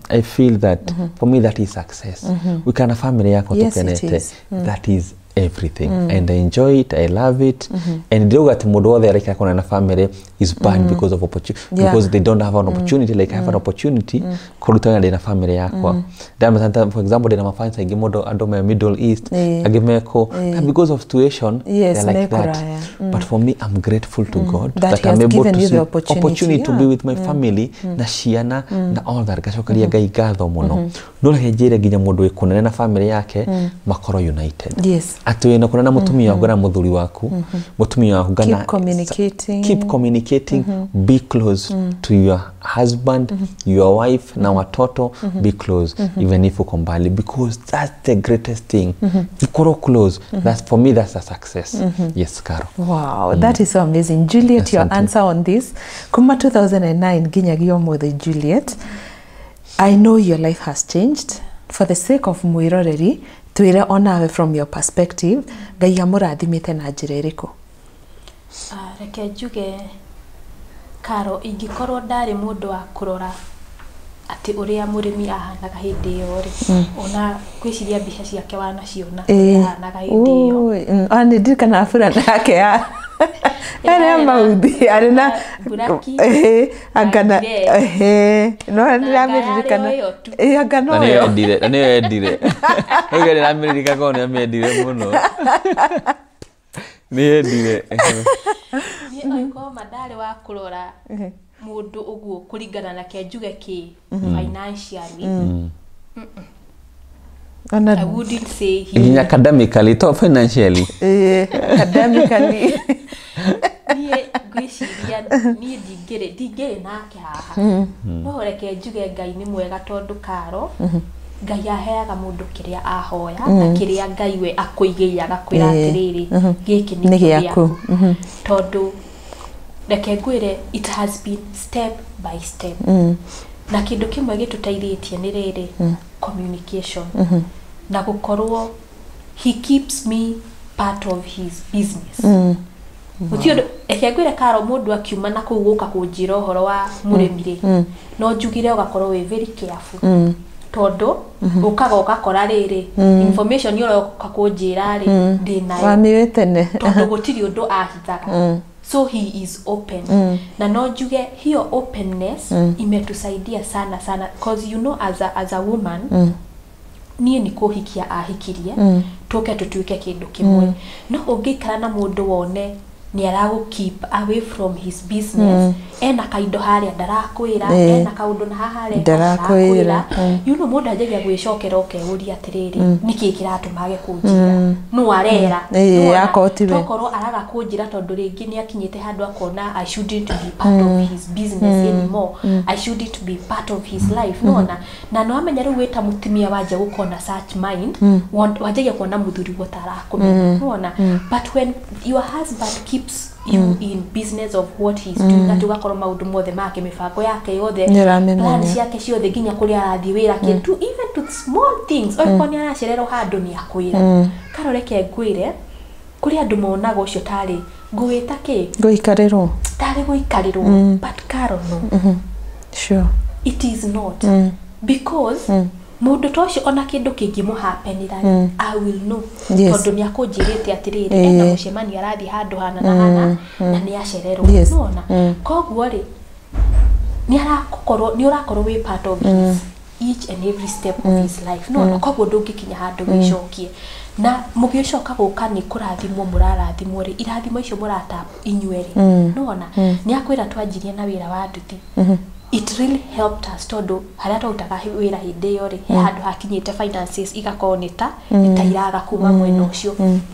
I feel that for me that is success, wĩkana na family yakwa Yes, it tũkenete. Is. That is everything and I enjoy it, I love it. And ndĩrauga atĩ mũndũ wothe araikara kũnene na family is bad because of opportunity, because they don't have an opportunity like I have an opportunity kũruta wĩra ndĩna family yakwa. Ndameta, for example, ndĩna mafans aingĩ mũndũ, andũ me Middle East, angĩ meko, na because of situation they're like that. Mekuraya. But for me, I'm grateful to God That he I'm has able given to you the see opportunity, opportunity to be with my family na ciana na all that. Ngacokeria Ngai ngatho mũno. No reke njĩre nginya mũndũ wĩ kũnene na family yake makorwo united. Atĩ wĩna kũna na mũtumia waku na mũthuri waku, mũtumia waku kana Keep communicating. Keep communicating, be close to your husband, your wife na watoto. Be close even if uko mbali, because that's the greatest thing. Ukorwo close, that's for me, that's a success. Yes, Caro. Wow, that is so amazing. Juliet, your Asante. Answer on this. Kuma 2009 nginyagia ũmũthĩ, Juliet, I know your life has changed. For the sake of mwĩroreri, twĩre onawe from your perspective, Ngai amũrathimĩte na njĩra ĩrĩkũ? Ah, reke njuge Karo, ingĩkorwo ndarĩ mũndũ wa kũrora atĩ ũrĩa mũrĩmi ahanaga hĩndĩ ĩyo rĩ, ona ngwĩciria mbica ciake wanaciona ũrĩa ahanaga hĩndĩ ĩyo. Ui, ona nĩ ndirikanaga burana yake ya arĩa mauthi arĩ na Buraki, angana na ngire. No Na ndĩramĩririkana. ngaya ĩyo tu. Anga Na no nĩyo yo. endire, na nĩyo endire. Rĩu ndĩramĩririkana korwo nĩ amĩendire mũno, nĩ endire. Niĩ angĩkorwo ma ndarĩ wa kũrora mũndũ ũguo kũringana na ke njuge kĩ financially, Ona I wouldn't say he Nginya academically to financially. Academically. Niĩ ngwĩciria niĩ ndingĩrĩ nake haha, no reke njuge Ngai nĩ mwega tondũ Karo, Ngai aheaga mũndũ kĩrĩa ahoya na kĩrĩa Ngai we akũigĩire agakwĩra atĩrĩrĩ, gĩkĩ Nĩ nĩ gĩaku. gĩaku. Tondũ reke ngwĩre, it has been step by step, na kĩndũ kĩmwe gĩtũteithĩtie nĩ rĩrĩ, communication na gũkorwo he keeps me part of his business. Gũtirĩ ũndũ, reke ngwĩre Karo, mũndũ akiuma na kũu gũka kũnjĩra ũhoro wa mũrĩmi rĩ, no njugire ũgakorwo wĩ very careful, tondũ ũkaga ũgakora rĩrĩ, information ũroka kũnjĩra rĩ, ndĩnayo. Wamĩũĩ tene. Tondũ gũtirĩ ũndũ ahithaga, so he is open, na no njuge hiyo openness imetusaidia sana sana, cause you know as a woman, niĩ nĩ kũhikia ahikirie tũke tũtuĩke kĩndũ kĩmwe, no ũngĩikara na mũndũ wone nĩ aragũ keep away from his business, ena kaindo harĩa ndarakwĩra, ena kaũndũ na haha areka Ndarakwĩra. Mũndũ anjagia gwĩcokera ũkeyũria atĩrĩrĩ, nĩkĩ kĩratũma age kũnjĩra? Nũ arera? Nĩwona? Akorwo tiwe. Tokorwo araga kũnjĩra tondũ rĩngĩ nĩ akinyĩte handũ akona I shouldn't be part of his business anymore, I shouldn't be part of his life. Nona na no amenya rĩu wĩta mũtumia wanjia gũkorwo na such mind, wanjagia kuona mũthuri guo tarakũmenya, nona. But when your husband keeps you in business of what he's doing, atĩ ũgakorwo maũndũ mothe make, mĩbango yake yothe, Nĩũramĩmenya. plan ciake ciothe, nginya kũrĩa arathiĩ wĩra, kĩndũ, even to small things, okorwo nĩ aracererwo handũ nĩ akwĩra. Karo, reke ngwĩre, kũrĩ andũ monaga ũcio tarĩ ngũwĩta kĩ, Gũikarĩrwo. Tarĩ gũikarĩrwo, but Karo, no. It is not, because mũndũ ta ũcio ona kĩndũ kĩngĩmũhapenĩra rĩ, I will know, tondũ nĩ akũnjĩrĩte atĩrĩrĩ, ena mũcemanio arathiĩ handũ hana na hana na nĩ acererwo. Nĩwona? Koguo rĩ, nĩ arakorwo, nĩ ũrakorwo wĩ part of his each and every step of his life, no koguo ndũngĩkinya handũ wĩcokie na mũgĩcoka gũka nĩ kũrathimwo mũrarathimwo rĩ, irathimo icio mũratap inyuerĩ. Nĩwona nĩ akwĩra twanjirie na wĩra wa nduthi, it really helped us, tondũ harĩa twarutaga wĩra hĩndĩ ĩyo rĩ, he handũ hakinyĩte finances igakorwo nĩ ta iraga kuma mwena ũcio.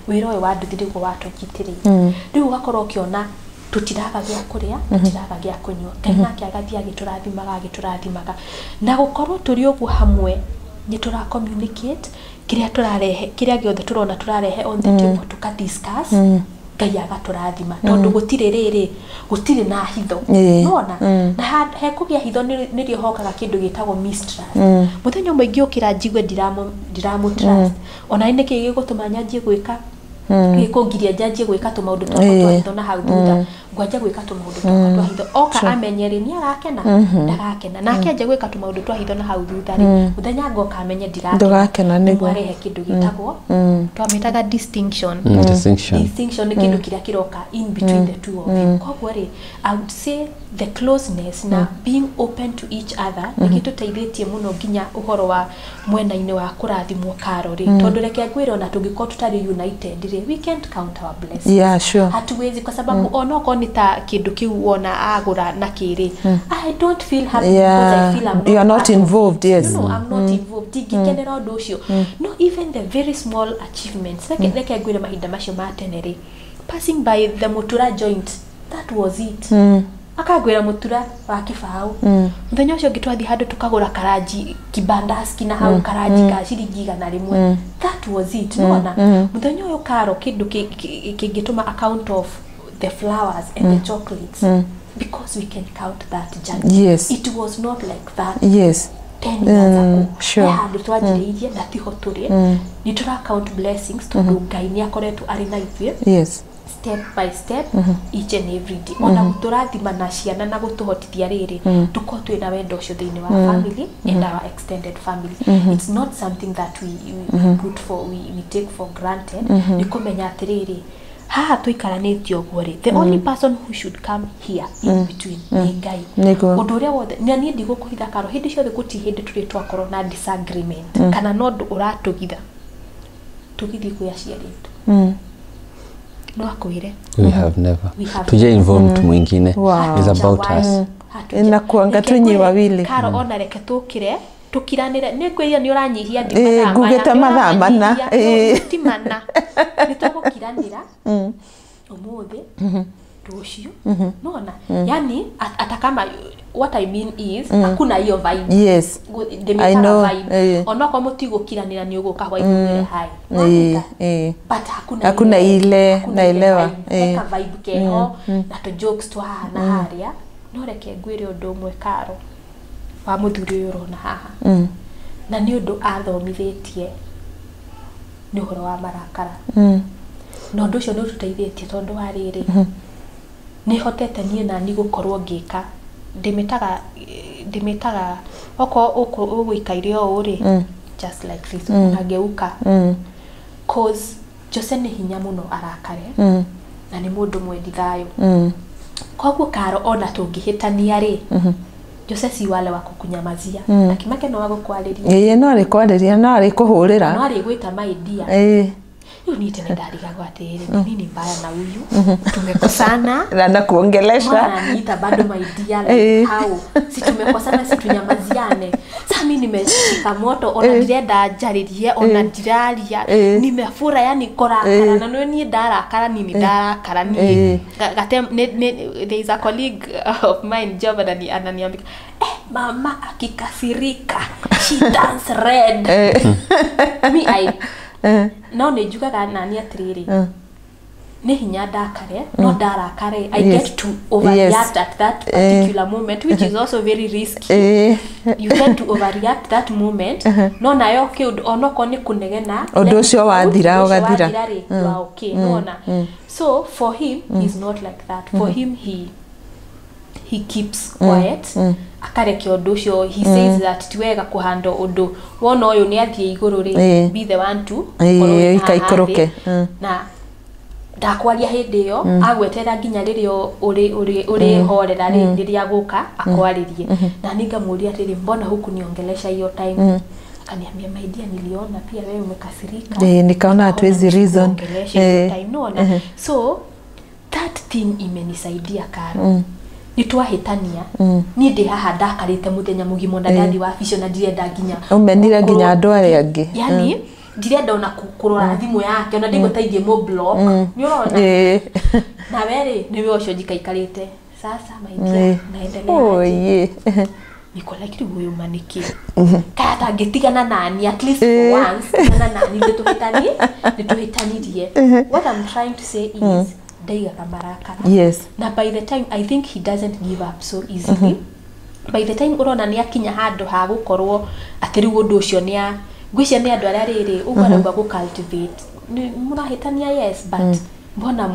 Wĩra ũyũ wa nduthi nĩguo watũnyitĩrĩire. Rĩu ũgakorwo ũkĩona tũtiraga gĩa kũrĩa, tũtiraga gĩa kũnyua. Ngai nake agathiĩ agĩtũrathimaga, agĩtũrathimaga, na gũkorwo tũrĩ ũguo hamwe nĩ tũra communicate kĩrĩa tũrarehe, kĩrĩa gĩothe tũrona tũrarehe on the table, tuka discuss, Ngai agatũrathima, tondũ gũtirĩ rĩrĩ, gũtirĩ na hitho. Nona na hekũgĩa hitho nĩrĩo hokaga kĩndũ gĩtagwo mistrust. Mũthenya ũmwe ingĩũkĩra njigue ndiramũ trust, ona nĩ kĩĩ gĩgũtũma nyanjie gwĩka, gĩkũngiria njanjie gwĩka tũmaũndũ twakwa twa hitho na hau thutha, ngwanja gwĩka tũmaũndũ twakwa twa hitho, oka amenye rĩ, nĩ arakena, ndagakena, nake anja gwĩka tũmaũndũ twa hitho na hau thutha rĩ, mũthenya ngoka amenye Ndũgakena, ndirakena, nĩguo. mwarehe kĩndũ gĩtagwo, twamĩtaga distinction. Distinction. Distinction nĩ kĩndũ kĩrĩa kĩroka in between the two of you. Koguo rĩ, I would say the closeness na being open to each other nĩ gĩtũteithĩtie mũno, nginya ũhoro wa mwena-inĩ wa kũrathimwo, Karo rĩ, tondũ reke ngwĩre, ona tũngĩkorwo tũtarĩ united rĩ, we can't count our blessings. Yeah, sure. Hatuwezi, kwa sababu onokorwo nĩ nĩ ta kĩndũ kĩu wona agũra na kĩrĩ, I don't feel happy because I feel I'm not, You are not part of involved, it. Yes. You know, I'm not involved, ndingĩkenera ũndũ ũcio. No, even the very small achievements, reke ngwĩre, mahinda macio ma tene rĩ, passing by the mutura joint, that was it. Akangwĩra mũtura wa kĩbaũ. Mũthenya ũcio ũngĩ twathiĩ handũ tũkagũra karanji kibandaski na hau, karanji ka ciringi 100. That was it. Nona mũthenya ũyũ karo kĩndũ kĩngĩtũma account of the flowers and the chocolates, because we can count that journey. It was not like that 10 years ago. He handũ twanjĩrĩirie na tiho tũrĩ. Nĩ tũra count blessings tondũ Ngai nĩ akoretwo arĩ na ithuĩ step by step, each and every day, ona gũtũrathima na ciana na gũtũhotithia rĩrĩ tũkorwo twĩ na wendo ũcio thĩinĩ wa family and our extended family. It's not something that we put for we take for granted. Nĩ kũmenya atĩrĩrĩ, haha tũikaranĩtie ũguo rĩ, the only person who should come here in between nĩ Ngai. Ũndũ ũrĩa wothe na niĩ ndigũkũhitha karo, hĩndĩ ciothe gũtirĩ hĩndĩ tũrĩ twakorwo na disagreement kana no ũndũ ũratũgitha tũgĩthiĩ kwĩ aciari aitũ, no akwĩre. We have never. We have Tuje involve mtu mwingine. Wow. It's about us. Inakuanga tu nyi wawili. Karo, ona reke tũkire tũkiranĩre, nĩ ngwĩria nĩ ũranyihia. Ĩ, ngugĩte mathaa mana. Ĩ. Ti mana, nĩ tũgũkiranĩra ũmũthĩ, rũciũ, nona yani hata kama, what I mean is, hakuna hiyo vibe. I Ndĩmĩtaga know, vibe. Onokorwo mũtigũkiranĩra, nĩ ũgũka hwaĩ-inĩ ũmwĩre hi. Wahika. But hakuna Hakuna ile, hakuna naelewa. vibe. Heka vibe keho na tũ jokes twa haha na harĩa. No reke ngwĩre ũndũ ũmwe, karo wa mũthuri ũyũ ũrona haha, na nĩ ũndũ athomithĩtie nĩ ũhoro wa marakara, na ũndũ ũcio nĩ ũtũteithĩtie tondũ wa rĩrĩ, nĩ hotete niĩ nani gũkorwo ngĩka, ndĩmĩtaga okorwo ũgũikaire ũũ rĩ, just like this, unageuka, cause Jose nĩ hinya mũno arakare na nĩ mũndũ mwendi thayũ. Koguo karo, ona tũngĩhĩtania rĩ, Jose si wale wa kukunyamazia. Akimake no wagũkwarĩria. Ĩĩ, no arĩkwarĩria, no arĩkũhũrĩra. No arĩgwĩta my dear. Rĩu niĩ tene ndarigagwo atĩrĩrĩ, ni nini mbaya na huyu, tumekosana, Na nakuongelesha. mbona ananiita bado my dear? Like, how? Si tumekosana, si tunyamaziane? Sasa mi nimeshika moto, ona ndirenda njarĩrie, ona ndiraria, nimefura, yani kũrakara. Na nĩ niĩ ndarakara, niĩ nĩ ndarakara niĩ. There is a colleague of mine job ananiambia, "Eh, mama akikasirika, she turns red." Me, I no nĩ njugaga nani atĩrĩrĩ, nĩ hinya ndakare, no ndarakare, I get to overreact at that particular moment, which is also very risky. You tend to overreact that moment, no nayo kĩũndũ onokorwo nĩ kũnegena, Ũndũ ũcio wathira, ũndũ ũcio ũgathira. wathira rĩ, you are okay. Nona so for him, he's not like that. For him, he keeps quiet, akareke ũndũ ũcio. He says that ti wega kũhanda ũndũ wona ũyũ nĩ athiĩ igũrũ rĩ, be the one to korwo wĩ haha ikaikũrũke. thĩ. Na ndakwaria hĩndĩ ĩyo, agweterera nginya rĩrĩa ũrĩ horera rĩ, rĩrĩa gũka akwarĩrie. Na niĩ ngamũria atĩrĩ, "Mbona hukuniongelesha hiyo time?" Akaniambia, "My dear, niliona pia wewe umekasirika." Nikaona hatuwezi reason. Nikuongeleshe hiyo time. Nona so that thing imenisaidia, karo. Nĩ twahĩtania, niĩ ndĩ haha ndakarĩte mũthenya mũgima, na ndathi wabici ona ndirenda nginya Ũmenire nginya andũ arĩa angĩ. Yani ndirenda ona kũrora thimũ yake, ona ndigũteithie mũ block, nĩ ũrona? Na we rĩ, nĩwe ũcio njikaikarĩte sasa, "My dear, naendelea aje?" Oye. Niko like, rĩu ũyũ ma nĩkĩ kaya tangĩtigana nani at least for once, tigana nani, nĩtũhĩtanie, nĩtũhĩtanirie. What I'm trying to say is, ndaigaga marakara. Na by the time, I think he doesn't give up so easily. By the time ũrona nĩ akinya handũ ha gũkorwo atĩ rĩu ũndũ ũcio nĩ a ngwĩcia nĩ andũ arĩa rĩrĩ ũguo arauga gũ cultivate. Nĩ mũrahĩtania, yes, but mbona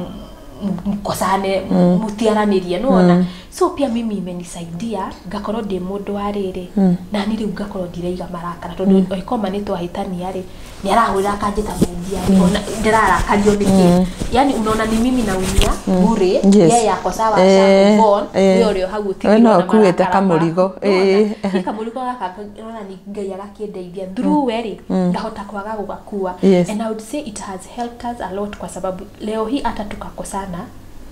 mkosane, mutiaranĩrie? Nĩwona, so pia mimi imenisaidia ngakorwo ndĩ mũndũ wa rĩrĩ, na ni rĩu ngakorwo ndiraiga marakara, tondũ oikoma nĩ twahĩtania rĩ, nĩ arahũrĩra akanjĩta mwendia, ona ndĩrarakario nĩkĩ? Yani unaona ni mimi naumia bure. Yeye ako sawa, asha move on. We ũrĩ o hau We ũtigirwo no na ũkuĩte marakara kamũrigo. maku. Nĩwona? Ni kamũrigo gaka ũrona ni Ngai agakĩndeithia through we rĩ, ngahota kwaga gũgakua. And I would say it has helped us a lot, kwa sababu leo hii hata tukakosana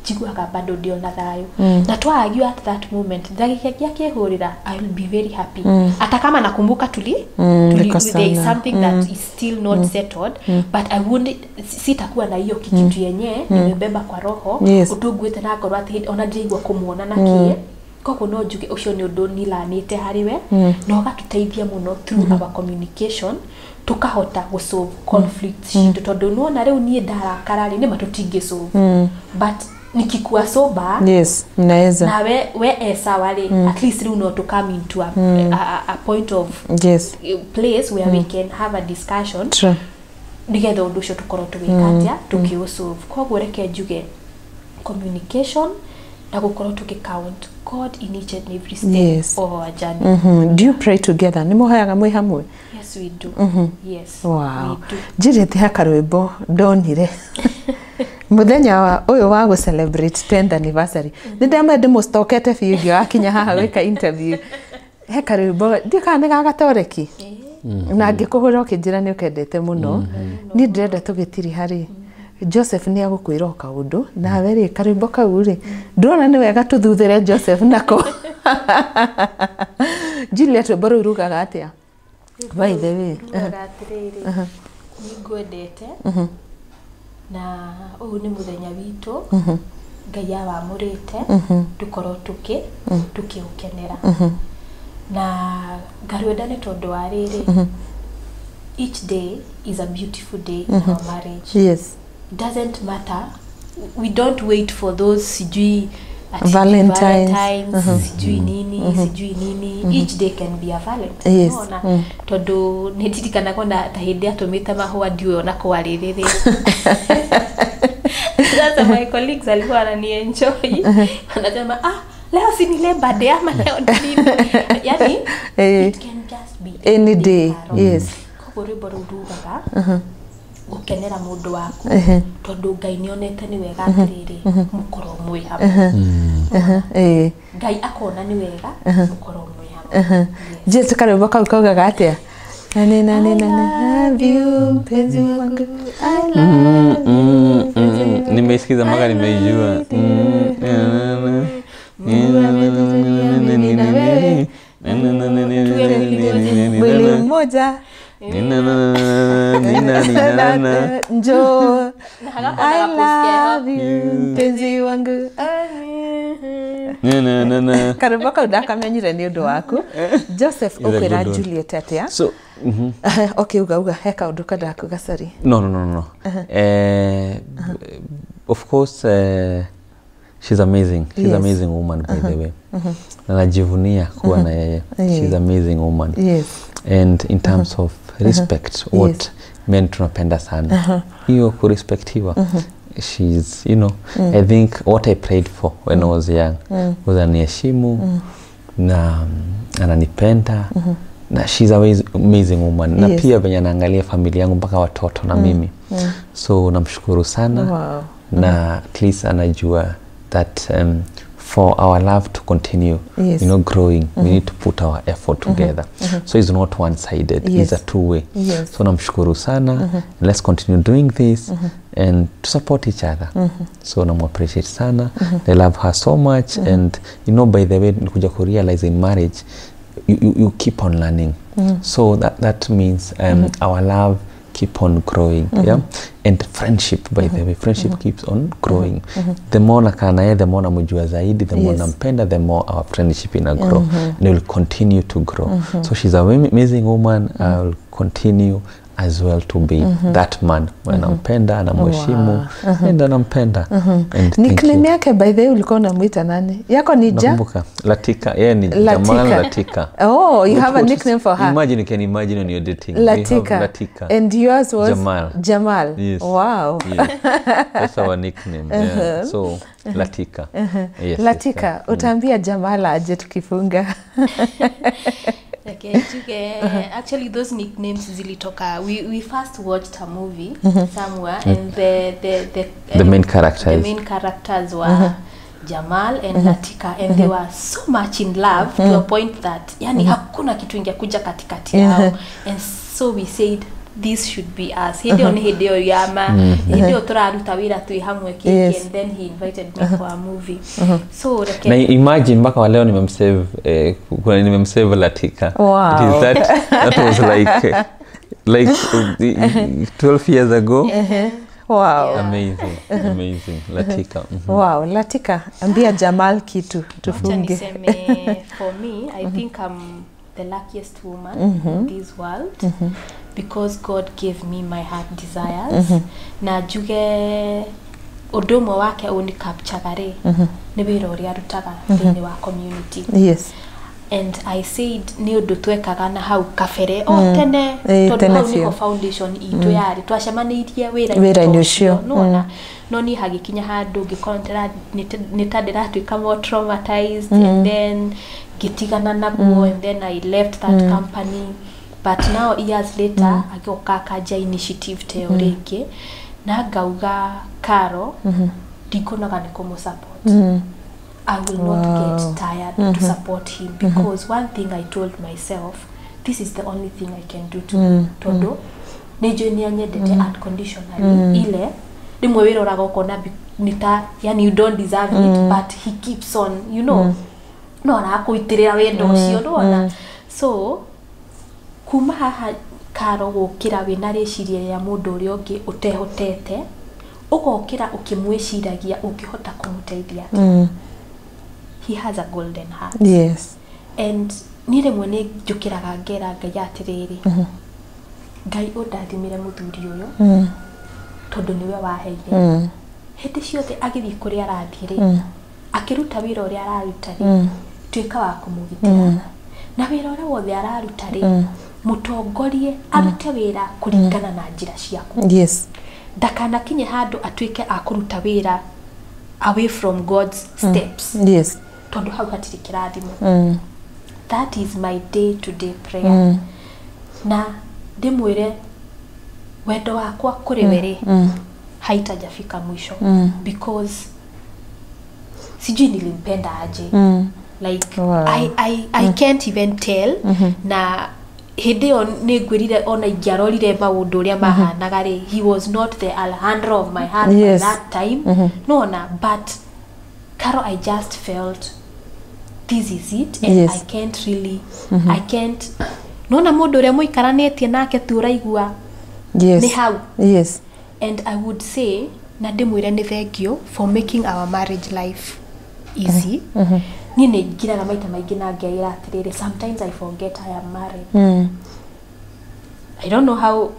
Njiguaga bado ndĩ ona thayũ na twa-argue at that moment, ndagĩka ĩngĩ akĩhũrĩra, I will be very happy, hata kama nakumbuka tuli there is something that is still not settled, but I won't, sitakuwa na hiyo kikitu yenye nimebeba kwa roho. Ũndũ nguĩte na ngoro atĩ ona ndiraigua kũmuona na kĩĩ. Koguo no njuge ũcio nĩ ũndũ nilanĩte harĩ we na ũgatũteithia mũno through our communication, tukahota gũ solve conflict citũ, tondũ nĩwona rĩu niĩ ndarakara rĩ, nĩma tũtingĩ solve, but nikikuwa sober Yes, mnaweza. Na we e sawa rĩ, at least rĩu no to come into a point of place where we can have a discussion nigetha ũndũ ũcio tũkorwo tũgĩka atĩa, tũkĩũsolve. Koguo reke njuge communication na gũkorwo tũgĩ count God in each and every step of our journey. Do you pray together? Nĩ mũhoyaga mwĩ hamwe? Yes, we do. Yes, we do. Njirĩte he karwĩmbo ndonire muthenya wa ũyũ wa gũ celebrate 10th anniversary. Nĩ ndamwe ndĩmũstokete biũ ngĩgakinya haha gwĩka interview. He karwĩmbo ndiũ kana nĩ ga gatoreki na ngĩkũhũra ũkĩnjĩra nĩ ũkendete mũno. Niĩ ndĩrenda tũgĩtiri harĩ Joseph nĩ agũkwĩra o kaũndũ nawe rĩ, karwĩmbo kau rĩ, ndĩrona nĩ wega tũthuthĩre Joseph nako. Juliet, rwĩmbo rũu rugaga atĩa, by the way? Rugaga atĩrĩrĩ, nĩ ngwendete na ũyũ nĩ mũthenya witũ Ngai awamũrĩte tũkorwo tũkĩũkenera na ngarwenda nĩ tondũ wa rĩrĩ, each day is a beautiful day in our marriage. Doesn't matter, we don't wait for those sijui ati Valentines. Valentines, sijui nini, sijui nini. Each day can be a Valentine. Unaona? Tondũ nĩ ndirikanaga ona ta hĩndĩ atũmĩte mahũa, ndiũĩ ona kwarĩrĩrĩ. Sasa my colleagues alikuwa wananienjoy, wanasema, "Ah, leo si ni Labor Day ama leo ni nini?" Yani it can just be Any day. Karo. Koguo rwĩmbo rũu rugaga gũkenera mũndũ waku tondũ Ngai nĩonete nĩ wega atĩrĩrĩ mũkorwo mwĩ hamwe. Ngai akona nĩ wega mũkorwo mwĩ hamwe. Yes. Juliet, karwĩmbo kau kaugaga atĩa? Nani nani nani love you, mpenzi wangu, I love you, mpenzi wangu. Nimeisikiza mpaka nimeijua. Mungu ametujalia mimi na wewe. Mwili mmoja, njoo. Na hagakorwo I na gapost love you, mpenzi wangu. Karwĩmbo kau ndakamenyire nĩ ũndũ waku Joseph. It's a Ũkwĩra good one. Juliet atĩa? So, Okay, uga uga, he kaũndũ kandakuga, sorry. No. Of course, she's amazing. She's amazing woman, by the way. Na najivunia kuwa na yeye. She's amazing woman. And in terms of respect, what men tunapenda sana. Hiyo kurespectiwa. She's, I think what I prayed for when I was young was aniheshimu na ananipenda na she's a amazing woman na pia venye anaangalia familia yangu mpaka watoto na mimi, so namshukuru sana. Na at least anajua that for our love to continue growing, we need to put our effort together, so it's not one sided. It's a two way. So namshukuru sana. Let's continue doing this and to support each other. So namu-appreciate sana. I love her so much. And by the way, nikuja kurealize in marriage you keep on learning, so that means our love keep on growing, yeah, and friendship, by the way, friendship keeps on growing. The more nakaa naye, the more namjua zaidi, the more nampenda, the more our friendship ina grow and it will continue to grow. So she's an amazing woman. I will continue as well to be that man nampenda, namheshimu and anampenda, and thank Nickname you. yake, by the way, ulikuwa unamwita nani? Yako ni Ja? Nakumbuka Latika. Yeye ni Latika. Jamal Latika. Oh, you have a nickname for her. Imagine, you can imagine when you're dating. We have Latika. Latika. And yours was? Jamal. Jamal. Yes. Wow. Yes. That's our nickname. Yeah. So Latika. Yes, Latika, yes. utaambia Jamal aje tukifunga? Okay, njuge, actually those nicknames zilitoka, we first watched a movie somewhere and the The main characters. The main characters were Jamal and Latika, and they were so much in love to a point that yani hakuna kitu ingekuja katikati yao, and so we said This should be us. Hĩndĩ ĩyo nĩ hĩndĩ ĩyo ya ma hĩndĩ ĩyo tũraruta wĩra twĩ hamwe kĩkĩ. And then he invited me for a movie, so reke Na imagine mpaka wa leo nimemsave, kuna nimemsave Latika. Wow. It is that was like 12 years ago. Amazing, amazing. Latika. Wow, Latika, ambia Jamal kitu Wacha tufunge. niseme, for me, I think I'm the luckiest woman in this world because God gave me my heart desires. Na njuge ũndũ ũmwe wake ũnicapturaga rĩ, nĩ wĩra ũrĩa arutaga thĩinĩ wa community. And I said nĩ ũndũ twekaga na hau kabere o tene, tondũ tene hau biũ. Nĩho foundation itũ yarĩ, twacemanĩirie Wĩra-inĩ wĩra-inĩ ũcio. Nĩwona, no niĩ hagĩkinya handũ ngĩkorwo nĩ ta ndĩratuĩka more traumatized, and then ngĩtigana naguo, and then I left that company. But now, years later, agĩũka akanjia initiative ta ĩyo rĩngĩ, na ngauga Karo ndikunoga nĩ kũmũ support. I will not get tired to support him because one thing I told myself, this is the only thing I can do to him, tondũ nĩ njũĩ nĩ anyendete unconditionally. Ile rĩmwe wĩroraga ũkona nĩ ta yani you don't deserve it, but he keeps on no arakũitĩrĩra wendo ũcio, nĩwona. So kuma haha Karo gũkĩra wĩna rĩciria rĩa mũndũ ũrĩa ũngĩ ũtehotete, ũgokĩra ũkĩmwĩciragia ũngĩhota kũmũteithia atĩa. He has a golden heart. And niĩ rĩmwe nĩ njũkĩraga ngera Ngai atĩrĩrĩ, Ngai ũndathimire mũthuri ũyũ, tondũ nĩwe waheire. Hĩndĩ ciothe agĩthiĩ kũrĩa arathiĩ rĩ, akĩruta wĩra ũrĩa araruta rĩ, tuĩka wa kũmũgitĩra, na wĩra ũrĩa wothe araruta rĩ, mũtongorie arute wĩra kũringana na njĩra ciaku. Ndakanakinye handũ atuĩke a kũruta wĩra away from God's steps, tondũ hau hatirĩ kĩrathimo. That is my day to day prayer, na ndĩmwĩre wendo wakwa kũrĩ we rĩ haitajafika mwisho, because sijui nilimpenda aje. Like, I can't even tell. Na hĩndĩ ĩyo nĩ ngwĩrire ona ingĩarorire maũndũ ũrĩa mahanaga rĩ, he was not the Alejandro of my heart by that time, nona. But Caro, I just felt this is it and I can't really, I can't, nona mũndũ ũrĩa mũikaranĩtie nake tu ũraigua nĩ hau. And I would say, na ndĩmwĩre nĩ thank you for making our marriage life easy. Niĩ nĩ ngiraga maita maingĩ na ngeĩra atĩrĩrĩ, sometimes I forget I am married. I don't know how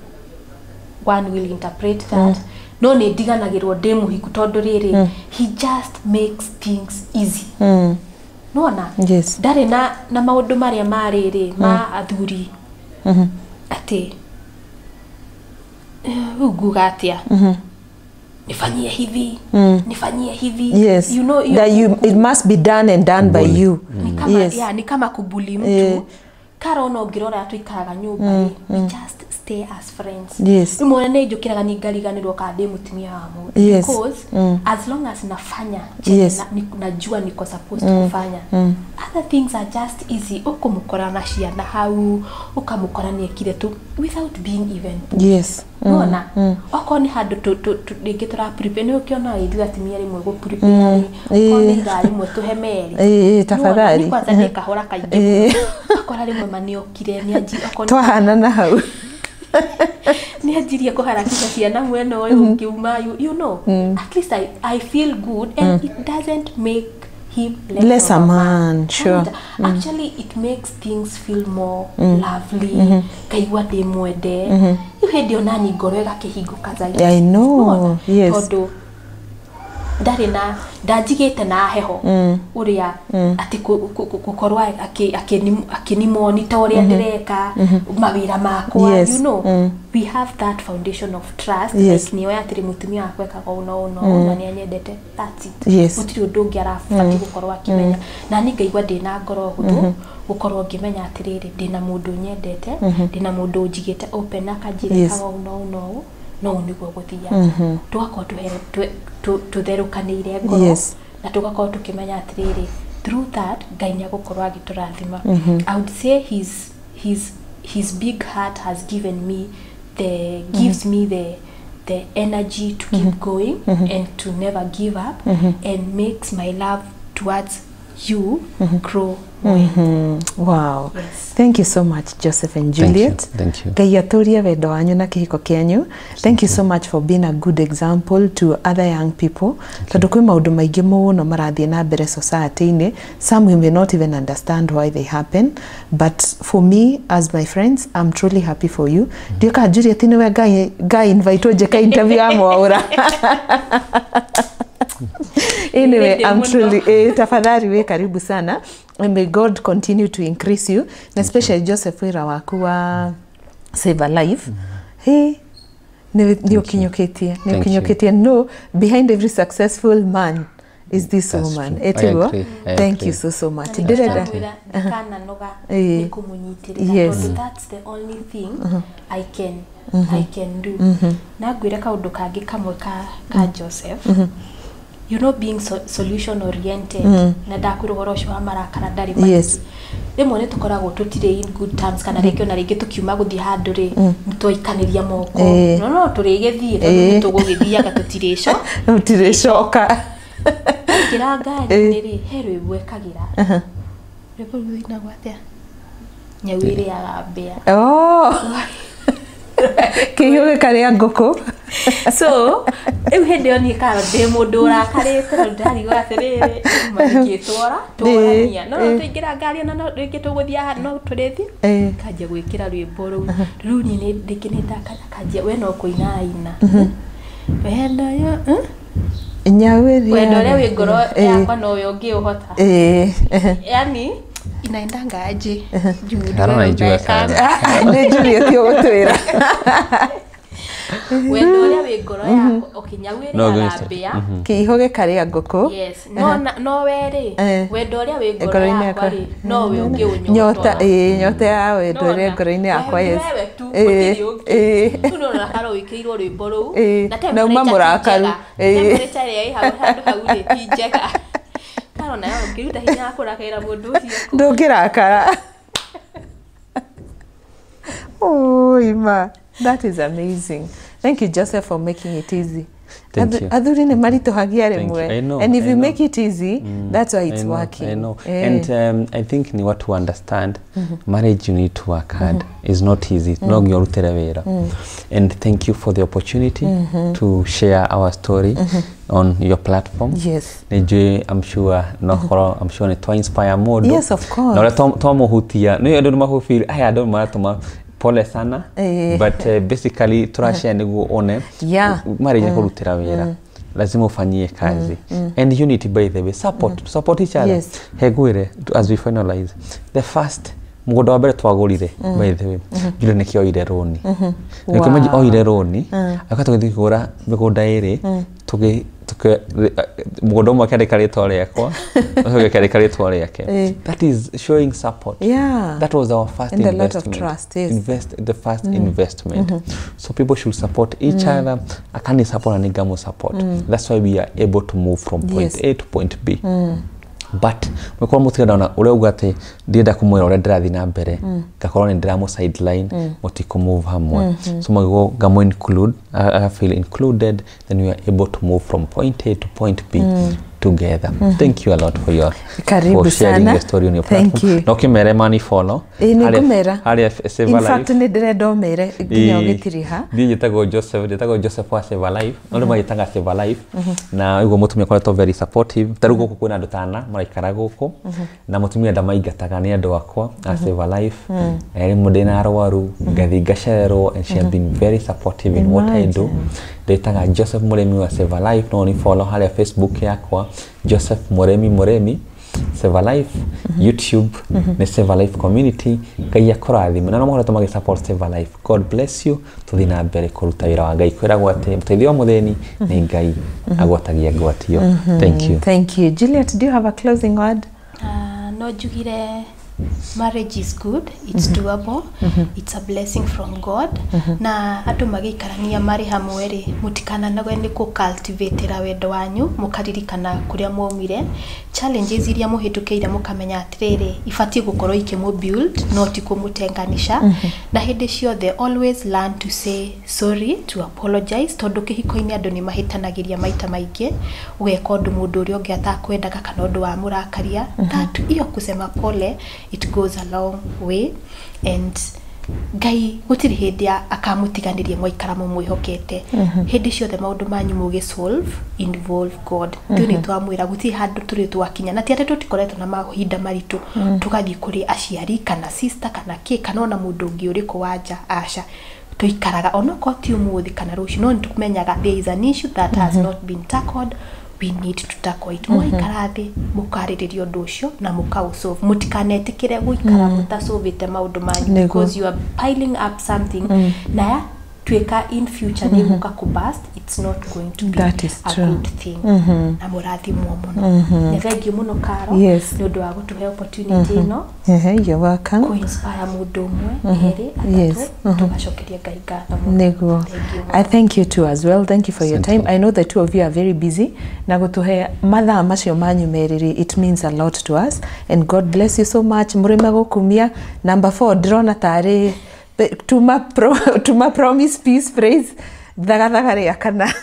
one will interpret that, no nĩ ndiganagĩrwo ndĩ mũhiku, tondũ rĩrĩ, he just makes things easy, nona. Ndarĩ na maũndũ marĩa marĩrĩ ma athuri atĩ rĩu nguga atĩa, nifanyie hivi, nifanyie hivi. You know, That you, it must be done and done by Bully. you. Ni kama, yeah, ni kama kubully mtu. Karo no ngĩrora tũikaraga nyũmba rĩ, we just stay as friends. Rĩmwe nĩ njũkĩraga nĩ ngariganĩrwo kana ndĩ mũtumia wa mũndũ, because as long as nafanya chenye najua niko supposed kufanya, other things are just easy. Ũkũmũkora na ciana hau, ũkamũkora nĩ ekire tu without being even nona. Okorwo nĩ handũ rĩngĩ tũra prepare, nĩ ũkĩona ithuĩ atumia rĩmwe gũ prepare rĩ, okorwo nĩ ithaa rĩmwe tũhe merĩ. Tafadhali. Nĩ kwanza ndĩ kahora kaingĩ, akora rĩmwe maniokire nĩ anji okorwo Twahanana hau. Nĩ anjirie kũharakisha ciana mwena ũyũ ũngĩ uma. At least I feel good, and it doesn't make him less, Less of a man, sure. And actually it makes things feel more lovely, ngaigua ndĩ mwende. Rĩu hĩndĩ ĩyo nani ngoro ĩgakĩhingũka zaidi. I know, Nĩwona? Yes. Tondũ ndarĩ na ndanjigĩte na heho ũrĩa atĩ gũkorwo akĩnimonita ũrĩa ndĩreka mawĩra makwa. We have that foundation of trust. Like nĩoĩ atĩrĩ, mũtumia wakwa ekaga ũũ na ũũ na ũũ, na nĩanyendete, that's it. Gũtirĩ ũndũ ũngĩ arabatiĩ gũkorwo akĩmenya, na niĩ ngaigua ndĩna ngoro hũthũ gũkorwo ngĩmenya atĩrĩrĩ, ndĩna mũndũ nyendete, ndĩna mũndũ ũnjigĩte open, akanjĩra ĩkaga ũũ na ũũ na ũũ na ũũ nĩguo gũthiaga. Tũgakorwo tũtherũkanĩire ngoro na tũgakorwo tũkĩmenya atĩrĩrĩ, through that Ngai nĩ agũkorwo agĩtũrathima. I would say his big heart has given me the gives me the energy to keep going and to never give up and makes my love towards you grow more. Wow. Yes. Thank you so much, Joseph and Juliet. Thank you. Ngai atũrie wendo wanyu na kĩhiko kĩanyu. Thank you so much for being a good example to other young people. Tondũ kwĩ maũndũ maingĩ mũno marathiĩ na mbere society-inĩ. Some we may not even understand why they happen, but for me as my friends, I'm truly happy for you. Ndiũĩ kana Juliet nĩwe Ngai invite njĩke interview ya Mwaũra. Anyway, I'm truly tafadhali we karibu sana, and may God continue to increase you, and especially Joseph wĩra waku wa Save a Life. Hey, nĩ ũkinyũkĩtie, nĩ ũkinyũkĩtie. No, behind every successful man is this That's woman. true. I Etiguo? agree. I Thank agree. you so so much. Na Ndĩrenda ndĩramwĩra ndikananoga Ĩĩ. nĩ kũmũnyitĩrĩra Yes. tondũ that's the only thing I can do. Na ngwĩre kaũndũ kangĩ kamwe ka Joseph, you know, being solution oriented, na ndakwĩra ũhoro ũcio wa marakara ndarĩ maingĩ. Rĩmwe nĩ tũkoragwo tũtirĩ in good terms, kana rĩngĩ ona rĩngĩ tũkiuma gũthiĩ handũ rĩ, nĩ twaikanĩria moko, no tũrĩgĩthiĩ tondũ nĩ tũgũgĩthiaga tũtirĩco Tũtirĩcoka. Aingĩra ngari-inĩ rĩ, he rwĩmbo ekagĩra, rwĩmbo rũu rũinagwo atĩa, nyau ĩrĩaga mbĩa. Oh. Kĩhiũ gĩkarĩa ngũkũ. So rĩu hĩndĩ ĩyo niĩ kana ndĩ mũndũ ũrakarĩte, tondũ ndarigwo atĩrĩrĩ, marĩkĩtwara twarania, no tũingĩra ngari ona no rĩngĩ tũgũthiĩ haha no tũrĩthiĩ, kanjia gwĩkĩra rwĩmbo rũu. Rĩu niĩ rĩngĩ nĩ ndakara, kanjia we no kũina aina wendo yo, Nyau ĩrĩa wendo ũrĩa wĩ ngoro yakwa nowe ũngĩũhota. Yani inaendanga aje juu? Karo naijua sana. Nĩ Juliet ũgũtwĩra. Wendo ũrĩa wĩ ngoro yakwa, okay, nyau No, ĩrĩaga ngwĩciria. mbĩa. Kĩihũ gĩkarĩa ngũkũ. Yes, no no we rĩ, wendo ũrĩa wĩ ngoro Ngoro-inĩ yakwa yakwa. rĩ, nowe ũngĩũnyotora. Nyota, ĩĩ, nyota ya wendo ũrĩa ngoro-inĩ yakwa, yes. Wewe tu, gũtirĩ ũngĩ. Rĩu nĩũrona karo wĩkĩirwo rwĩmbo rũu na Na uma temperature ti mũrakaru. njega. Temperature ĩrĩa ĩ hau handũ hau rĩ ti njega. Karo nayo ũngĩruta hinya wa kũrakarĩra mũndũ ũcio kũ? Ndũngĩrakara. Oh, Ima, that is amazing. Thank you, Joseph, for making it easy. Thank you. Athuri nĩ maritũhagia Thank you. rĩmwe. I know, And if I you know. make it easy, that's why it's I know, working. I know. And I think ni watu understand marriage, you need to work hard. It's not easy. No nginya ũrutĩre wĩra. And thank you for the opportunity to share our story on your platform. Nĩ njũĩ, I'm sure no korwo, I'm sure nĩ twa inspire mũndũ. Yes, of course. Na ũrĩa twamũhutia nĩ andũ nĩ makũfeel aya andũ maratũma pole sana, but basically tũrashare nĩguo one marriage nĩ kũrutĩra wĩra, lazima ufanyie kazi. And unity, by the way, support, support each other. He ngwĩre, as we finalize, the first mũgũnda wa mbere twagũrire, by the way, Julia nĩkĩo oire rũni. Nĩkĩo oire rũni aka tũgĩthiĩ kũgũra mĩgũnda ĩrĩ, tũgĩ mũgũnda ũmwe akĩandĩka rĩtwa rĩakwa, ũcio akĩandĩka rĩtwa rĩake. That is showing support. That was our first And a lot of investment. trust, yes. Invest the first investment. So people should support each other. Akani support na nĩngamũ support. That's why we are able to move from point A to point B. But mwĩkorwo mũtirenda ona ũrĩa uga atĩ ndienda kũmwĩra ũrĩa ndĩrathiĩ na mbere, ngakorwo nĩ ndĩramũ sideline, mũtikũ move hamwe. So magĩkorwo ngamũ include, I feel included, then we are able to move from point A to point B together. Thank you a lot for your Karibu for sharing sana. your story on your Thank platform. you. Na ũkĩmere mani follow. Ĩĩ, nĩ ngũmera. Harĩa Save In a fact, Life. nĩ ndĩrenda ũmere nginya ũgĩtiriha. Niĩ njĩtagwo Joseph, njĩtagwo Joseph wa Save a Life. No rĩu magĩtaga Save a Life. Na ũguo mũtumia akoretwo very supportive. Ta rĩu gũkũ kwĩna andũ tana maraikara gũkũ. Na mũtumia ndamaingataga, nĩ andũ akwa a Save a Life. Na rĩmwe ndĩna arwaru, ngathiĩ ngacererwo, and she has been very supportive in what I do. Ndĩtaga Joseph Mũrĩmi wa Save a Life. No ni follow harĩa Facebook yakwa, Joseph Mũrĩmi Mũrĩmi Save a Life. YouTube nĩ Save a Life Community. Ngai akũrathime na no makoretwo magĩ support Save a Life. God bless you. Tũthiĩ na mbere kũruta wĩra wa Ngai. Kwĩragwo atĩ mũteithio wa mũthĩni nĩ Ngai agwatagia ngwatio. Thank you. Thank you. Juliet, do you have a closing word? Ah, no njugire Marriage is good, it's doable, it's a blessing from God. Na andũ magĩikarania marĩ hamwe rĩ, mũtikananagwe nĩ kũ-cultivate-ra wendo wanyu, mũkaririkana kũrĩa mwaumire, challenges iria mũhĩtũkĩire, mũkamenya atĩrĩrĩ, ibatiĩ gũkorwo ikĩmũ build, no ti kũmũtenganisha. Na hĩndĩ ciothe always learn to say sorry, to apologize, tondũ kĩhiko-inĩ andũ nĩ mahĩtanagĩria maita maingĩ, ũgeka ũndũ mũndũ ũrĩa ũngĩ atakwendaga kana ũndũ wamũrakaria. That iyo kusema pole, it goes a long way. And Ngai gũtirĩ hĩndĩ akamũtiganĩria mwaikara mũmwĩhokete. Hĩndĩ ciothe maũndũ manyu mũgĩ-solve, involve God. Ithuĩ nĩ twamwĩra gũtirĩ handũ tũrĩ twakinya, na ti atĩ tũtikoretwo na mahinda maritũ tũgathiĩ kũrĩ aciari kana sister kana kĩ kana ona mũndũ ũngĩ ũrĩkũ wa nja, aca. Tũikaraga onokorwo ti ũmũthĩ kana rũciũ, no nĩ tũmenyaga there is an issue that has not been tackled, we need to tackle it. Mwaikara thĩ mũkarĩrĩria ũndũ ũcio na mũkaũsolve. Mũtikanetĩkĩre gũikara mũtasolvĩte maũndũ manyu, because you are piling up something na yatuĩka in future nĩ gũka kũ-burst, it's not going to be That is a true. good thing. Na mũrathimwo mũno. Nĩ thengiũ mũno, Karo, nĩ ũndũ wa gũtũhe opportunity ĩno Ehe, you're welcome. Kũ-inspire mũndũ ũmwe, erĩ, atatũ, tũgacokeria Ngai ngatho mũno. Nĩguo. Thank you. I thank you too as well. Thank you for your Asante. time. I know the two of you are very busy. Na gũtũhe mathaa macio manyu merĩ, it means a lot to us. And God bless you so much. Mũrĩme gũkumia. Number 4 ndĩrona tarĩ tuma promise peace praise thagathaga rĩa kana.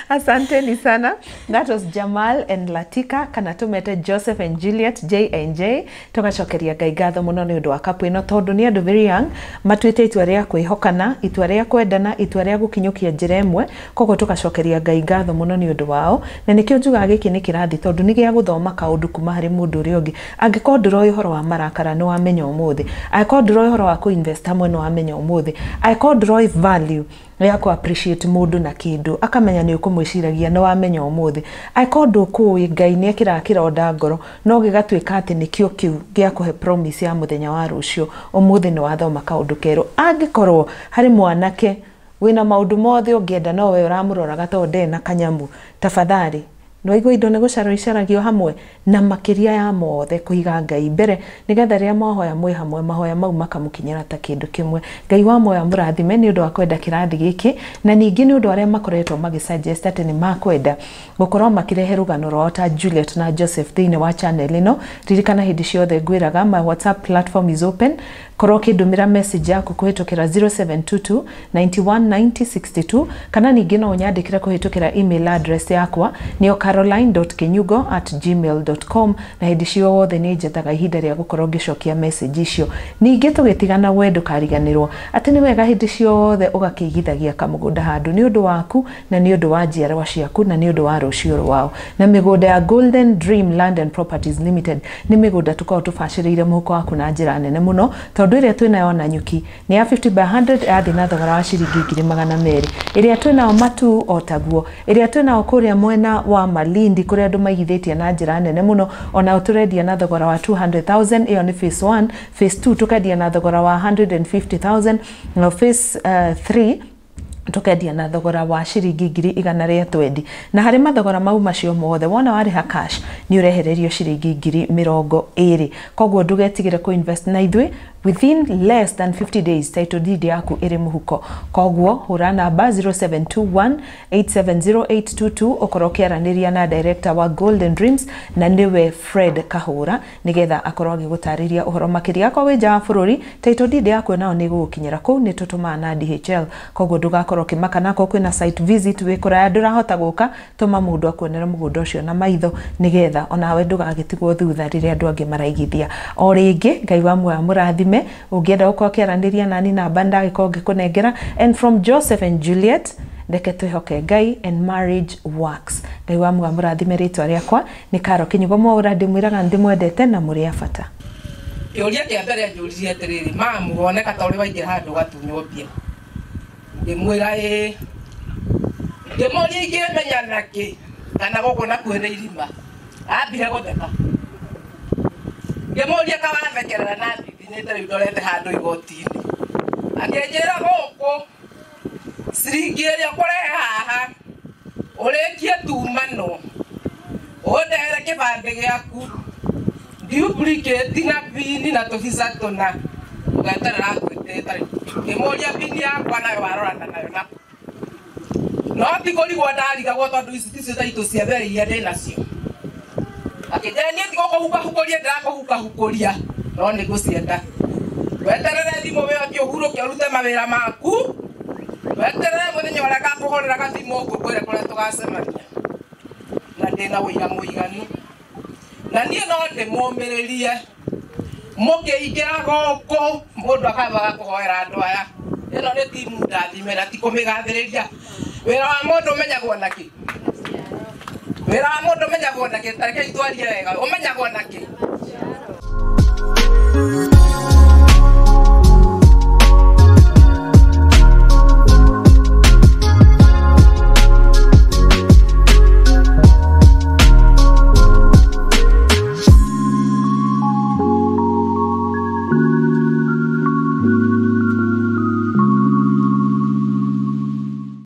Asanteni sana. That was Jamal and Latika, kana tumete Joseph and Juliet, J and J. Tugacokeria Ngai ngatho mũno nĩ ũndũ wa kapu ĩno, tondũ nĩ andũ very young matuĩte itua rĩa kwĩhokana, itua rĩa kwendana, itua rĩa gũkinyũkia njĩra ĩmwe. Koguo tugacokeria Ngai ngatho mũno nĩ ũndũ wao, na nĩkĩo njugaga gĩkĩ nĩ kĩrathi, tondũ nĩ gĩa gũthoma kaũndũ kuma harĩ mũndũ ũrĩa ũngĩ. Angĩkorwo ndũroĩ ũhoro wa marakara, nĩ wamenya ũmũthĩ. Angĩkorwo ndũroĩ ũhoro wa kũ-invest hamwe, nĩ wamenya ũmũthĩ. Angĩkorwo ndũroĩ value ya kũ appreciate mũndũ na kĩndũ akamenya nĩ ũkũmwĩciragia, nĩ wamenya ũmũthĩ. Angĩkorwo ndũkũĩ Ngai nĩ ekĩraga kĩronda ngoro no gĩgatuĩka atĩ nĩkĩo kĩu gĩa kũhe promise ya mũthenya wa rũciũ, ũmũthĩ nĩ wathoma kaũndũ kerũ. Angĩkorwo harĩ mwanake wĩna maũndũ mothe ũngĩenda no we ũramũroraga tondũ ndarĩ na kanyamu, tafadhali, nĩwaigua indo nĩ gũcarwo icaragio hamwe, na makĩria ya mothe kũiga Ngai mbere, nĩgetha rĩrĩa mwahoya mwĩ hamwe, mahoya mau makamũkinyĩra ta kĩndũ kĩmwe. Ngai wa moya mũrathime nĩ ũndũ wa kwenda kĩrathi gĩkĩ, na ningĩ nĩ ũndũ arĩa makoretwo magĩsuggest atĩ nĩ makwenda gũkorwo makĩrehe rũgano rwao ta Juliet na Joseph thĩinĩ wa channel ĩno. Ririkana hĩndĩ ciothe ngwĩraga my WhatsApp platform is open. Korwo ũkĩndũmĩra message yaku kũhĩtũkĩra 0722 91 90 62, kana ningĩ no ũnyandĩkĩre kũhĩtũkĩra email address yakwa, nĩyo caroline.kinyugo@gmail.com, na hĩndĩ ciothe nĩ njethaga ihinda rĩa gũkorwo ngĩcokia message icio. Ningĩ tũgĩtigana, we ndũkariganĩrwo atĩ nĩ wega hĩndĩ ciothe ũgakĩigithagia kamũgũnda handũ, nĩ ũndũ waku na nĩ ũndũ wa njiarwa ciaku na nĩ ũndũ wa rũciũ rwao. Na mĩgũnda ya Golden Dream Land and Properties Limited nĩ mĩgũnda tũkoragwo tũbacĩrĩire mũhuko waku na njĩra nene mũno, tondũ ĩrĩa twĩnayo Nanyuki nĩ ya 50 by 100, yathiĩ na thogora wa ciringi 200,000. Ĩrĩa twĩnayo Matu o taguo, ĩrĩa twĩnayo kũrĩa mwena wa Malindi kũrĩa andũ maigithĩtie na njĩra nene mũno, onao tũrendia na thogora wa 200,000. Ĩyo nĩ phase 1. Phase 2 tũkendia na thogora wa 150,000, na phase 3 tukendia na thogora wa ciringi 120,000. Na harĩ mathogora mau macio mothe, wona warĩha cash nĩ ũrehererio ciringi 20,000. Koguo ndũgetigĩre kũ invest na ithuĩ. Within less than 50 days title deed yaku ĩrĩ mũhuko. Koguo hũra namba 0721 870822, ũkorwo ũkĩaranĩria na director wa Golden Dreams, na nĩwe Fred Kahũra, nĩgetha akorwo agĩgũtarĩria ũhoro makĩria. Akorwo wĩ nja wa bũrũri, title deed yaku nayo nĩ ĩgũgũkinyĩra kũu, nĩ tũtũmaga na DHL, koguo ndũgakorwo ũkĩmaka. Na akorwo kwĩna site visit wĩ kũraya ndũrahota gũka, tũma mũndũ akuonere mũgũnda ũcio na maitho, nĩgetha onawe ndũgagĩtigwo thutha rĩrĩa andũ angĩ maraigithia. O rĩngĩ, Ngai wa muoyo mũrathime. Ũngĩenda gũkorwo ũkĩaranĩria nani, namba ndagĩkorwo ngĩkũnengera. And from Joseph and Juliet, reke twĩhoke Ngai and marriage works. Ngai wa muoyo mũrathime. Rĩtwa rĩakwa nĩ Karo Kĩnyugo Mwaũra, ndĩmwĩraga ndĩmwendete na mũrĩ a bata. Kĩũria kĩa mbere anjũririe atĩrĩrĩ, "Mamu, woneka ta ũrĩ waingĩra handũ ũgatunywo mbia?" Ngĩmwĩra ĩĩ. Ngĩmũria ingĩmenya nakĩ kana gũkũ nakuhĩ nĩ irima. Ambire gũtheka. Ngĩmũria kawathekerera na thithinĩte rĩu ndorete handũ igoti-inĩ. Akĩnjĩra gũkũ ciringi ĩrĩa ũkũrehe haha ũrĩkie tumano ũndehere kĩbandĩ gĩaku. Duplicate na pini na tũbica tũna ũgeterera ngwĩtĩte ngĩmũria pini yakwa nayo warorana nayo na no ti kũrigwo ndarigagwo tondũ ici ticio taitũ cia mbere iria ndĩ nacio. Akĩnjĩra niĩ ti gũkũhukahukũria ndĩrakũhukahukũria no nĩ ngũcienda. Weterere thimũ we ũthiĩ ũhurũke ũrute mawĩra maku. Weterere mũthenya ũrĩa ngakũhũrĩra gathimũ ngũkwĩre kũrĩa tũgacemania. Na ndĩna ũira mũiganu. Na niĩ no ndĩmũmĩrĩrie mũkĩingĩra gũkũ mũndũ akambaga kũhoera andũ aya. Ĩno nĩ timu ndathime na ti kũmĩgathĩrĩria. Wĩra wa mũndũ ũmenyagwo na kĩ? Wĩra wa mũndũ ũmenyagwo na kĩ? Ta rekei twarie wega. Ũmenyagwo na kĩ?